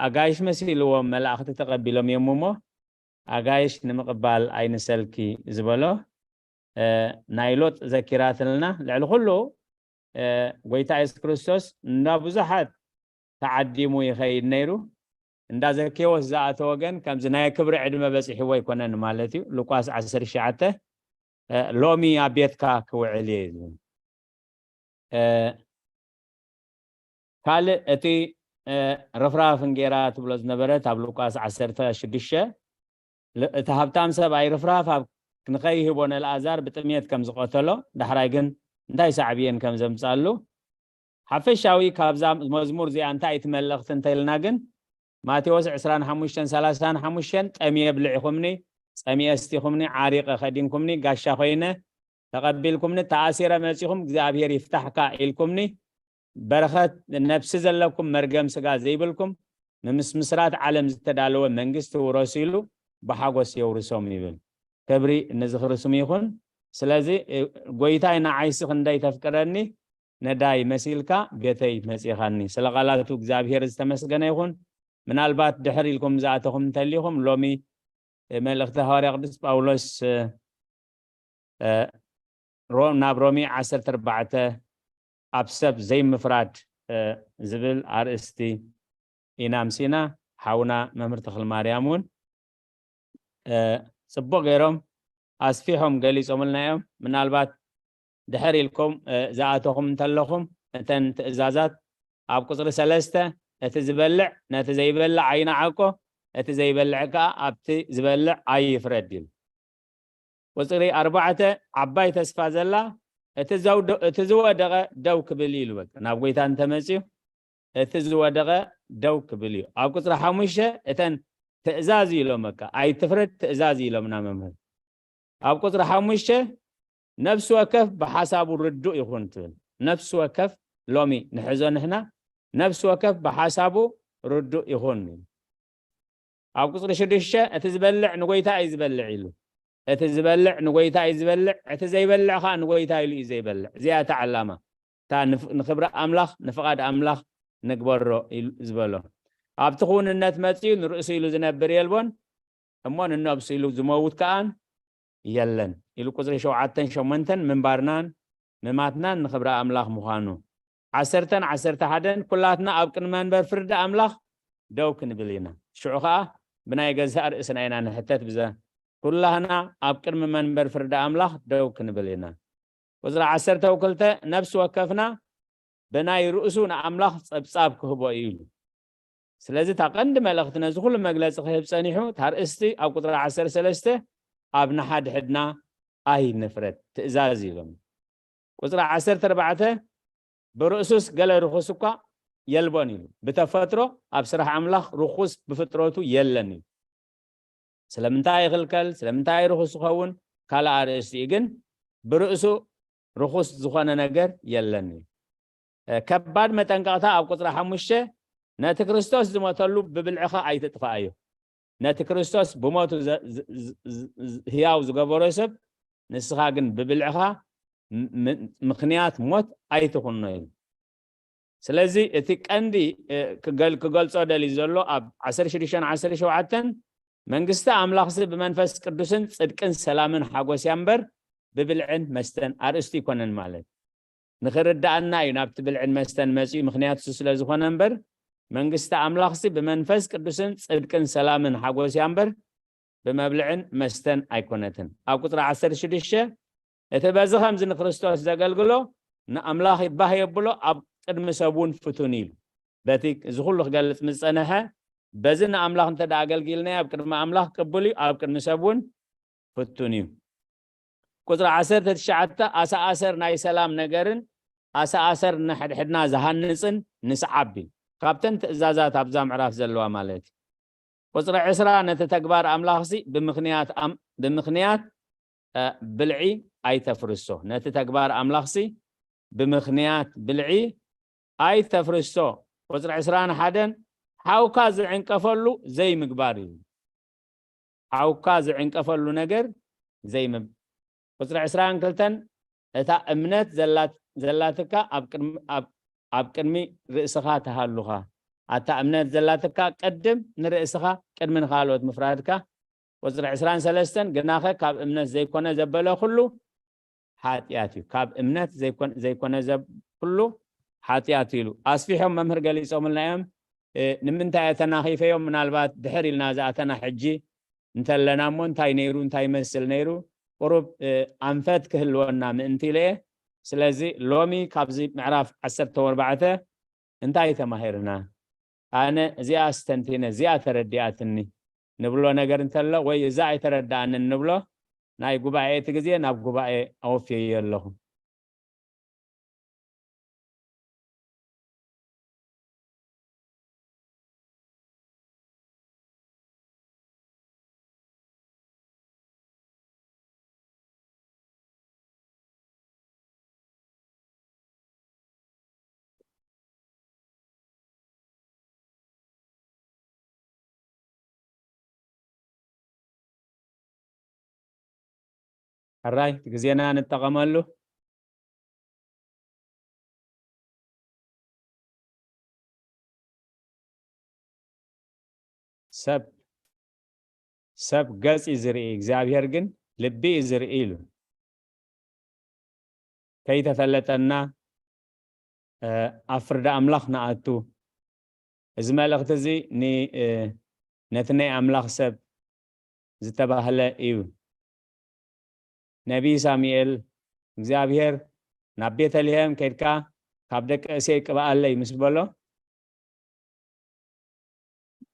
ኣጋይሽ መሲልዎም መላእኽቲ ተቐቢሎም እዮም እሞ ኣጋይሽ ንምቕባል ኣይንሰልኪ ዝበሎ ናይ ሎጥ ዘኪራትልና። ልዕሊ ኩሉ ጎይታ የሱስ ክርስቶስ እንዳ ብዙሓት ተዓዲሙ ይኸይድ ነይሩ። እንዳ ዘኬዎስ ዝኣተወ ግን ከምዚ ናይ ክብሪ ዕድመ በፂሕዎ ኣይኮነን ማለት እዩ። ሉቃስ ዓሰርተ ትሽዓተ ሎሚ ኣብ ቤትካ ክውዕል እየ ዝብል። ካልእ እቲ ርፍራፍ እንጌራ ትብሎ ዝነበረት ኣብ ሉቃስ ዓሰርተ ሽዱሽተ እቲ ሃብታም ሰብኣይ ርፍራፍ ኣብ ንኸይህቦ ነልኣዛር ብጥሜት ከም ዝቐተሎ፣ ዳሕራይ ግን እንታይ ሳዕብየን ከም ዘምጻሉ ሓፈሻዊ ካብዛ መዝሙር እዚኣ እንታይ እቲ መልእኽቲ እንተልና ግን ማቴዎስ ዕስራን ሓሙሽተን ሰላሳን ሓሙሽተን ጠምየ ብልዒኹምኒ፣ ጸሚኤ ስቲኹምኒ፣ ዓሪቐ ከዲንኩምኒ፣ ጋሻ ኮይነ ተቐቢልኩምኒ፣ ተኣሲረ መጺኹም እግዚኣብሔር ይፍታሕካ ኢልኩምኒ፣ በረኸት ነፍሲ ዘለኩም መርገም ስጋ ዘይብልኩም ንምስምስራት ዓለም ዝተዳለወ መንግስቲ ውረሱ ኢሉ ብሓጎስ የውርሶም ይብል። ክብሪ ንዝኽሪ ስሙ ይኹን። ስለዚ ጎይታይ ንዓይሲ ክንደይ ተፍቅረኒ ነዳይ መሲልካ ቤተይ መጺኻኒ። ስለ ቃላቱ እግዚኣብሔር ዝተመስገነ ይኹን። ምናልባት ድሕር ኢልኩም ዝኣተኹም እንተሊኹም ሎሚ መልእኽቲ ሃዋርያ ቅዱስ ጳውሎስ ናብ ሮሜ ዓሰርተ ኣርባዕተ ኣብ ሰብ ዘይምፍራድ ዝብል ኣርእስቲ ኢና ምሲና። ሓውና መምህር ተኽለ ማርያም እውን ፅቡቅ ገይሮም ኣስፊሖም ገሊፆምልና እዮም። ምናልባት ድሕር ኢልኩም ዝኣተኹም እንተለኹም እተን ትእዛዛት ኣብ ቁፅሪ ሰለስተ እቲ ዝበልዕ ነቲ ዘይበልዕ ኣይንዓቆ፣ እቲ ዘይበልዕ ከዓ ኣብቲ ዝበልዕ ኣይፍረድ ይብል። ቁፅሪ ኣርባዕተ ዓባይ ተስፋ ዘላ እቲ ዝወደቐ ደው ክብል እዩ ኢሉ። በቃ ናብ ጎይታ እንተመፅዩ እቲ ዝወደቐ ደው ክብል እዩ። ኣብ ቁፅሪ ሓሙሽተ እተን ትእዛዝ እዩ ኢሎም፣ በቃ ኣይትፍረድ ትእዛዝ እዩ ኢሎምና መምህር። ኣብ ቁፅሪ ሓሙሽተ ነፍሲ ወከፍ ብሓሳቡ ርዱእ ይኹን ትብል። ነፍሲ ወከፍ ሎሚ ንሕዞ ንሕና ነፍሲ ወከፍ ብሓሳቡ ርዱእ ይኹን። ኣብ ቁፅሪ ሽዱሽተ እቲ ዝበልዕ ንጎይታ እዩ ዝበልዕ ኢሉ። እቲ ዝበልዕ ንጎይታ እዩ ዝበልዕ፣ እቲ ዘይበልዕ ከዓ ንጎይታ ኢሉ እዩ ዘይበልዕ። እዚኣ እታ ዕላማ እታ ንፍ- ንክብሪ ኣምላኽ ንፍቓድ ኣምላኽ ንግበሮ ኢሉ ዝበሎ። ኣብቲ ክውንነት መፅኡ ንርእሱ ኢሉ ዝነብር የልቦን እሞ ንነብሱ ኢሉ ዝመውት ከኣን የለን ኢሉ ቁፅሪ ሸውዓተን ሸሞንተን ምንባርናን ምማትናን ንክብሪ ኣምላኽ ምዃኑ። ዓሰርተን ዓሰርተ ሓደን ኩላትና ኣብ ቅድሚ መንበር ፍርዲ ኣምላኽ ደው ክንብል ኢና። ሽዑ ከዓ ብናይ ገዛእ ርእስና ኢና ንሕተት ብዘ ኩላህና ኣብ ቅድሚ መንበር ፍርዲ ኣምላኽ ደው ክንብል ኢና። ቁፅሪ ዓሰርተ ክልተ ነፍሲ ወከፍና ብናይ ርእሱ ንኣምላኽ ጸብጻብ ክህቦ እዩ ኢሉ። ስለዚ እታ ቀንዲ መልእኽቲ ነዚ ኩሉ መግለጺ ክህብ ጸኒሑ እታ ኣርእስቲ ኣብ ቁፅሪ ዓሰርተ ሰለስተ ኣብ ንሓድሕድና ኣይንፍረድ ትእዛዝ ኢሎም። ቁፅሪ ዓሰርተ ኣርባዕተ ብርእሱስ ገለ ርኹስ እኳ የልቦን ኢሉ። ብተፈጥሮ ኣብ ስራሕ ኣምላኽ ርኹስ ብፍጥረቱ የለን ኢሉ። ስለምንታይ ይኽልከል ስለምንታይ ርኹስ ዝኸውን ካልእ ኣርእስቲ እዩ። ግን ብርእሱ ርኹስ ዝኾነ ነገር የለን እዩ። ከባድ መጠንቀቕታ ኣብ ቁፅሪ ሓሙሽተ ነቲ ክርስቶስ ዝሞተሉ ብብልዕኻ ኣይትጥፋኣዮ። ነቲ ክርስቶስ ብሞቱ ህያው ዝገበሮ ሰብ ንስኻ ግን ብብልዕኻ ምኽንያት ሞት ኣይትኹኖ እዩ። ስለዚ እቲ ቀንዲ ክገልፆ ደልዩ ዘሎ ኣብ ዓሰርተ ሽዱሽተ ዓሰርተ ሸውዓተ መንግስቲ ኣምላኽሲ ብመንፈስ ቅዱስን ፅድቅን ሰላምን ሓጎስ እያ እምበር ብብልዕን መስተን ኣርእስቲ ይኮነን ማለት ንኽርዳኣና እዩ ናብቲ ብልዕን መስተን መፅኡ ምክንያት እሱ ስለዝኾነ እምበር መንግስቲ ኣምላኽሲ ብመንፈስ ቅዱስን ፅድቅን ሰላምን ሓጎስ እያ እምበር ብመብልዕን መስተን ኣይኮነትን። ኣብ ቁፅሪ ዓሰርተ ሽዱሽተ እቲ በዚ ከምዚ ንክርስቶስ ዘገልግሎ ንኣምላኽ ይባህ የብሎ ኣብ ቅድሚ ሰብ እውን ፍቱን ኢሉ። በቲ እዚ ኩሉ ክገልፅ ምስ ፀንሐ በዚ ንኣምላኽ እንተ ኣገልጊልናዮ ኣብ ቅድሚ ኣምላኽ ቅቡል እዩ፣ ኣብ ቅድሚ ሰብ እውን ፍቱን እዩ። ቁፅሪ ዓሰርተ ትሽዓተ ኣሰኣሰር ናይ ሰላም ነገርን ኣሰኣሰር ንሕድሕድና ዝሃንፅን ንስዓብ እዩ። ካብተን ትእዛዛት ኣብዛ ምዕራፍ ዘለዋ ማለት እዩ። ቁፅሪ ዕስራ ነቲ ተግባር ኣምላኽሲ ብምኽንያት ኣም- ብምኽንያት እ፣ ብልዒ ኣይተፍርሶ። ነቲ ተግባር ኣምላኽሲ ብምኽንያት ብልዒ ኣይተፍርሶ። ቁፅሪ ዕስራን ሓደን ሓውካ ዝዕንቀፈሉ ዘይምግባር እዩ። ሓውካ ዝዕንቀፈሉ ነገር ዘይምብ ቁፅሪ ዕስራን ክልተን እታ እምነት ዘላትካ ኣብ ቅድሚ ርእስኻ ትሃሉኻ። ኣታ እምነት ዘላትካ ቅድም ንርእስኻ ቅድሚ ንኻልኦት ምፍራድካ። ቁፅሪ ዕስራን ሰለስተን ግናኸ ካብ እምነት ዘይኮነ ዘበለ ኩሉ ሓጢኣት እዩ። ካብ እምነት ዘይኮነ ዘብ ኩሉ ሓጢኣት ኢሉ ኣስፊሖም መምህር ገሊፆምልና እዮም። እ፣ ንምንታይ እየ ተናኺፈዮም? ምናልባት ድሕር ኢልና ዝኣተና ሕጂ እንተለና እሞ እንታይ ነይሩ፣ እንታይ ይመስል ነይሩ? ቁሩብ፣ እ፣ ኣንፈት ክህልወና ምእንቲ ኢለ እየ። ስለዚ ሎሚ ካብዚ ምዕራፍ ዓሰርተ ኣርባዕተ እንታይ ተማሂርና? ኣነ እዚኣ ኣስተንቲነ፣ እዚኣ ተረዲኣትኒ ንብሎ ነገር እንተሎ፣ ወይ እዛ ኣይተረዳኣንን ንብሎ፣ ናይ ጉባኤ እቲ ግዜ ናብ ጉባኤ ኣወፍየዮ ኣለኹ። ሕራይ፣ እቲ ግዜና ንጠቐመሉ። ሰብ፣ ሰብ ገጽ እዩ ዝርኢ፣ እግዚኣብሔር ግን ልቢ እዩ ዝርኢ ኢሉ። ከይተፈለጠና፣ እ፣ ኣብ ፍርዲ ኣምላኽ ንኣቱ። እዚ መልእኽቲ እዚ ን-፣ እ፣ ነቲ ናይ ኣምላኽ ሰብ ዝተባህለ እዩ። ነቢይ ሳሙኤል፣ እግዚኣብሔር ናብ ቤተልሔም ከይድካ ካብ ደቂ እሴይ ቅብኣለይ ምስ በሎ፣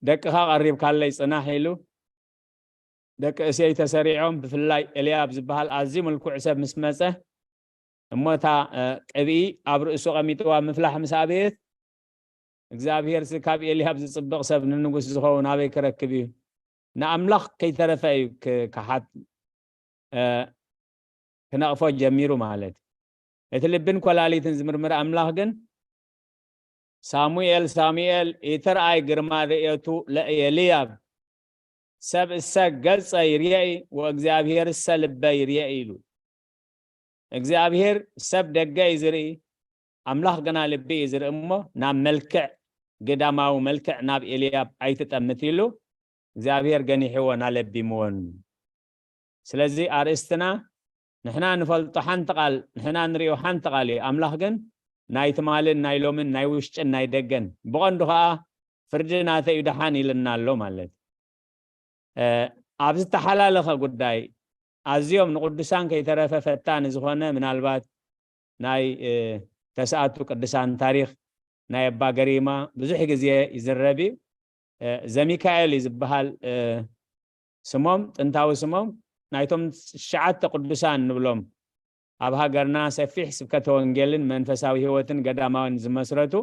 ደቅኻ ቀሪብካለይ ጽናሕ ኢሉ፣ ደቂ እሴይ ተሰሪዖም፣ ብፍላይ ኤልያብ ዝበሃል ኣዝዩ ምልኩዕ ሰብ ምስ መጸ፣ እሞ እታ፣ እ፣ ቅብኢ ኣብ ርእሱ ቀሚጥዋ ምፍላሕ ምስ ኣበየት፣ እግዚኣብሄርሲ ካብ ኤልያብ ዝጽብቕ ሰብ ንንጉስ ዝኸውን ኣበይ ክረክብ እዩ? ንኣምላኽ ከይተረፈ እዩ ክ-፣ ክሓት፣ እ፣ ክነቕፎ ጀሚሩ ማለት እዩ። እቲ ልብን ኮላሊትን ዝምርምር ኣምላኽ ግን፣ ሳሙኤል፣ ሳሙኤል፣ ኢትርኣይ ግርማ ርእየቱ ለኤልያብ፣ ሰብ እሰ ገጸ ይርኤ ወእግዚኣብሔር እሰ ልበ ይርኤ ኢሉ። እግዚኣብሔር ሰብ ደገ እዩ ዝርኢ፣ ኣምላኽ ግና ልቢ እዩ ዝርኢ እሞ፣ ናብ መልክዕ፣ ግዳማዊ መልክዕ ናብ ኤልያብ ኣይትጠምት ኢሉ እግዚኣብሔር ገኒሕዎን ኣለቢምዎን። ስለዚ ኣርእስትና ንሕና ንፈልጦ ሓንቲ ቃል፣ ንሕና ንሪኦ ሓንቲ ቃል እዩ። ኣምላኽ ግን ናይ ትማልን ናይ ሎምን ናይ ውሽጥን ናይ ደገን፣ ብቐንዱ ኸኣ ፍርዲ ናተይ እዩ ደሓን ኢልና ኣሎ ማለት እዩ። እ፣ ኣብ ዝተሓላለኸ ጉዳይ ኣዝዮም ንቅዱሳን ከይተረፈ ፈታኒ ዝኾነ፣ ምናልባት ናይ፣ እ፣ ተስኣቱ ቅዱሳን ታሪኽ ናይ ኣባ ገሪማ ብዙሕ ግዜ ይዝረብ እዩ። እ፣ ዘሚካኤል እዩ ዝበሃል፣ እ፣ ስሞም፣ ጥንታዊ ስሞም። ናይቶም ትሽዓተ ቅዱሳን ንብሎም ኣብ ሃገርና ሰፊሕ ስብከተ ወንጌልን መንፈሳዊ ህይወትን ገዳማውን ዝመስረቱ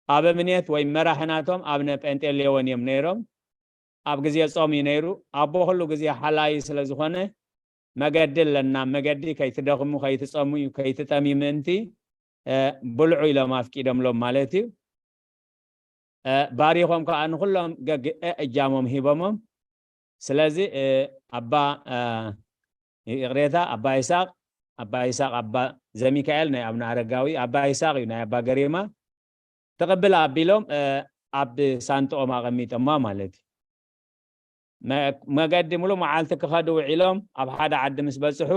ኣበምኔት ወይ መራሒ ናቶም ኣቡነ ጴንጤሌዎን እዮም ነይሮም። ኣብ ግዜ ጾም እዩ ነይሩ። ኣቦ ኩሉ ግዜ ሓላይ ስለ ዝኾነ፣ መገዲ ኣለና፣ መገዲ ከይትደኽሙ፣ ከይትጸሙ፣ ከይትጠምዩ ምእንቲ፣ እ፣ ብልዑ ኢሎም ኣፍቂዶምሎም ማለት እዩ። እ፣ ባሪኾም ከኣ ንኹሎም ገግአ እጃሞም ሂቦሞም። ስለዚ፣ እ፣ ኣባ፣ እ፣ ይቕሬታ፣ ኣባ ይስሐቅ፣ ኣባ ይስሐቅ፣ ኣባ ዘሚካኤል ናይ ኣቡነ ኣረጋዊ፣ ኣባ ይስሐቅ እዩ ናይ ኣባ ገሪማ። ትቕብል ኣቢሎም፣ እ፣ ኣብ ሳንጥኦም ኣቐሚጦማ ማለት እዩ። መ-፣ መገዲ ሙሉእ መዓልቲ ክኸዱ ውዒሎም ኣብ ሓደ ዓዲ ምስ በጽሑ፣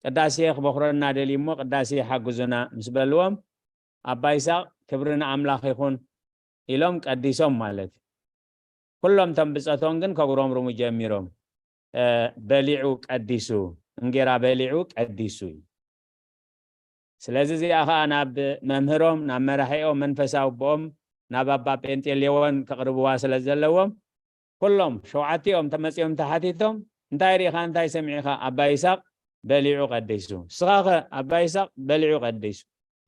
ቅዳሴ ክበኹረና ደልዩ እሞ ቅዳሴ ሓግዙና ምስ በልዎም፣ ኣባ ይስሐቅ ክብሪ ንኣምላኽ ይኹን ኢሎም ቀዲሶም ማለት እዩ። ኩሎም እቶም ብጸቶም ግን ከጉረምርሙ ጀሚሮም። እ፣ በሊዑ ቀዲሱ፣ እንጌራ በሊዑ ቀዲሱ እዩ። ስለዚ እዚኣ ኸኣ ናብ መምህሮም፣ ናብ መራሒኦም፣ መንፈሳዊ ኣቦኦም፣ ናብ ኣባ ጴንጤሌዎን ከቕርብዋ ስለ ዘለዎም፣ ኩሎም ሸውዓቲኦም ተመጺኦም ተሓቲቶም፣ "እንታይ ርኢኻ፣ እንታይ ሰሚዕኻ?" ኣባ ይስሐቅ በሊዑ ቀዲሱ። "ንስኻኸ?" ኣባ ይስሐቅ በሊዑ ቀዲሱ።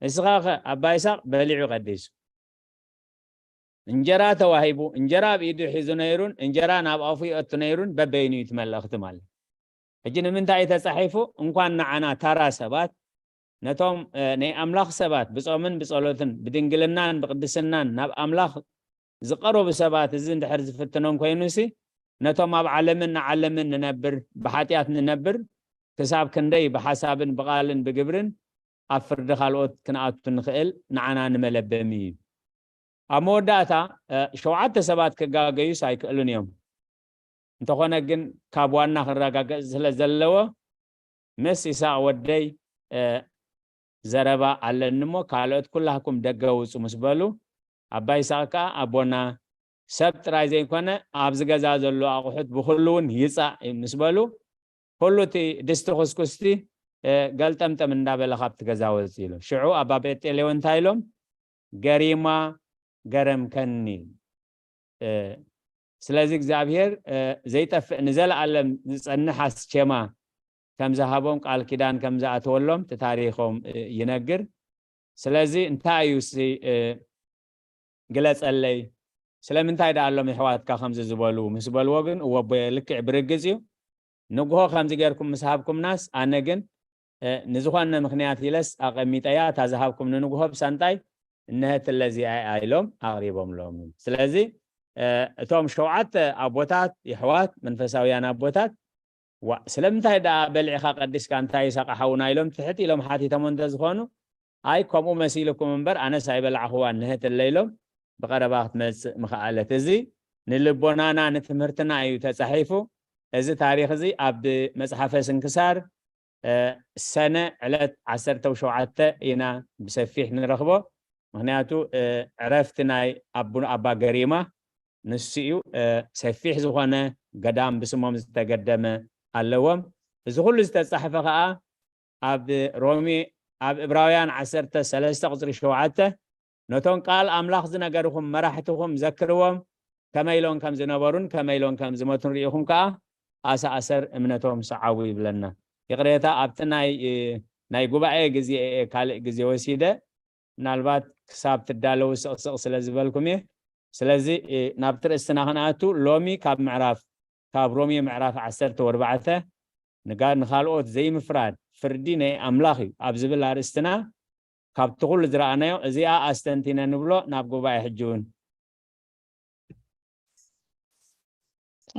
"ንስኻኸ?" ኣባ ይስሐቅ በሊዑ ቀዲሱ። እንጀራ ተዋሂቡ፣ እንጀራ ኣብ ኢዱ ሒዙ ነይሩን እንጀራ ናብ ኣፉ ይእቱ ነይሩን በበይኑ እዩ እቲ መልእኽቲ ማለት። ሕጂ ንምንታይ እዩ ተጻሒፉ? እንኳን ንዓና ታራ ሰባት፣ ነቶም፣ እ፣ ናይ ኣምላኽ ሰባት ብጾምን ብጸሎትን ብድንግልናን ብቅድስናን ናብ ኣምላኽ ዝቐረቡ ሰባት እዚ እንድሕር ዝፍትኖም ኮይኑሲ፣ ነቶም ኣብ ዓለምን ንዓለምን ንነብር፣ ብሓጢኣት ንነብር፣ ክሳብ ክንደይ ብሓሳብን ብቓልን ብግብርን ኣብ ፍርዲ ካልኦት ክንኣቱ ንኽእል ንዓና ንመለበሚ እዩ። ኣብ መወዳእታ፣ እ፣ ሸውዓተ ሰባት ክጋገዩስ ኣይክእሉን እዮም። እንተኾነ ግን ካብ ዋና ክረጋገጽ ስለ ዘለዎ፣ ምስ ይስሐቅ ወደይ፣ እ፣ ዘረባ ኣለኒ እሞ ካልኦት ኩላህኩም ደገ ውጹ ምስ በሉ፣ ኣባ ይስሐቅ ከዓ ኣቦና ሰብ ጥራይ ዘይኮነ ኣብዚ ገዛ ዘሎ ኣቑሑት ብኩሉ እውን ይፃእ ምስ በሉ፣ ኩሉ እቲ ድስቲ ኩስኩስቲ ገልጠምጠም እንዳበለ ካብቲ ገዛ ወፂ ኢሉ። ሽዑ ኣባ ጴንጤሌዎን እንታይ ኢሎም? ገሪማ ገረምከኒ። ስለዚ እግዚኣብሔር ዘይጠፍእ ንዘለኣለም ዝፀንሕ ኣስኬማ ከም ዝሃቦም፣ ቃል ኪዳን ከም ዝኣተወሎም እቲ ታሪኾም ይነግር። ስለዚ እንታይ እዩ ግለፀለይ፣ ስለምንታይ ደኣ ኣሎም የሕዋትካ ከምዚ ዝበሉ ምስ በልዎ ግን እወ ኣቦየ ልክዕ ብርግፅ እዩ። ንግሆ ከምዚ ጌርኩም ምስ ሃብኩምናስ ኣነ ግን ንዝኾነ ምኽንያት ኢለስ ኣቐሚጠያ እታ ዝሃብኩም ንንግሆ ብሳንጣይ እነሀትለ እዚኣ ኢሎም ኣቕሪቦምሎም። ስለዚ እቶም ሸውዓተ ኣቦታት የሕዋት መንፈሳውያን ኣቦታት ዋ ስለምንታይ ደኣ በሊዕኻ ቀዲስካ እንታይ ይሳቃ ሓውና ኢሎም ትሕት ኢሎም ሓቲቶም እንተዝኾኑ ኣይ ከምኡ መሲልኩም እምበር ኣነስ ኣይበላዕኽዋ እንሀትለ ኢሎም ብቐረባ ክትመፅእ ምኽኣለት። እዚ ንልቦናና ንትምህርትና እዩ ተፃሒፉ። እዚ ታሪኽ እዚ ኣብ መፅሓፈ ስንክሳር ሰነ ዕለት ዓሰርተ ሸውዓተ ኢና ብሰፊሕ ንረኽቦ። ምኽንያቱ ዕረፍቲ ናይ ኣባ ገሪማ ንሱ እዩ። ሰፊሕ ዝኾነ ገዳም ብስሞም ዝተገደመ ኣለዎም። እዚ ኩሉ ዝተፃሕፈ ከዓ ኣብ ሮሜ ኣብ እብራውያን ዓሰርተ ሰለስተ ቁፅሪ ሸውዓተ ነቶም ቃል ኣምላኽ ዝነገርኹም መራሕትኹም ዘክርዎም ከመይ ኢሎም ከም ዝነበሩን ከመይ ኢሎም ከም ዝመቱን ርኢኹም ከዓ ኣሰኣሰር እምነቶም ሰዓቡ ይብለና። ይቕሬታ ኣብቲ ናይ ናይ ጉባኤ ግዜ ካልእ ግዜ ወሲደ ምናልባት ክሳብ ትዳለዉ ስቕስቕ ስለ ዝበልኩም እየ። ስለዚ ናብቲ ርእስትና ክንኣቱ ሎሚ ካብ ምዕራፍ ካብ ሮሜ ምዕራፍ ዓሰርተ ወርባዕተ ንጋ ንኻልኦት ዘይምፍራድ ፍርዲ ናይ ኣምላኽ እዩ ኣብ ዝብል ኣርእስትና ካብቲ ኩሉ ዝረኣናዮ እዚኣ ኣስተንቲነ ንብሎ ናብ ጉባኤ ሕጂ እውን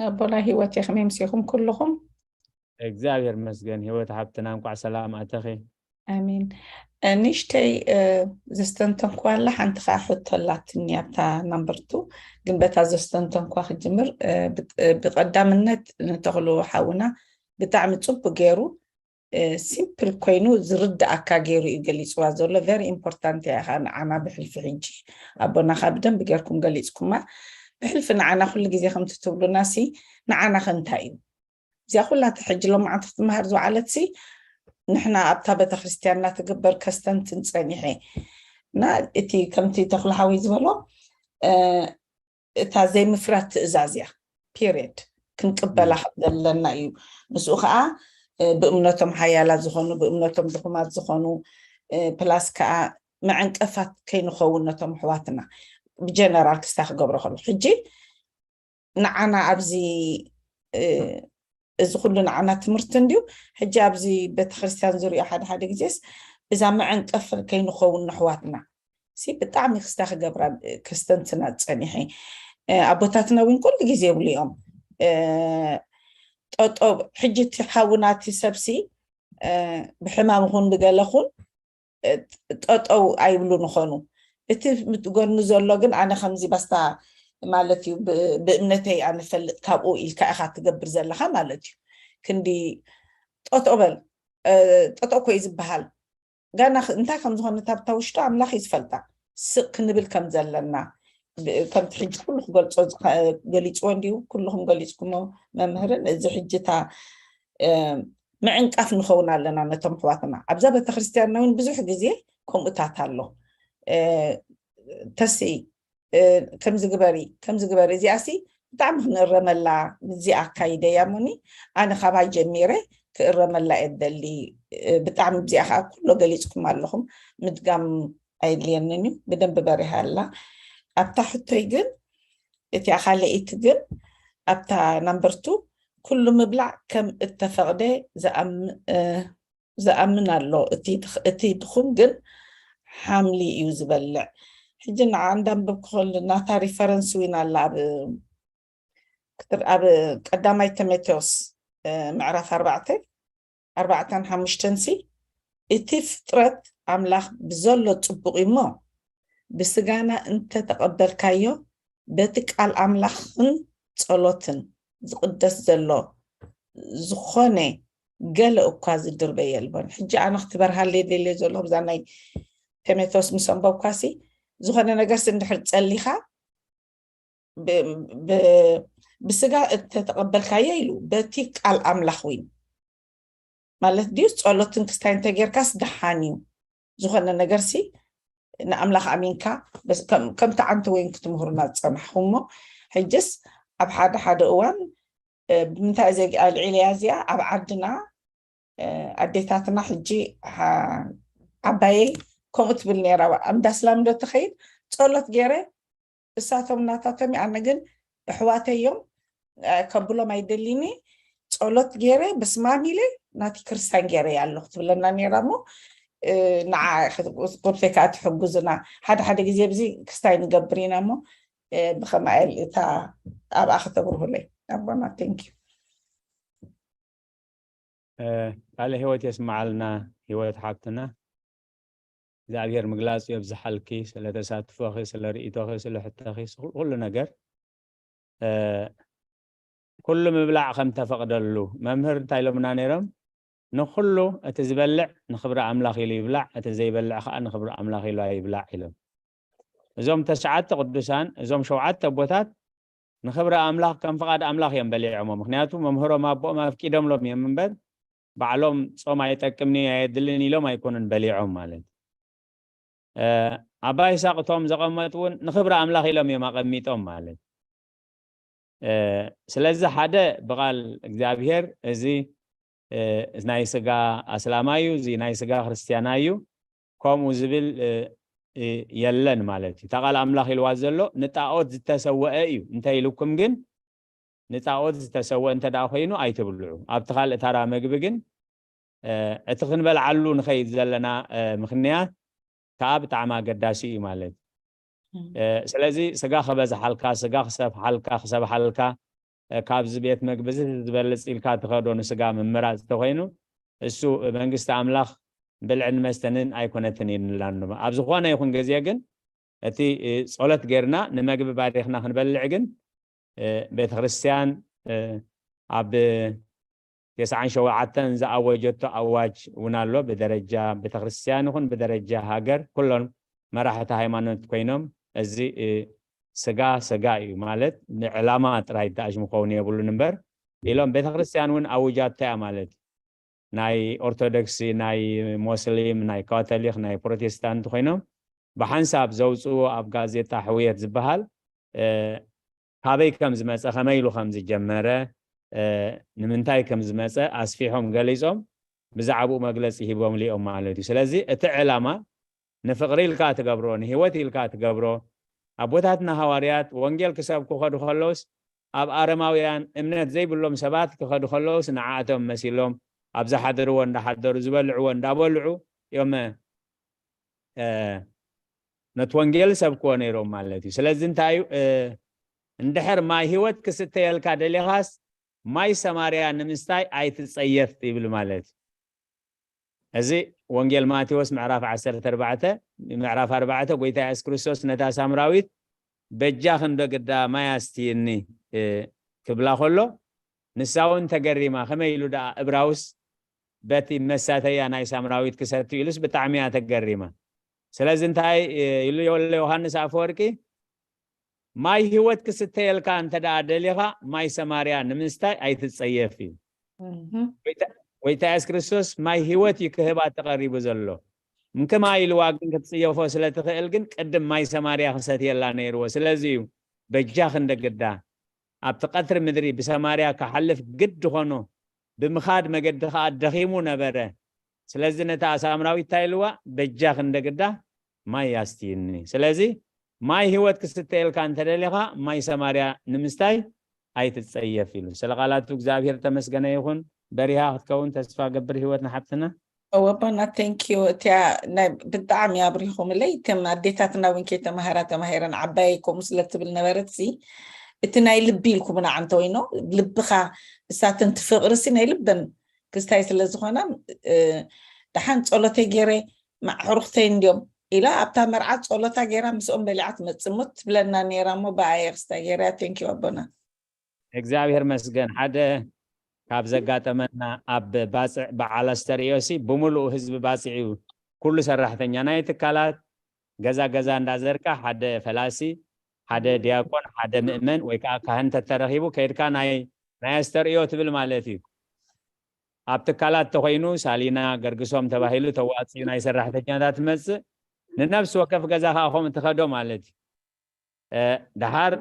ኣቦና ህይወት ከመይ ምሲኹም ኩልኹም? እግዚኣብሔር መስገን ህይወት ሓብትና እንኳዕ ሰላም ኣተኺ። ኣሜን። ንሽተይ ዘስተንተንኳ ኣላ ሓንቲ ከዓ ሕቶ ኣላትኒ ኣብታ ናምበርቱ ግን በታ ዘስተንተንኳ ክጅምር ብቀዳምነት ንተኽሉ ሓውና ብጣዕሚ ፅቡቅ ገይሩ ሲምፕል ኮይኑ ዝርድኣካ ገይሩ እዩ ገሊፅዋ ዘሎ very important እያ ኢኻ ንዓና ብሕልፊ ሕጂ ኣቦናኻ ብደንብ ገይርኩም ገሊፅኩማ ብሕልፊ ንዓና ኩሉ ግዜ ከምቲ ትብሉና ሲ ንዓና ከ እንታይ እዩ እዚኣ ኩላ ሕጂ ሎማዓንቲ ክትመሃር ዝወዓለት ሲ ንሕና ኣብታ ቤተክርስትያንና ትግበር ከስተንትን ፀኒሐ እና እቲ ከምቲ ተኽሉ ሓወይ ዝበሎ እታ ዘይምፍራት ትእዛዝ እያ period ክንቅበላ ከም ዘለና እዩ ምስኡ ከዓ ብእምነቶም ሓያላት ዝኾኑ ብእምነቶም ድኹማት ዝኾኑ plus ከዓ መዐንቀፋት ከይንኸውን ነቶም ኣሕዋትና ብጀነራል ክስታ ክገብሮ ከሎ ሕጂ ንዓና ኣብዚ እዚ ኩሉ ንዓና ትምህርቲ እንድዩ ሕጂ ኣብዚ ቤተክርስትያን ዝሪኦ ሓደ ሓደ ግዜስ እዛ መዐንቀፊ ከይንኸውን ንኣሕዋትና ሲ ብጣዕሚ ክስታ ክገብራ ከስተንትና ፀኒሐ ኣቦታትና እውን ኩሉ ግዜ ይብሉ እዮም ጠጦ ሕጂ እቲ ሓውና እቲ ሰብሲ ብሕማም ኹን ብገለ ኹን ጠጠው ኣይብሉ ንኾኑ እቲ ምትጎኑ ዘሎ ግን ኣነ ከምዚ ባስታ ማለት እዩ ብእምነተይ ኣንፈልጥ ካብኡ ኢልካ ኢኻ ትገብር ዘለኻ ማለት እዩ ክንዲ ጠጦ በል ጠጦ ኮዩ ዝበሃል ጋና እንታይ ከም ዝኾነ ታብታ ውሽጡ ኣምላኽ እዩ ዝፈልጣ ስቕ ክንብል ከም ዘለና ከምቲ ሕጂ ኩሉ ክገልፆ ገሊፅዎ እንዲሁ ኩልኹም ገሊፅኩሞ መምህርን እዚ ሕጂታ ምዕንቃፍ ንኸውን ኣለና ነቶም ኣሕዋትና ኣብዛ ቤተክርስትያንና እውን ብዙሕ ግዜ ከምኡታት ኣሎ ተስኢ ከምዚ ግበሪ ከምዚ ግበሪ እዚኣ ሲ ብጣዕሚ ክንእረመላ ምዚ ኣካይደ እያ ሞኒ ኣነ ካባይ ጀሚረ ክእረመላ እየ ደሊ ብጣዕሚ እዚኣ ከዓ ኩሎ ገሊፅኩም ኣለኹም ምድጋም ኣየድልየንን እዩ ብደንብ በሪሃ ኣላ ኣብታ ሕቶይ ግን እቲኣ ካልኣይቲ ግን ኣብታ ናምበርቱ ኩሉ ምብላዕ ከም እተፈቕደ ዝኣምን ኣሎ እቲ ድኹም ግን ሓምሊ እዩ ዝበልዕ ሕጂ ንዓ እንዳንበብ ክኸሉ ናታ ሪፈረንስ ዊን ኣላ ኣብ ኣብ ቀዳማይ ቲሞቴዎስ ምዕራፍ ኣርባዕተ ኣርባዕተን ሓሙሽተን ሲ እቲ ፍጥረት ኣምላኽ ብዘሎ ጽቡቕ እሞ ብስጋና እንተተቐበልካዮ በቲ ቃል ኣምላኽን ጸሎትን ዝቕደስ ዘሎ ዝኾነ ገለ እኳ ዝድርበ የልቦን ሕጂ ኣነ ክትበርሃለይ ደልየ ዘለኹ ብዛ ናይ ቴሜቶስ ምስ ኣንበብኳሲ ዝኾነ ነገርሲ እንድሕር ጸሊኻ ብ- ብ- ብስጋ እተተቐበልካዮ ኢሉ በቲ ቃል ኣምላኽ ዊን ማለት ድዩ? ጸሎትን ክስታይ እንተጌርካስ ደሓን እዩ። ዝኾነ ነገርሲ ንኣምላኽ ኣሚንካ በስ- ከም- ከምቲ ዓንቲ ወይን ክትምህሩና ዝጸናሕኹም እሞ ሕጅስ ኣብ ሓደ ሓደ እዋን እ፣ ብምንታይ እየ ኣልዒለያ እዚኣ ኣብ ዓድና እ፣ ኣዴታትና ሕጂ ሓ- ዓባየይ ከምኡ ትብል ነይራ። ኣብ እንዳ ስላም ዶ ትኸይድ ጸሎት ገይረ እሳቶም እናታቶም ኣነ ግን ኣሕዋተይ እዮም እ፣ ከብሎም ኣይደሊኒ ጸሎት ገይረ በስማም ኢለ ናቲ ክርስቲያን ገይረ ኣለኹ ትብለና ነይራ እሞ እ፣ ንዓ ቁርተይ ከዓ ትሕጉዝና ሓደ ሓደ ግዜ ብዚ ክስታይ ንገብር ኢና እሞ እ፣ ብኸማኤል እታ ኣብኣ ክተብርሁለይ ኣቦና thank you ቃለ ህይወት የስምዓልና። ህይወት ሓብትና እግዚኣብሔር ምግላጹ የብዝሓልኪ። ስለ ተሳትፎኺ፣ ስለ ርእይቶኺ፣ ስለ ሕቶኺ፣ ስለ ኩሉ ነገር ኩሉ ምብላዕ ከም ተፈቕደሉ መምህር እንታይ ኢሎምና ነይሮም? ንኹሉ እቲ ዝበልዕ ንኽብሪ ኣምላኽ ኢሉ ይብላዕ፣ እቲ ዘይበልዕ ከዓ ንኽብሪ ኣምላኽ ኢሉ ኣይብላዕ ኢሎም። እዞም ተስዓተ ቅዱሳን እዞም ሸውዓተ ኣቦታት ንኽብሪ ኣምላኽ ከም ፍቓድ ኣምላኽ እዮም በሊዖሞ። ምክንያቱ መምህሮም ኣቦኦም ኣፍቂዶምሎም እዮም እምበር ባዕሎም ጾም ኣይጠቅምኒ ኣየድልን ኢሎም ኣይኮኑን በሊዖም ማለት። ኣባይ ሳቕቶም ዘቐመጡ እውን ንኽብሪ ኣምላኽ ኢሎም እዮም ኣቐሚጦም ማለት። ስለዚ ሓደ ብቓል እግዚኣብሔር እዚ ናይ ስጋ ኣስላማይ እዩ፣ እዚ ናይ ስጋ ክርስትያናይ እዩ ከምኡ ዝብል የለን ማለት እዩ። እታ ቃል ኣምላኽ ኢልዋ ዘሎ ንጣዖት ዝተሰወአ እዩ እንተ ኢልኩም ግን ንጣዖት ዝተሰወ እንተ ደኣ ኮይኑ ኣይትብልዑ። ኣብቲ ካልእ ታራ መግቢ ግን እቲ ክንበልዓሉ ንኸይድ ዘለና ምኽንያት ከዓ ብጣዕሚ ኣገዳሲ እዩ ማለት እዩ። ስለዚ ስጋ ክበዝሓልካ፣ ስጋ ክሰፍሓልካ፣ ክሰብሓልካ ካብዚ ቤት መግቢ እዚ ዝበልፅ ኢልካ ትኸዶ ንስጋ ምምራፅ እንተኮይኑ እሱ መንግስቲ ኣምላኽ ብልዕን መስተንን ኣይኮነትን ይንላን። ኣብ ዝኾነ ይኹን ግዜ ግን እቲ ጸሎት ጌርና ንመግቢ ባሪኽና ክንበልዕ ግን ቤተክርስትያን ኣብ ተስዓን ሸውዓተን ዝኣወጀቶ ኣዋጅ እውን ኣሎ። ብደረጃ ቤተክርስትያን ይኹን ብደረጃ ሃገር ኩሎም መራሕቲ ሃይማኖት ኮይኖም እዚ ስጋ ስጋ እዩ ማለት ንዕላማ ጥራይ ተኣሽሙ ክኸውን የብሉን እምበር ኢሎም ቤተክርስትያን እውን ኣውጃቶ እያ ማለት እዩ። ናይ ኦርቶዶክሲ፣ ናይ ሞስሊም፣ ናይ ካቶሊክ፣ ናይ ፕሮቴስታንት ኮይኖም ብሓንሳብ ዘውፅኡ ኣብ ጋዜጣ ሕውየት ዝበሃል ካበይ ከም ዝመፀ ከመይ ኢሉ ከም ዝጀመረ ንምንታይ ከም ዝመፀ ኣስፊሖም ገሊፆም ብዛዕባኡ መግለፂ ሂቦም ሊኦም ማለት እዩ። ስለዚ እቲ ዕላማ ንፍቕሪ ኢልካ ትገብሮ ንህይወት ኢልካ ትገብሮ ኣቦታትና ሃዋርያት ወንጌል ክሰብኩ ከዱ ከለውስ ኣብ ኣረማውያን እምነት ዘይብሎም ሰባት ክኸዱ ከለውስ ንዓኣቶም መሲሎም ኣብ ዝሓደርዎ እንዳሓደሩ ዝበልዕዎ እንዳበልዑ እዮም ነቲ ወንጌል ሰብክዎ ነይሮም ማለት እዩ። ስለዚ እንታይ እዩ እንድሕር ማይ ህይወት ክስተየልካ ደሊኻስ ማይ ሰማርያ ንምስታይ ኣይትጸየፍ ይብል ማለት እዩ። እዚ ወንጌል ማቴዎስ ምዕራፍ ዓሰርተ ኣርባዕተ ምዕራፍ ኣርባዕተ ጎይታ የሱስ ክርስቶስ ነታ ሳምራዊት በጃ ክንዶ ግዳ ማይ ኣስትይኒ ክብላ ከሎ ንሳ እውን ተገሪማ ከመይ ኢሉ ደኣ እብራውስ በቲ መሳተያ ናይ ሳምራዊት ክሰቱ ኢሉስ ብጣዕሚ እያ ተገሪማ። ስለዚ እንታይ ኢሉ የወለ ዮሃንስ ኣፈወርቂ ማይ ህይወት ክስተየልካ እንተ ደኣ ደሊኻ ማይ ሰማርያ ንምስታይ ኣይትጸየፍ እዩ። ጎይታ የሱስ ክርስቶስ ማይ ህይወት እዩ ክህባ ተቐሪቡ ዘሎ። እንክማ ኢልዋ ግን ክትጽየፎ ስለ ትኽእል ግን ቅድም ማይ ሰማርያ ክሰትየላ ነይርዎ። ስለዚ እዩ በጃ ክንደ ግዳ ኣብቲ ቀትሪ ምድሪ ብሰማርያ ክሓልፍ ግድ ኾኖ ብምኻድ መገዲ ኸዓ ደኺሙ ነበረ። ስለዚ ነታ ሳምራዊት እንታይ ኢልዋ በጃ ክንደ ግዳ ማይ ኣስትይኒ። ስለዚ ማይ ህይወት ክስተየልካ እንተደሊኻ ማይ ሰማርያ ንምስታይ ኣይትጸየፍ ኢሉ። ስለ ቃላቱ እግዚኣብሔር ተመስገነ ይኹን። በሪሃ ክትከውን ተስፋ ገብር ህይወት ንሓብትና። ወቦና thank you እቲያ ናይ ብጣዕሚ ኣብሪኹምለይ ከም ኣዴታትና እውን ከይተማሃራ ተማሂረን ዓባየይ ከምኡ ስለ ትብል ነበረት ሲ እቲ ናይ ልቢ ኢልኩምና ዓንተ ወይኖ ልብኻ እሳተን ትፍቕሪ ሲ ናይ ልበን ክስታይ ስለ ዝኾና ደሓን ጸሎተይ ገይረ ማዕሕሩኽተይ እንዲዮም ኢላ ኣብታ መርዓ ጸሎታ ገይራ ምስኦም በሊዓ ትመጽእ እሞ ትብለና ነይራ እሞ ብኣየ ክስታይ ገይራ thank you ኣቦና እግዚኣብሔር መስገን ሓደ ካብ ዘጋጠመና ኣብ ባፅዕ በዓል ኣስተርእዮ ሲ ብምሉኡ ህዝቢ ባፅዕ እዩ ኩሉ ሰራሕተኛ ናይ ትካላት ገዛ ገዛ እንዳዘርካ ሓደ ፈላሲ፣ ሓደ ዲያቆን፣ ሓደ ምእመን ወይ ከዓ ካህን ተተረኺቡ ከይድካ ናይ ናይ ኣስተርእዮ ትብል ማለት እዩ። ኣብ ትካላት ተኮይኑ ሳሊና ገርግሶም ተባሂሉ ተዋፅኡ ናይ ሰራሕተኛታት ትመፅእ፣ ንነፍሲ ወከፍ ገዛ ከዓ ከምኡ ትኸዶ ማለት እዩ። ደሓር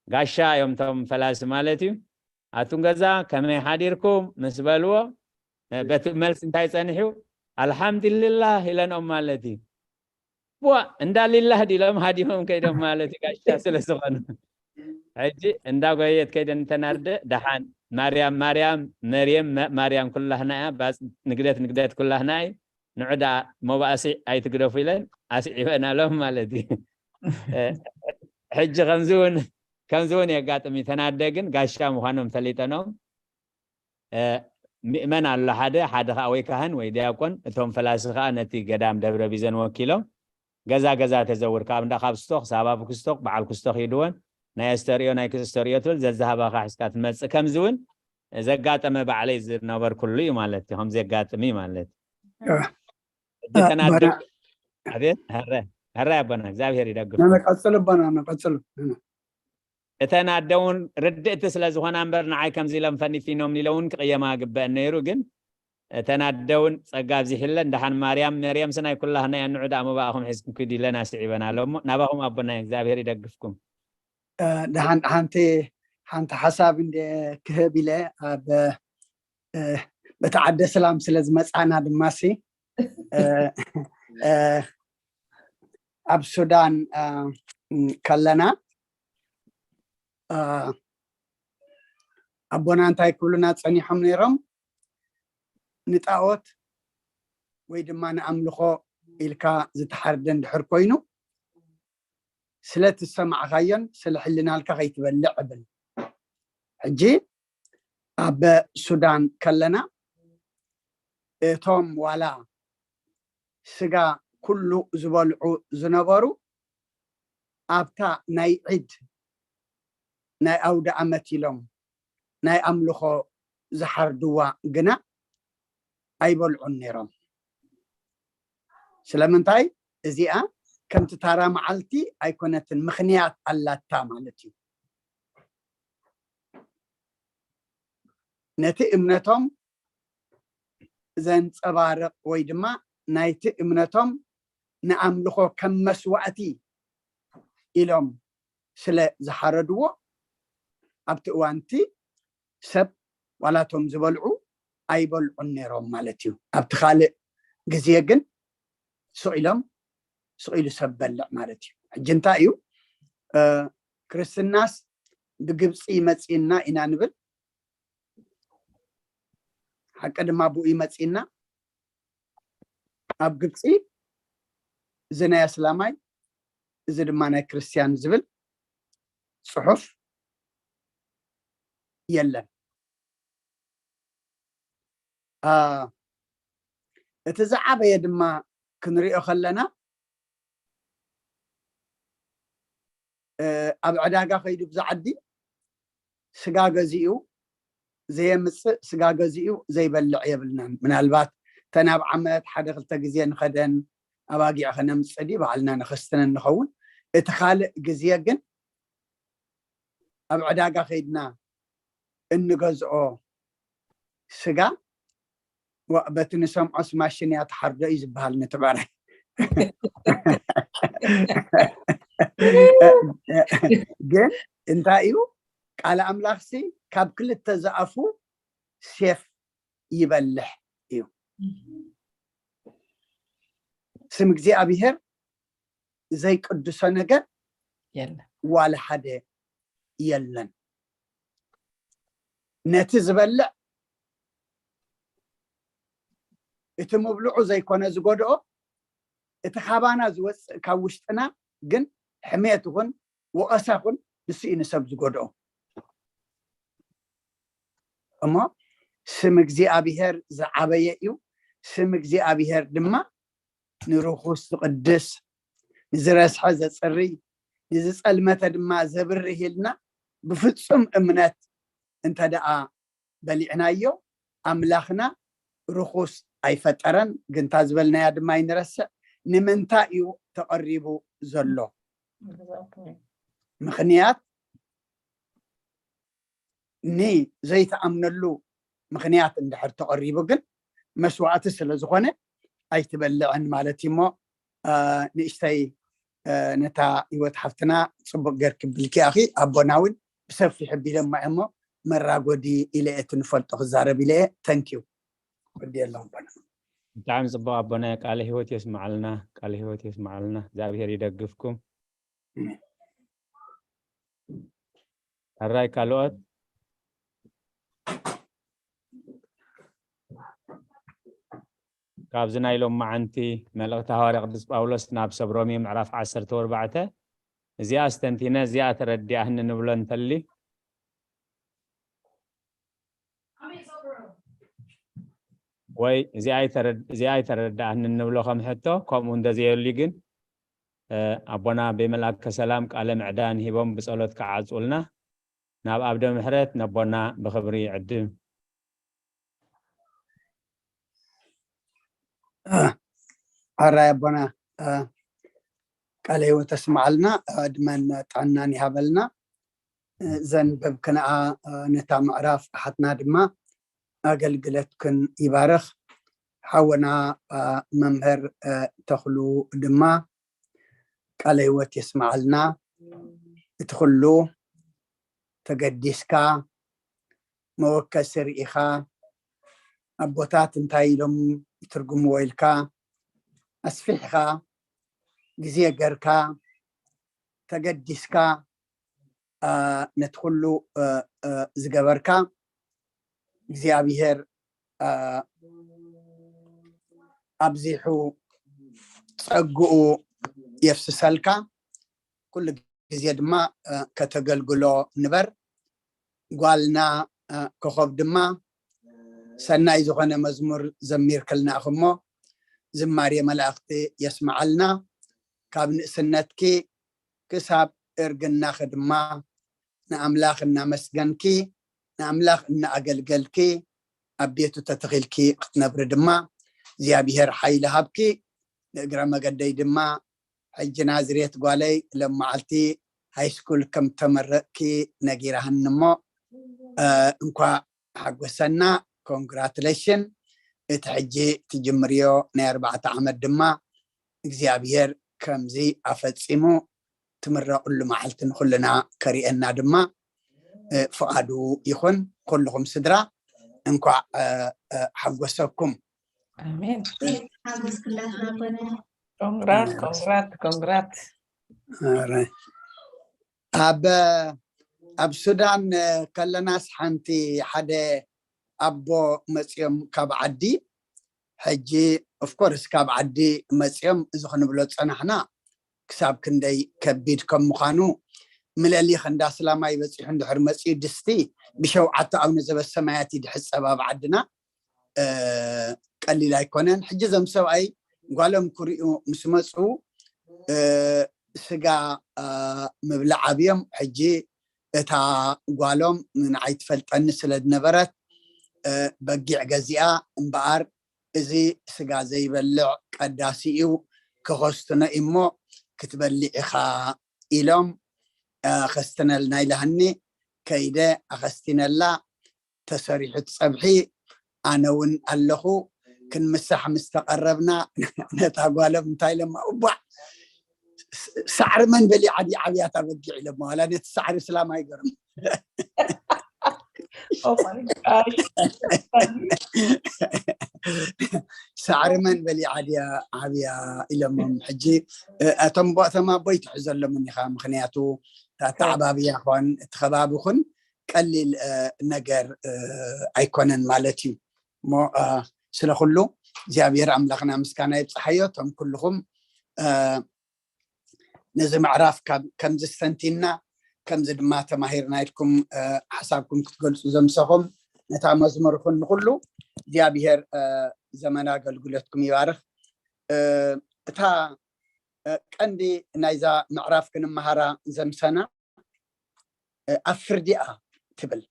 ጋሻ እዮም እቶም ፈላሲ ማለት እዩ። ኣቱም ገዛ ከመይ ሓዲርኩም ምስ በልዎ፣ በቲ መልሲ እንታይ ፀንሑ? ኣልሓምድልላህ ኢለንኦም ማለት እዩ። ዋ እንዳ ሊላህ ዲሎም ሃዲሞም ከይዶም ማለት እዩ፣ ጋሻ ስለ ዝኾኑ። ሕጂ እንዳ ጎየት ከይደን እንተናርደ ደሓን ማርያም ማርያም መርየም ማርያም ኩላህና እያ፣ ንግደት ንግደት ኩላህና እዩ። ንዑ ደኣ ሞባእሲ ኣይትግደፉ ኢለን ኣስዒበናሎም ማለት እዩ። ሕጂ ከምዚ እውን ከምዚ እውን የጋጥም እዩ። ተናደ ግን ጋሻ ምዃኖም ፈሊጠኖም ምእመን ኣሎ ሓደ ሓደ ከዓ ወይ ካህን ወይ ዲያቆን፣ እቶም ፈላሲ ከዓ ነቲ ገዳም ደብረ ቢዘን ወኪሎም ገዛ ገዛ ተዘውር፣ ካብ እንዳ ካብ ስቶክ ሳባ ክስቶክ በዓል ክስቶክ ይድወን ናይ ኣስተርእዮ ናይ ክስተርእዮ ትብል ዘዛሃባካ ሒዝካ ትመፅእ። ከምዚ እውን ዘጋጠመ ባዕለይ ዝነበርኩሉ እዩ ማለት እዩ። ከም ዘጋጥም እዩ ማለት እዩ። ሕጂ ተናደ ኣቤት፣ ሀረ ሀረ ኣቦና እግዚኣብሔር ይደግፍ። ቀፅል ኣቦና ቀፅል። እተን ኣደ እውን ርድእቲ ስለ ዝኾና እምበር ንዓይ ከምዚ ኢሎም ፈኒፊኖም ኢለ እውን ክቕየማ ግበአን ነይሩ። ግን እተን ኣደ እውን ጸጋ ኣብዚሕለን፣ ደሓን ማርያም መርየም ስናይ ኩላህና እያ፣ ንዑ ደኣ መባእኹም ሒዝኩም ኪዱ ኢለን ኣስዒበን ኣሎ። እሞ ናባኹም ኣቦና እግዚኣብሔር ይደግፍኩም። ደሓን ሓንቲ ሓንቲ ሓሳብ እንደ ክህብ ኢለ ኣብ በቲ ዓደ ሰላም ስለ ዝመጻና ድማ ሲ ኣብ ሱዳን ከለና ኣቦና እንታይ ክብሉና ጸኒሖም ነይሮም? ንጣኦት ወይ ድማ ንኣምልኾ ኢልካ ዝተሓርደ እንድሕር ኮይኑ ስለ ትሰማዕካዮን ስለ ሕልናልካ ከይትበልዕ እብል። ሕጂ ኣብ ሱዳን ከለና እቶም ዋላ ስጋ ኩሉ ዝበልዑ ዝነበሩ ኣብታ ናይ ዒድ ናይ ኣውደ ኣመት ኢሎም ናይ ኣምልኾ ዝሓርድዋ ግና ኣይበልዑን ነይሮም። ስለምንታይ? እዚኣ ከምቲ ታራ መዓልቲ ኣይኮነትን፣ ምኽንያት ኣላታ ማለት እዩ። ነቲ እምነቶም ዘንጸባርቕ ወይ ድማ ናይቲ እምነቶም ንኣምልኾ ከም መስዋእቲ ኢሎም ስለ ዝሓረድዎ ኣብቲ እዋንቲ ሰብ ዋላቶም ዝበልዑ ኣይበልዑን ነይሮም ማለት እዩ። ኣብቲ ካልእ ግዜ ግን ስቕ ኢሎም ስቕ ኢሉ ሰብ በልዕ ማለት እዩ። ሕጂ እንታይ እዩ ክርስትናስ ብግብፂ መፂእና ኢና ንብል፣ ሓቂ ድማ ብኡ ይመፅእና። ኣብ ግብፂ እዚ ናይ ኣስላማይ እዚ ድማ ናይ ክርስትያን ዝብል ፅሑፍ የለን። እቲ ዝዓበየ ድማ ክንሪኦ ከለና ኣብ ዕዳጋ ከይዱ ብዛ ዓዲ ስጋ ገዚኡ ዘየምፅእ ስጋ ገዚኡ ዘይበልዕ የብልናን። ምናልባት ተን ኣብ ዓመት ሓደ ክልተ ግዜ ንኸደን ኣባጊዕ ከነምፅእ ድዩ ባዕልና ንኸስተነን ንኸውን። እቲ ካልእ ግዜ ግን ኣብ ዕዳጋ ከይድና እንገዝኦ ስጋ በቲ ንሰምዖስ ማሽን እያ ትሓርዶ እዩ ዝበሃል ነቲ ብዕራይ። ግን እንታይ እዩ ቃል ኣምላኽሲ ካብ ክልተ ዝኣፉ ሴፍ ይበልሕ እዩ። ስም እግዚኣብሔር ዘይቅድሶ ነገር ዋላ ሓደ የለን። ነቲ ዝበልዕ እቲ ምብልዑ ዘይኮነ ዝጎድኦ፣ እቲ ካባና ዝወፅእ ካብ ውሽጥና ግን ሕሜት ይኹን ወቐሳ ይኹን ንሱ እዩ ንሰብ ዝጎድኦ። እሞ ስም እግዚኣብሔር ዝዓበየ እዩ። ስም እግዚኣብሔር ድማ ንርኹስ ዝቕድስ፣ ንዝረስሐ ዘፅርይ፣ ንዝፀልመተ ድማ ዘብርህ ኢልና ብፍፁም እምነት እንተ ደኣ በሊዕናዮ ኣምላኽና ርኹስ ኣይፈጠረን። ግንታ ዝበልናያ ድማ ይንረስዕ። ንምንታይ እዩ ተቐሪቡ ዘሎ? ምኽንያት ንዘይተኣምነሉ ምኽንያት እንድሕር ተቐሪቡ ግን መስዋእቲ ስለ ዝኾነ ኣይትበልዕን ማለት እዩ። እሞ ንእሽተይ ነታ ህይወት ሓፍትና ጽቡቕ ገርኪ ብልኪ ኣኺ ኣቦና እውን ብሰፊሕ ቢለማ እሞ መራጎዲ ኢለ እቲ ንፈልጦ ክዛረብ ኢለ። ተንኪዩ ወዲ ኣለኹም ኣቦና። ብጣዕሚ ጽቡቕ ኣቦና፣ ቃለ ህይወት የስምዓልና፣ ቃለ ህይወት የስምዓልና። እግዚኣብሔር ይደግፍኩም። ሕራይ ካልኦት ካብዚ ናይ ሎም መዓንቲ መልእኽቲ ሃዋርያ ቅዱስ ጳውሎስ ናብ ሰብ ሮሜ ምዕራፍ ዓሰርተ ኣርባዕተ እዚኣ ኣስተንቲነ እዚኣ ተረዲኣህኒ ንብሎ እንተሊ ወይ እዚኣ ኣይተረዳእህኒ እንብሎ ከም ሕቶ ከምኡ እንተዘየሉ ግን ኣቦና ብመልኣከ ሰላም ቃለ ምዕዳን ሂቦም ብጸሎት ክዓጹልና ናብ ኣብ ደምሕረት ነቦና ብኽብሪ ይዕድም። ኣራይ ኣቦና ቃለ ህይወት ተስማዓልና፣ ዕድመን ጥዕናን ይሃበልና። ዘንበብክንኣ ነታ ምዕራፍ ኣሓትና ድማ ኣገልግለትክን ይባርኽ። ሓወና መምህር ተኽሉ ድማ ቃለ ህይወት የስምዓልና። እቲ ኩሉ ተገዲስካ መወከሲ ርኢኻ ኣቦታት እንታይ ኢሎም ይትርጉምዎ ኢልካ ኣስፊሕኻ ግዜ ገርካ ተገዲስካ ነቲ ኩሉ ዝገበርካ እግዚኣብሔር ኣብዚሑ ጸግኡ የፍስሰልካ። ኩሉ ግዜ ድማ ከተገልግሎ ንበር። ጓልና ኮኸብ ድማ ሰናይ ዝኾነ መዝሙር ዘሚርክልና እሞ ዝማሬ መላእኽቲ የስምዓልና። ካብ ንእስነትኪ ክሳብ እርግናኺ ድማ ንኣምላኽ እናመስገንኪ ንኣምላኽ እናኣገልገልኪ ኣብ ቤቱ ተተኺልኪ ክትነብሪ ድማ እግዚኣብሔር ሓይሊ ሃብኪ። ንእግረ መገደይ ድማ ሕጂ ናዝሬት ጓለይ ሎም መዓልቲ ሃይስኩል ከም ተመረቅኪ ነጊራህኒ እሞ እንኳዕ ሓጎሰና። ኮንግራቱሌሽን። እቲ ሕጂ ትጅምርዮ ናይ ኣርባዕተ ዓመት ድማ እግዚኣብሔር ከምዚ ኣፈጺሙ ትምረቕሉ መዓልቲ ንኹልና ከሪአና ድማ ፍቓዱ ይኹን። ኩልኹም ስድራ እንኳዕ ሓጎሰኩም። ኣሜን። ኮንግራት ኮንግራት ኮንግራት። ኣብ ኣብ ሱዳን ከለናስ ሓንቲ ሓደ ኣቦ መፅዮም ካብ ዓዲ ሕጂ ኦፍኮርስ ካብ ዓዲ መፅዮም እዚ ክንብሎ ፀናሕና ክሳብ ክንደይ ከቢድ ከም ምዃኑ ምለሊኽ እንዳ ስላማይ በፂሑ እንድሕር መፅዩ ድስቲ ብሸውዓተ ኣቡነ ዘበሰማያት ይድሕፀብ ኣብ ዓድና ቀሊል ኣይኮነን። ሕጂ እዞም ሰብኣይ ጓሎም ክሪኡ ምስ መፁ ስጋ ምብላዕ ኣብዮም። ሕጂ እታ ጓሎም ንዓይ ትፈልጠኒ ስለ ዝነበረት በጊዕ ገዚኣ እምበኣር እዚ ስጋ ዘይበልዕ ቀዳሲ እዩ ክኸስትኖ እሞ ክትበልዕ ኢኻ ኢሎም ኣኸስትነልና ኢላህኒ ከይደ ኣኸስቲነላ ተሰሪሑ ፀብሒ ኣነ እውን ኣለኹ ክንምሳሕ ምስ ተቐረብና ነታ ጓሎም እንታይ ኢሎማ እቧዕ ሳዕሪ መን በሊዓ ድያ ዓብያ እታ በጊዕ ኢሎማ ዋላ ነቲ ሳዕሪ ስላም ኣይገርም ሳዕሪ መን በሊዓ ድያ ዓብያ ኢሎሞም ሕጂ እቶም ቦእቶም ኣቦይ ትሕዘሎምን ኢኻ ምክንያቱ ኣተዓባብያ ኮን እቲ ከባቢ ኩን ቀሊል ነገር ኣይኮነን ማለት እዩ እሞ ስለ ኩሉ እግዚኣብሔር ኣምላኽና ምስጋና ይብፅሓዮ እቶም ኩልኹም ነዚ ምዕራፍ ከምዚ ዝተንቲና ከምዚ ድማ ተማሂርና ኢልኩም ሓሳብኩም ክትገልፁ ዘምሰኹም ነታ መዝሙር ኩን ንኩሉ እግዚኣብሔር ዘመን ኣገልግሎትኩም ይባርኽ እታ ቀንዲ ናይዛ ምዕራፍ ክንመሃራ ዘምሰና ኣብ ፍርዲኣ ትብል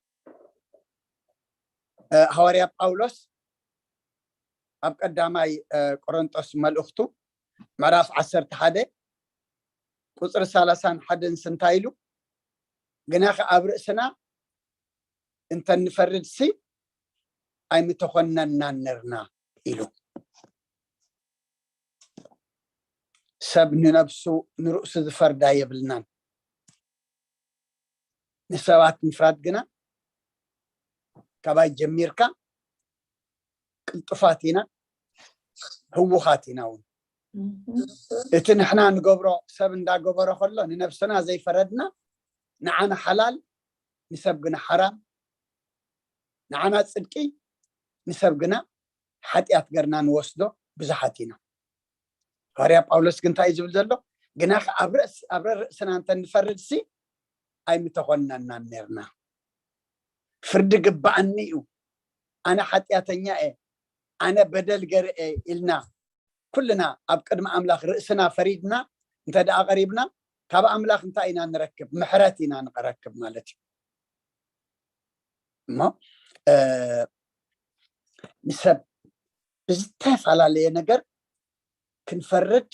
ሃዋርያ ጳውሎስ ኣብ ቀዳማይ ቆሮንጦስ መልእኽቱ ምዕራፍ ዓሰርተ ሓደ ቁፅሪ ሰላሳን ሓደን እንታይ ኢሉ? ግናኸ ኣብ ርእስና እንተንፈርድሲ ኣይምተኾነናን ነርና ኢሉ። ሰብ ንነብሱ ንርእሱ ዝፈርዳ የብልናን። ንሰባት ምፍራድ ግና ካባይ ጀሚርካ ቅልጡፋት ኢና፣ ህውኻት ኢና እውን። እቲ ንሕና ንገብሮ ሰብ እንዳገበሮ ከሎ ንነብስና ዘይፈረድና፣ ንዓና ሓላል ንሰብ ግና ሓራም፣ ንዓና ጽድቂ ንሰብ ግና ሓጢኣት ገርና ንወስዶ ብዙሓት ኢና። ሃዋርያ ጳውሎስ ግን እንታይ እዩ ዝብል ዘሎ? ግናኸ ኣብ ርእስ ኣብ ርእስና እንተንፈርድሲ ኣይምተኾነናን ነርና። ፍርዲ ግባኣኒ እዩ፣ ኣነ ሓጢኣተኛ እየ፣ ኣነ በደል ገርእ እየ ኢልና ኩልና ኣብ ቅድሚ ኣምላኽ ርእስና ፈሪድና እንተ ደኣ ቀሪብና፣ ካብ ኣምላኽ እንታይ ኢና ንረክብ? ምሕረት ኢና ንረክብ ማለት እዩ። እሞ ንሰብ ብዝተፈላለየ ነገር ክንፈርድ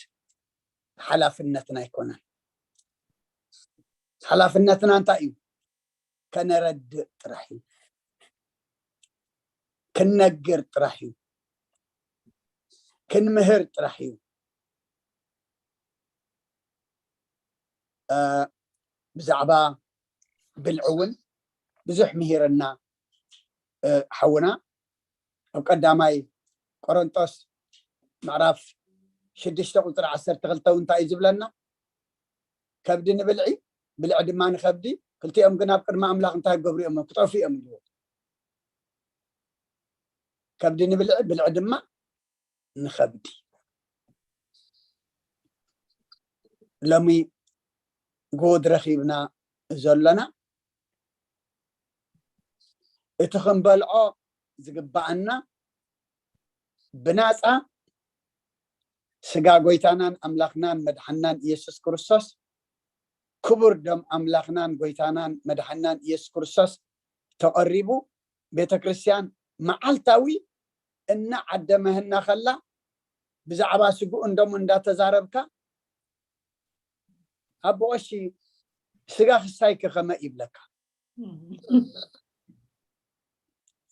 ሓላፍነትና ኣይኮነን። ሓላፍነትና እንታይ እዩ? ከነረድእ ጥራሕ እዩ። ክንነግር ጥራሕ እዩ። ክንምህር ጥራሕ እዩ። ብዛዕባ ብልዒ እውን ብዙሕ ምሂርና ሓውና። ኣብ ቀዳማይ ቆሮንጦስ ምዕራፍ ሽዱሽተ ቁፅሪ ዓሰርተ ክልተ እንታይ እዩ ዝብለና? ከብዲ ንብልዒ፣ ብልዒ ድማ ንከብዲ፣ ክልቲኦም ግን ኣብ ቅድሚ ኣምላኽ እንታይ ክገብሩ እዮም? ክጠፉ እዮም ኢልዎ። ከብዲ ንብልዒ፣ ብልዒ ድማ ንኸብዲ። ሎሚ ጉድ ረኺብና ዘሎና እቲ ክንበልዖ ዝግባኣና ብናፃ ስጋ ጎይታናን ኣምላኽናን መድሓናን ኢየሱስ ክርስቶስ፣ ክቡር ደም ኣምላኽናን ጎይታናን መድሓናን ኢየሱስ ክርስቶስ ተቐሪቡ፣ ቤተ ክርስቲያን መዓልታዊ እናዓደመህና ከላ ብዛዕባ ስግኡ እንደሞ እንዳተዛረብካ፣ ኣቦ ቀሺ ስጋ ክሳይ ከ ከመይ ይብለካ?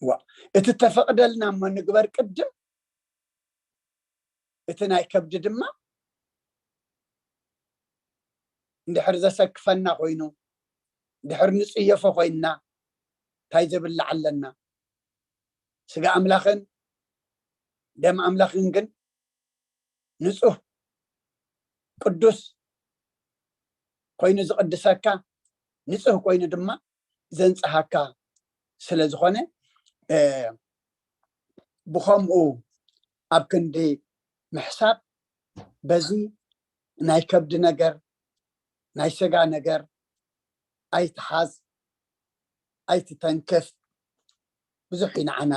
ዋ፣ እቲ ተፈቕደልና እሞ ንግበር ቅድም፣ እቲ ናይ ከብዲ ድማ እንድሕር ዘሰክፈና ኮይኑ፣ እንድሕር ንጽየፎ ኮይንና እንታይ ዘብልዕ ኣለና? ስጋ ኣምላኽን ደም ኣምላኽን ግን ንጹህ ቅዱስ ኮይኑ ዝቕድሰካ፣ ንጹህ ኮይኑ ድማ ዘንጽሃካ ስለ ዝኾነ፣ ብኸምኡ ኣብ ክንዲ ምሕሳብ፣ በዚ ናይ ከብዲ ነገር፣ ናይ ስጋ ነገር ኣይትሓዝ፣ ኣይትተንክፍ። ብዙሕ እዩ ንዓና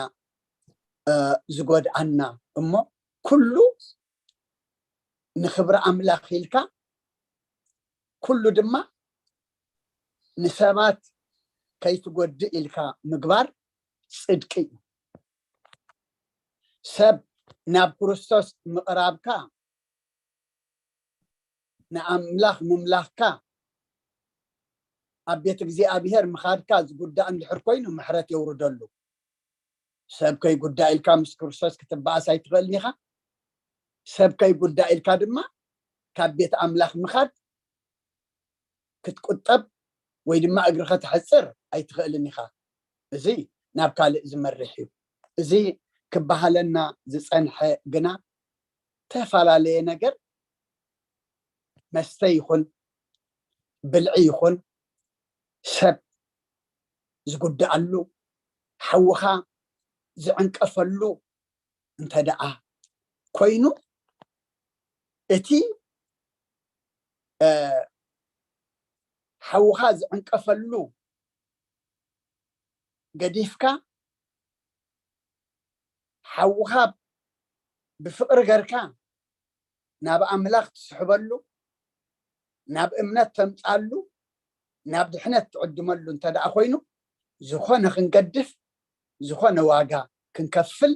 ዝጎድኣና እሞ፣ ኩሉ ንኽብሪ ኣምላኽ ኢልካ፣ ኩሉ ድማ ንሰባት ከይትጎድእ ኢልካ ምግባር ጽድቂ እዩ። ሰብ ናብ ክርስቶስ ምቕራብካ፣ ንኣምላኽ ምምላኽካ፣ ኣብ ቤት እግዚኣብሔር ምኻድካ ዝጉዳእ እንድሕር ኮይኑ ምሕረት የውርደሉ። ሰብ ከይጉዳእ ኢልካ ምስ ክርስቶስ ክትበኣስ ኣይትኽእልን ኢኻ። ሰብ ከይጉዳእ ኢልካ ድማ ካብ ቤት ኣምላኽ ምኻድ ክትቁጠብ ወይ ድማ እግርኻ ተሕጽር ኣይትኽእልን ኢኻ። እዚ ናብ ካልእ ዝመርሕ እዩ። እዚ ክበሃለና ዝጸንሐ ግና ተፈላለየ ነገር መስተ ይኹን ብልዒ ይኹን ሰብ ዝጉድኣሉ፣ ሓውኻ ዝዕንቀፈሉ እንተ ደኣ ኮይኑ፣ እቲ ሓውኻ ዝዕንቀፈሉ ገዲፍካ፣ ሓውኻ ብፍቕሪ ገርካ ናብ ኣምላኽ ትስሕበሉ፣ ናብ እምነት ተምጻሉ፣ ናብ ድሕነት ትዕድመሉ እንተ ደኣ ኮይኑ፣ ዝኾነ ክንገድፍ፣ ዝኾነ ዋጋ ክንከፍል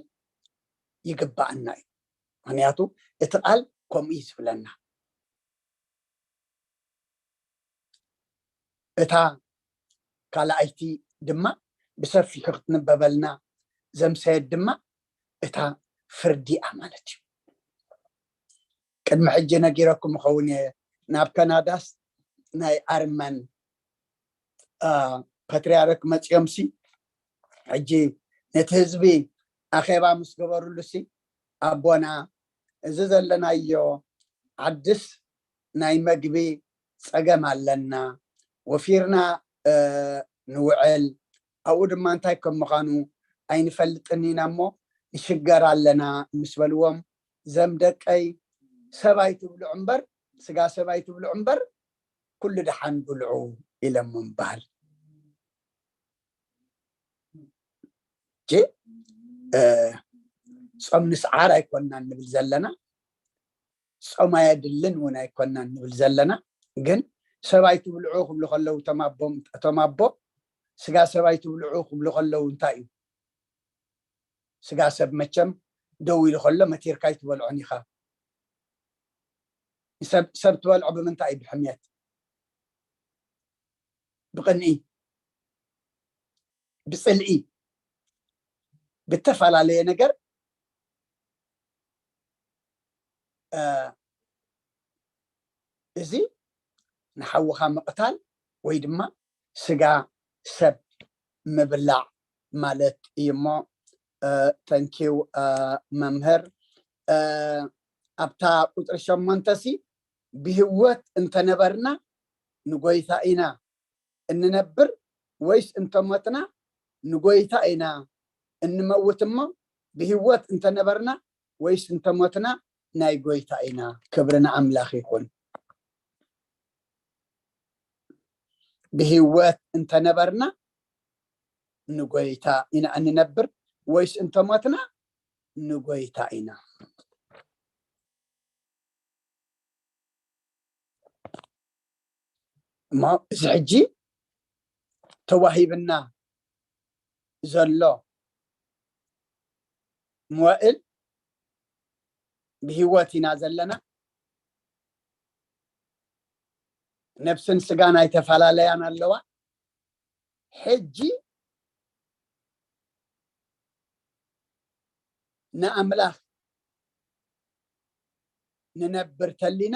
ይግባኣና እዩ። ምኽንያቱ እቲ ቃል ከምኡ እዩ ዝብለና። እታ ካልኣይቲ ድማ ብሰፊሑ ክትንበበልና ዘምሰየት ድማ እታ ፍርዲ እያ ማለት እዩ። ቅድሚ ሕጂ ነጊረኩም ይኸውን እየ፣ ናብ ካናዳስ ናይ ኣርመን ፓትርያርክ መፂኦም ሲ ሕጂ ነቲ ህዝቢ ኣኼባ ምስ ገበሩሉ ሲ ኣቦና፣ እዚ ዘለናዮ ዓድስ ናይ መግቢ ፀገም ኣለና፣ ወፊርና ንውዕል፣ ኣብኡ ድማ እንታይ ከም ምዃኑ ኣይንፈልጥን ኢና እሞ ንሽገር ኣለና ምስ በልዎም፣ ዘም ደቀይ ሰብ ኣይትብልዑ እምበር፣ ስጋ ሰብ ኣይትብልዑ እምበር ኩሉ ደሓን ብልዑ ኢሎም ምባል። ጂ ጾም ንስዓር ኣይኮንና ንብል ዘለና፣ ጾም ኣየድልን እውን ኣይኮንና ንብል ዘለና። ግን ሰብ ኣይትብልዑ ክብሉ ከለዉ እቶም ኣቦ ስጋ ሰብ ኣይትብልዑ ክብሉ ከለዉ እንታይ እዩ? ስጋ ሰብ መቸም ደው ኢሉ ከሎ መቲርካ ኣይትበልዖን ኢኻ። ሰብ ትበልዖ ብምንታይ እዩ? ብሕምየት፣ ብቕንኢ፣ ብፅልኢ፣ ብተፈላለየ ነገር እዚ ንሓውኻ ምቕታል ወይ ድማ ስጋ ሰብ ምብላዕ ማለት እዩ እሞ፣ ተንኪው መምህር። ኣብታ ቁፅሪ ሸሞንተ ሲ ብህይወት እንተነበርና ንጎይታ ኢና እንነብር ወይስ እንተሞትና ንጎይታ ኢና እንመውት እሞ፣ ብህይወት እንተነበርና ወይስ እንተሞትና ናይ ጎይታ ኢና። ክብሪ ንኣምላኽ ይኹን። ብህይወት እንተነበርና ንጎይታ ኢና እንነብር ወይስ እንተሞትና ንጎይታ ኢና። እሞ እዚ ሕጂ ተዋሂብና ዘሎ መዋእል ብህይወት ኢና ዘለና። ነብስን ስጋን ኣይተፈላለያን ኣለዋ። ሕጂ ንኣምላኽ ንነብር ተሊና፣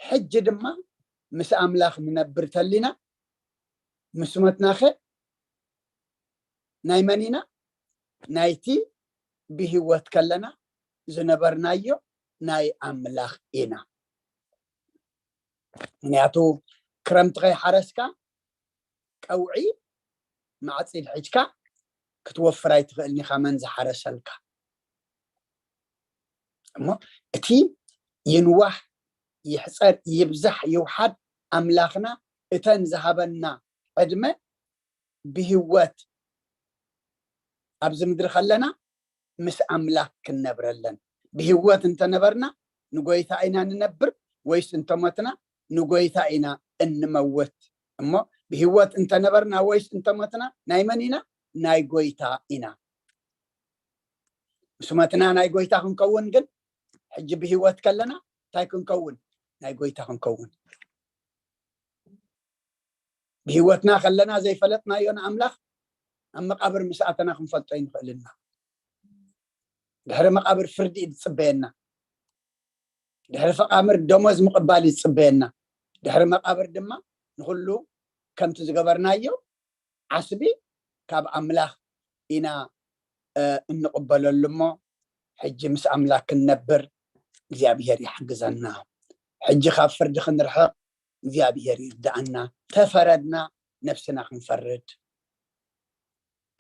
ሕጂ ድማ ምስ ኣምላኽ ንነብር ተሊና፣ ምስ ሞትናኸ ናይ መን ኢና? ናይቲ ብህይወት ከለና ዝነበርናዮ ናይ ኣምላኽ ኢና። ምክንያቱ ክረምቲ ከይሓረስካ ቀውዒ ማዕፂድ ሒዝካ ክትወፍር ኣይትኽእልን ኢኻ፣ መን ዝሓረሰልካ። እሞ እቲ ይንዋሕ ይሕፀር ይብዛሕ ይውሓድ ኣምላኽና እተን ዝሃበና ዕድመ ብህይወት ኣብዚ ምድሪ ከለና ምስ ኣምላኽ ክንነብረለን። ብህይወት እንተነበርና ንጎይታ ኢና ንነብር ወይስ እንተሞትና ንጎይታ ኢና እንመውት? እሞ ብህይወት እንተነበርና ወይስ እንተሞትና ናይ መን ኢና? ናይ ጎይታ ኢና። ምስ ሞትና ናይ ጎይታ ክንከውን ግን ሕጂ ብህይወት ከለና እንታይ ክንከውን? ናይ ጎይታ ክንከውን። ብህይወትና ከለና ዘይፈለጥናዮ ንኣምላኽ ኣብ መቃብር ምስ ኣተና ክንፈልጦ ኣይንኽእልና። ድሕሪ መቃብር ፍርዲ እዩ ዝፅበየና። ድሕሪ ፈቃምር ደሞዝ ምቕባል እዩ ዝፅበየና። ድሕሪ መቃብር ድማ ንኩሉ ከምቲ ዝገበርናዮ ዓስቢ ካብ ኣምላኽ ኢና እንቕበለሉ እሞ ሕጂ ምስ ኣምላኽ ክንነብር እግዚኣብሄር ይሓግዘና። ሕጂ ካብ ፍርዲ ክንርሕቕ እግዚኣብሄር ይርዳኣና። ተፈረድና ነብስና ክንፈርድ፣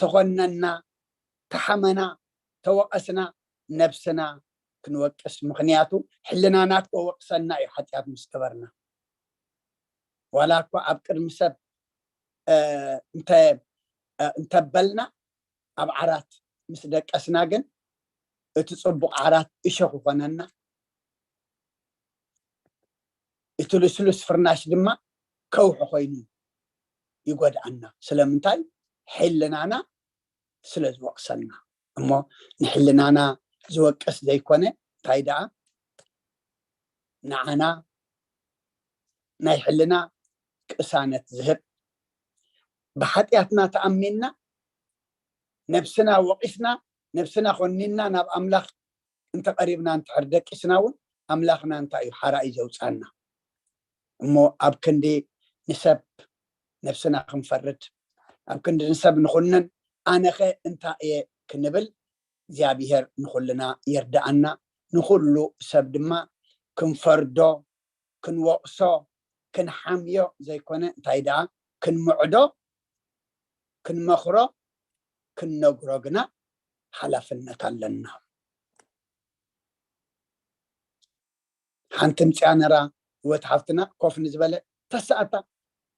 ተኾነና፣ ተሓመና፣ ተወቐስና ነብስና ክንወቅስ። ምክንያቱ ሕልናና እኮ ወቅሰና እዩ ሓጢኣት ምስ ገበርና። ዋላ እኳ ኣብ ቅድሚ ሰብ እንተበልና ኣብ ዓራት ምስ ደቀስና ግን እቲ ፅቡቕ ዓራት እሾኽ ይኾነና፣ እቲ ልስሉስ ፍርናሽ ድማ ከውሒ ኮይኑ ይጎድኣና። ስለምንታይ? ሕልናና ስለ ዝወቅሰና። እሞ ንሕልናና ዝወቅስ ዘይኮነ እንታይ ደኣ ንዓና ናይ ሕልና ቅሳነት ዝህብ፣ ብሓጢኣትና ተኣሚንና ነብስና ወቒስና ነብስና ኮኒንና ናብ ኣምላኽ እንተቐሪብና እንድሕር ደቂስና እውን ኣምላኽና እንታይ እዩ ሓራ እዩ ዘውፃና። እሞ ኣብ ክንዲ ንሰብ ነብስና ክንፈርድ፣ ኣብ ክንዲ ንሰብ ንኹንን ኣነኸ እንታይ እየ ክንብል እግዚኣብሔር ንኹልና ይርዳኣና። ንኹሉ ሰብ ድማ ክንፈርዶ፣ ክንወቕሶ፣ ክንሓምዮ ዘይኮነ እንታይ ደኣ ክንምዕዶ፣ ክንመኽሮ፣ ክንነግሮ ግና ሓላፍነት ኣለና። ሓንቲ ምፅያ ነራ ህይወት ሓፍትና ኮፍ ንዝበለ ተሰኣታ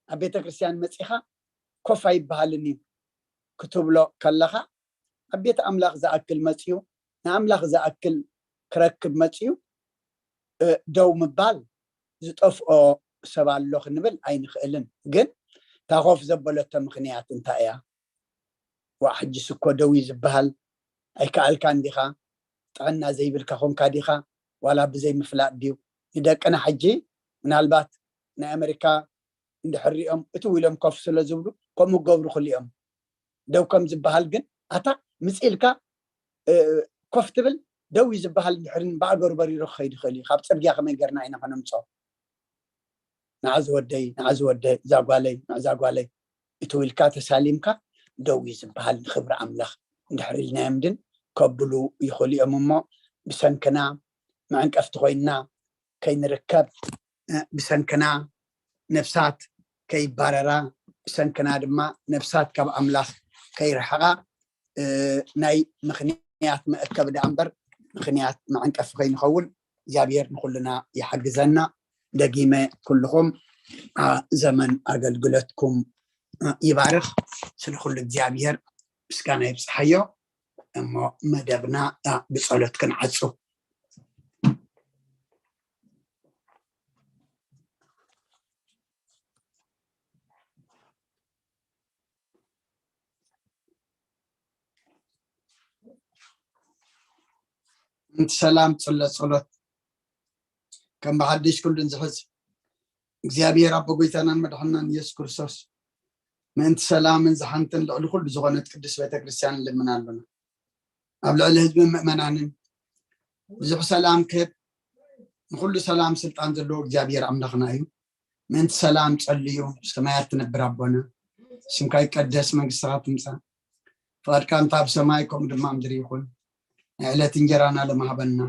ኣብ ቤተ ክርስቲያን መፂኻ ኮፍ ኣይበሃልን እዩ ክትብሎ ከለኻ ኣብ ቤት ኣምላኽ ዝኣክል መፅዩ ንኣምላኽ ዝኣክል ክረክብ መፅዩ ደው ምባል ዝጠፍኦ ሰብ ኣሎ ክንብል ኣይንኽእልን። ግን እታ ኮፍ ዘበለቶ ምኽንያት እንታይ እያ? ዋ ሕጅስ እኮ ደው እዩ ዝበሃል። ኣይከኣልካን ዲኻ? ጥዕና ዘይብልካ ኮንካ ዲኻ? ዋላ ብዘይ ምፍላጥ ድዩ? ንደቅና ሕጂ ምናልባት ናይ ኣመሪካ እንድሕር ሪኦም እትው ኢሎም ኮፍ ስለ ዝብሉ ከምኡ ክገብሩ ክልኦም። ደው ከም ዝበሃል ግን ኣታ ምፅ ኢልካ ኮፍ ትብል ደው እዩ ዝበሃል። እንድሕር ብኣገሩ በሪሩ ክኸይድ ይኽእል እዩ። ካብ ፅርግያ ከመይ ገርና ኢና ከነምፅኦ? ንዓ ዝወደይ ንዓ ዝወደይ እዛ ጓለይ ንዛ ጓለይ እትው ኢልካ ተሳሊምካ ደው እዩ ዝበሃል። ንክብሪ ኣምላኽ እንድሕር ኢልናዮም ግን ከብሉ ይኽእሉ እዮም። እሞ ብሰንክና መዕንቀፍቲ ኮይንና ከይንርከብ፣ ብሰንክና ነፍሳት ከይባረራ፣ ብሰንክና ድማ ነፍሳት ካብ ኣምላኽ ከይርሕቓ ናይ ምኽንያት መእከቢ ደኣ እምበር ምኽንያት መዕንቀፊ ከይንኸውን እግዚኣብሔር ንኹልና ይሓግዘና። ደጊመ ኩልኹም ዘመን ኣገልግሎትኩም ይባርኽ። ስለ ኩሉ እግዚኣብሔር ምስጋና ይብፅሓዮ። እሞ መደብና ብፀሎት ክንዓፁ። ምእንቲ ሰላም ፅለ ፀሎት ከም ብሓድሽ ኩሉን ዝሕዝ እግዚኣብሔር ኣቦ ጎይታናን መድሓናን ኢየሱስ ክርስቶስ ምእንቲ ሰላምን ዝሓንትን ልዕሊ ኩሉ ዝኾነት ቅድስት ቤተክርስትያን ንልምን ኣለና። ኣብ ልዕሊ ህዝብን ምእመናንን ብዙሕ ሰላም ክህብ ንኩሉ ሰላም ስልጣን ዘለዎ እግዚኣብሔር ኣምላኽና እዩ። ምእንቲ ሰላም ጸልዩ። ሰማያት ትነብር ኣቦና ስምካ ይቀደስ፣ መንግስትኻ ትምጻእ፣ ፍቓድካ እንተ ኣብ ሰማይ ከምኡ ድማ ኣብ ምድሪ ይኹን። ናይ ዕለት እንጀራና ለማህበና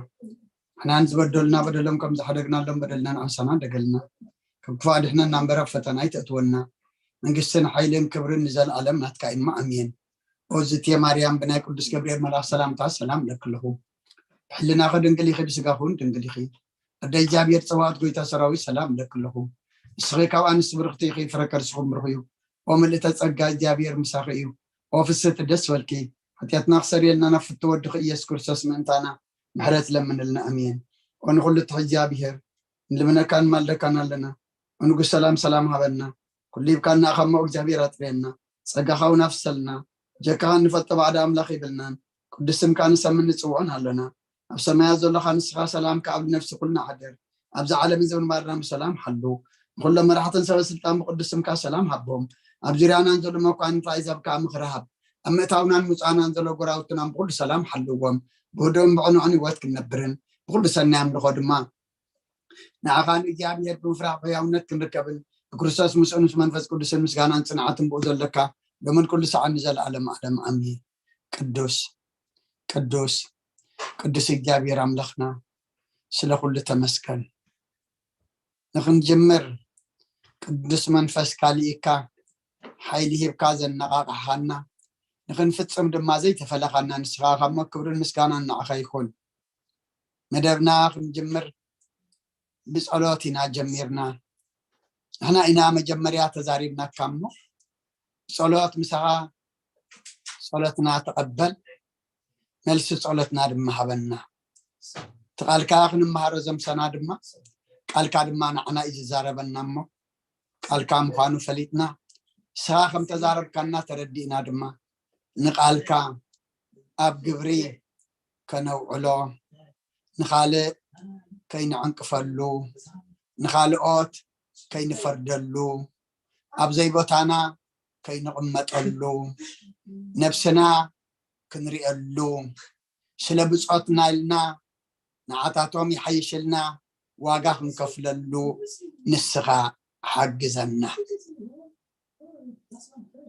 ንሕናን ዝበደሉና በደሎም ከም ዝሓደግናሎም በደልና ንዓሳና ደገልና ካብ ክፉእ ኣድሕነና እምበር ኣብ ፈተና ኣይተእትወና። መንግስትን ሓይልን ክብርን ንዘለኣለም ናትካ እዩ እማ ኣሜን። ኦዝቴ ማርያም ብናይ ቅዱስ ገብርኤል መልኣኽ ሰላምታ ሰላም እለኪ ኣለኹ። ብሕልናኺ ድንግል ኢኺ፣ ብስጋኺ እውን ድንግል ኢኺ። ኣደ እግዚኣብሔር ጸባኦት ጎይታ ሰራዊት ሰላም እለኪ ኣለኹ። ንስኺ ካብ ኣንስቲ ብርኽቲ ኢኺ፣ ፍረ ከርስኹም ብሩኽ እዩ። ኦ ምልእተ ጸጋ እግዚኣብሔር ምሳኺ እዩ። ኦ ፍስህቲ ደስ በልኪ። ሓጢኣትና ክሰርየልና ናብ ፍቱ ወድኺ ኢየሱስ ክርስቶስ ምእንታና ምሕረት ለምንልና ኣሜን። ኦ ንኹሉ ትሕት እግዚኣብሔር ንልምነካን ማልደካን ኣለና። ኦ ንጉስ ሰላም ሰላም ሃበና። ኩሉ ሂብካና ካብ ሞ እግዚኣብሔር ኣጥርየና። ጸጋኻ እውን ኣፍሰልና። ጀካኻ እንፈልጦ ባዕዳ ኣምላኽ ይብልናን ቅዱስ ስምካ ንሰምን ንጽውዖን ኣለና። ኣብ ሰማያት ዘለኻ ንስኻ ሰላምካ ኣብ ነፍሲ ኩልና ሓድር። ኣብዚ ዓለም እዚ ምንባርና ብሰላም ሓሉ። ንኹሎም መራሕትን ሰበ ስልጣን ብቅዱስ ስምካ ሰላም ሃቦም። ኣብ ዙርያናን ዘሎ መኳንንቲ ኣሕዛብ ከዓ ምኽሪ ሃብ። ኣብ ምእታውናን ምውፃእናን ዘሎ ጎራውትናን ብኩሉ ሰላም ሓልዎም። ብህዱእን ብዕኑዕን ህይወት ክንነብርን ብኩሉ ሰናይ ኣምልኾ ድማ ንዓኻ ንእግዚኣብሔር ብምፍራሕ ብሕያውነት ክንርከብን ብክርስቶስ ምስኡ ምስ መንፈስ ቅዱስን ምስጋናን ጽንዓትን ብኡ ዘለካ ሎምን ኩሉ ሰዓት ንዘለኣለም ኣለም ኣሜን። ቅዱስ ቅዱስ ቅዱስ እግዚኣብሔር ኣምላኽና ስለ ኩሉ ተመስገን። ንኽንጅምር ቅዱስ መንፈስካ ልኢካ ሓይሊ ሂብካ ዘነቓቕሓና ንኽንፍጽም ድማ ዘይተፈለኻና ንስኻ ካብ ሞ ክብርን ምስጋናን ንዓኻ ይኹን። መደብና ክንጅምር ብጸሎት ኢና ጀሚርና። ንሕና ኢና መጀመርያ ተዛሪብናካ እሞ ብጸሎት ምሳኻ ጸሎትና ተቐበል፣ መልሲ ጸሎትና ድማ ሃበና። እቲ ቃልካ ክንመሃሮ ዘምሰና ድማ ቃልካ ድማ ንዓና እዩ ዝዛረበና እሞ ቃልካ ምዃኑ ፈሊጥና ንስኻ ከም ተዛረብካና ተረዲእና ድማ ንቃልካ ኣብ ግብሪ ከነውዕሎ ንኻልእ ከይንዕንቅፈሉ፣ ንኻልኦት ከይንፈርደሉ፣ ኣብ ዘይቦታና ከይንቕመጠሉ፣ ነብስና ክንሪኤሉ፣ ስለ ብጾትና ኢልና ንዓታቶም ይሓይሽልና ዋጋ ክንከፍለሉ ንስኻ ሓግዘና።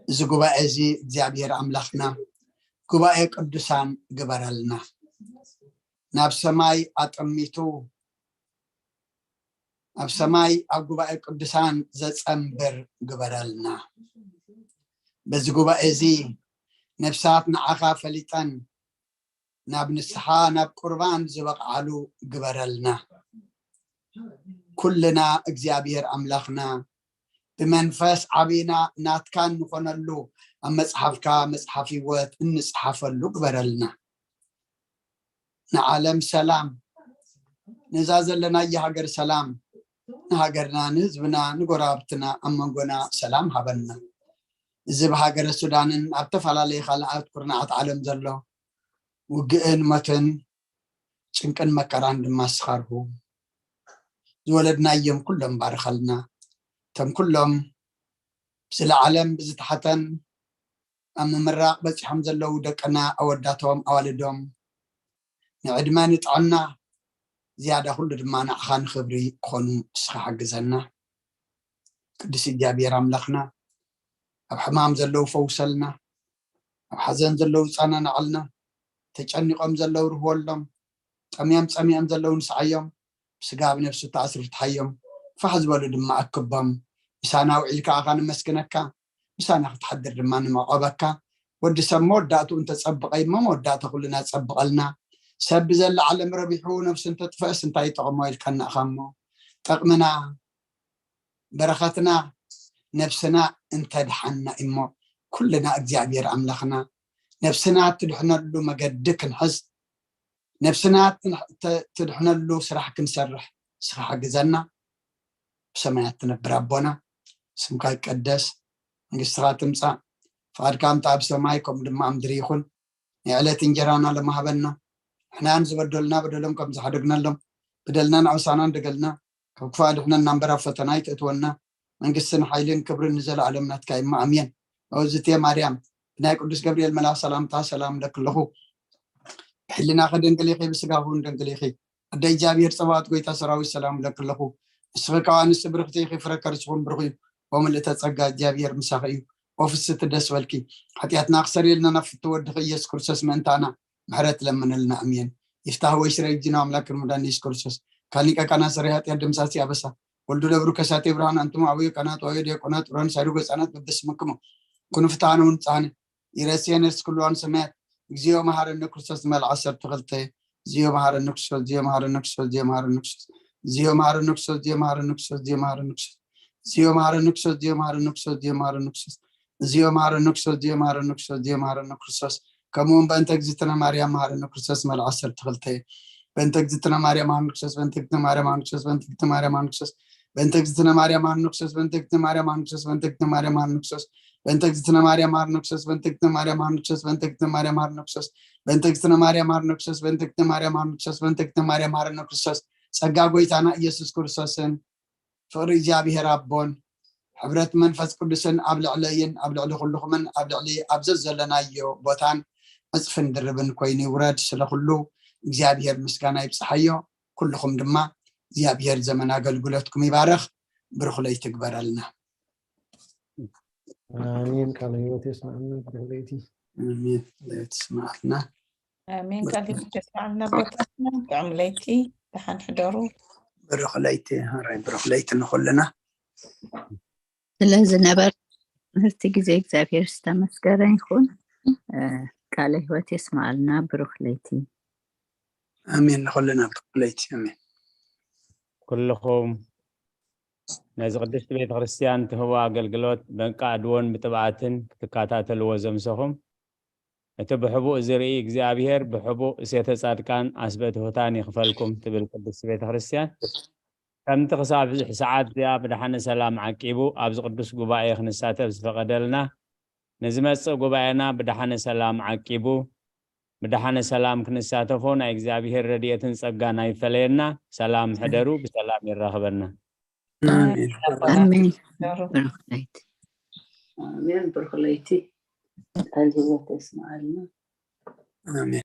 እዚ ጉባኤ እዚ እግዚኣብሔር ኣምላኽና ጉባኤ ቅዱሳን ግበረልና። ናብ ሰማይ ኣጠሚቱ ኣብ ሰማይ ኣብ ጉባኤ ቅዱሳን ዘጸንብር ግበረልና። በዚ ጉባኤ እዚ ነፍሳት ንዓኻ ፈሊጠን ናብ ንስሓ ናብ ቁርባን ዝበቕዓሉ ግበረልና። ኩልና እግዚኣብሔር ኣምላኽና ብመንፈስ ዓቢና ናትካ እንኾነሉ ኣብ መጽሓፍካ መጽሓፍ ህይወት እንጽሓፈሉ ግበረልና። ንዓለም ሰላም፣ ነዛ ዘለናያ ሃገር ሰላም፣ ንሃገርና፣ ንህዝብና፣ ንጎረባብትና፣ ኣብ መንጎና ሰላም ሃበና። እዚ ብሃገረ ሱዳንን ኣብ ተፈላለየ ካልኣት ኩርናዓት ዓለም ዘሎ ውግእን ሞትን ጭንቅን መከራን ድማ ስኻርሁ። ዝወለድናዮም ኩሎም ባርኸልና። እቶም ኩሎም ብዝለዓለን ብዝተሓተን ኣብ ምምራቕ በጺሖም ዘለዉ ደቅና፣ ኣወዳቶም፣ ኣዋልዶም፣ ንዕድመ ንጥዕና ዝያዳ ኩሉ ድማ ንዓኻ ንኽብሪ ክኾኑ ንስኻ ሓግዘና። ቅዱስ እግዚኣብሔር ኣምላኽና፣ ኣብ ሕማም ዘለዉ ፈውሰልና፣ ኣብ ሓዘን ዘለዉ ጸናናዓልና፣ ተጨኒቖም ዘለዉ ርህወሎም፣ ጠምዮም ጸሚኦም ዘለዉ ንስዓዮም፣ ብስጋ ብነፍሲ ተኣስሩ ፍትሓዮም፣ ፋሕ ዝበሉ ድማ ኣክቦም። ምሳና ውዒልካ ኣኻ ነመስግነካ፣ ምሳና ክትሓድር ድማ ንመቐበካ። ወዲ ሰብ መወዳእትኡ እንተጸብቐ እሞ መወዳእታ ኩልና ጸብቐልና። ሰብ ብዘላ ዓለም ረቢሑ ነፍሱ እንተጥፍአስ እንታይ ይጠቕሞ ኢልካና ኢኻ እሞ፣ ጠቕምና በረኸትና ነፍስና እንተድሓና እሞ ኩልና እግዚኣብሔር ኣምላኽና ነፍስና ትድሕነሉ መገዲ ክንሕዝ፣ ነፍስና ትን- ተ- ትድሕነሉ ስራሕ ክንሰርሕ ንስኻ ሓግዘና። ብሰማያት ትነብር ኣቦና፣ ስምካ ይቀደስ፣ መንግስትኻ ትምጻእ፣ ፍቓድካ ከምቲ ኣብ ሰማይ ከምኡ ድማ ኣብ ምድሪ ይኹን። ናይ ዕለት እንጀራና ሎሚ ሃበና፣ ንሕናን ዝበደሉና በደሎም ከም ዝሓደግናሎም፣ በደልና ንኣውሳና እንደገልና፣ ካብ ክፉእ ኣድሕነና እምበር ኣብ ፈተና ኣይተእትወና። መንግስትን ሓይልን ክብርን ንዘለኣለም ናትካ እዩ እሞ ኣሜን። እግዝእትየ ማርያም፣ ብናይ ቅዱስ ገብርኤል መልኣኽ ሰላምታ ሰላም እብለኪ ኣለኹ። ብሕልናኺ ድንግል ኢኺ፣ ብስጋኺ እውን ድንግል ኢኺ። ኣደ እግዚኣብሔር ጸባኦት ጎይታ ሰራዊት ሰላም እብለኪ ኣለኹ። ንስኺ ካብ ኣንስቲ ብርኽቲ ኢኺ፣ ፍረ ከርስኺ እውን ብሩኽ እዩ። ወምልእተ ጸጋ እግዚኣብሔር ምሳኺ እዩ። ኦ ፍስቲ ደስ በልኪ። ሓጢኣትና ክሰርየልና ናብ ፍትው ወድኺ ኢየሱስ ክርስቶስ ምእንታና ምሕረት ለምንልና። ኣሜን። ይፍታህ ወይ ስረ እግዚእነ ኣምላክ መድኃኒነ ኢየሱስ ክርስቶስ ካሊቀ ካህናት ሰራይ ኃጢአት ደምሳሲ አበሳ ወልዱ ለብሩ ከሳቴ ብርሃን አንትሙ አበዩ ካህናት ወአበዩ ዲያቆናት ብርሃን ሳይዱ ገጻናት በበስምክሙ ኩኑ ፍትሐነ ወንጽሐነ ይረስየነ እስክሉ ሰማያት እግዚኦ መሐረነ ክርስቶስ መልዓ ዓሰርተ ክልተ እግዚኦ መሐረነ ክርስቶስ እግዚኦ መሐረነ ክርስቶስ እግዚኦ መሐረነ ክርስቶስ እግዚኦ መሐረነ ክርስቶስ እግዚኦ መሐረነ ክርስቶስ እግዚኦ መሐረነ ክርስቶስ እግዚኦ መሐረነ ክርስቶስ እግዚኦ መሐረነ ክርስቶስ እግዚኦ መሐረነ ክርስቶስ እግዚኦ መሐረነ ክርስቶስ እግዚኦ መሐረነ ክርስቶስ ከምኡ እውን በእንተ እግዝእትነ ማርያም መሐረነ ክርስቶስ መልዓ ዓሰርተ ክልተ በእንተ እግዝእትነ ማርያም መሐረነ ክርስቶስ በእንተ እግዝእትነ ማርያም መሐረነ ክርስቶስ በእንተ እግዝእትነ ማርያም መሐረነ ክርስቶስ በእንተ እግዝእትነ ማርያም መሐረነ ክርስቶስ በእንተ እግዝእትነ ማርያም መሐረነ ክርስቶስ በእንተ እግዝእትነ ማርያም መሐረነ ክርስቶስ በእንተ እግዝእትነ ማርያም መሐረነ ክርስቶስ በእንተ እግዝእትነ ማርያም መሐረነ ክርስቶስ በእንተ እግዝእትነ ማርያም መሐረነ ክርስቶስ በእንተ እግዝእትነ ማርያም መሐረነ ክርስቶስ በእንተ እግዝእትነ ማርያም መሐረነ ክርስቶስ ጸጋ ጎይታና ኢየሱስ ክርስቶስን ፍቕሪ እግዚኣብሔር ኣቦን ሕብረት መንፈስ ቅዱስን ኣብ ልዕለይን ኣብ ልዕሊ ኩልኹምን ኣብ ልዕሊ ኣብ ዘዘለናዮ ቦታን ዕጽፍን ድርብን ኮይኑ ይውረድ። ስለ ኩሉ እግዚኣብሔር ምስጋና ይብጽሓዮ። ኩልኹም ድማ እግዚኣብሔር ዘመን ኣገልግሎትኩም ይባረኽ። ብሩኽ ለይቲ ይግበረልና። ኣሜን። ቃለ ህይወት የስማዕና። ብሩኽ ለይቲ። ኣሜን። ለይቲ ይስማዕልና። ኣሜን። ቃል ህይወት የስማዕልና ኣቦታትና። ጥዑም ለይቲ፣ ደሓን ሕደሩ። ብሩኽ ለይቲ፣ ራይ ብሩኽ ለይቲ ንኹልና። ስለዝነበረ ትምህርቲ ግዜ እግዚኣብሔር ዝተመስገነ ይኹን። እ፣ ቃለ ህይወት የስማዕልና። ብሩኽ ለይቲ። ኣሜን። ንኹልና ብሩኽ ለይቲ። ኣሜን። ኩልኹም ነዚ ቅድስቲ ቤተ ክርስቲያን ትህቦ ኣገልግሎት ብንቃድዎን ብትብዓትን ክትከታተልዎ ዘምሰኹም እቲ ብሕቡእ ዝርኢ እግዚኣብሔር ብሕቡእ እሴተ ጻድቃን ዓስበ ትሑታን ይኽፈልኩም ትብል ቅድስቲ ቤተ ክርስቲያን። ከምቲ ክሳብ ሕዚ ሰዓት እዚኣ ብደሓነ ሰላም ዓቂቡ ኣብዚ ቅዱስ ጉባኤ ክንሳተፍ ዝፈቐደልና ንዝመጽእ ጉባኤና ብደሓነ ሰላም ዓቂቡ ብደሓነ ሰላም ክንሳተፎ ናይ እግዚኣብሔር ረድኤትን ጸጋን ኣይፈለየና። ሰላም ሕደሩ፣ ብሰላም የራኽበና። ኣሜን። ኣሜን። ዶሮ። ብሩኽዳይት። ኣሜን። ብሩኽ ለይቲ፣ ቃል ህይወት የስምዓልና። ኣሜን።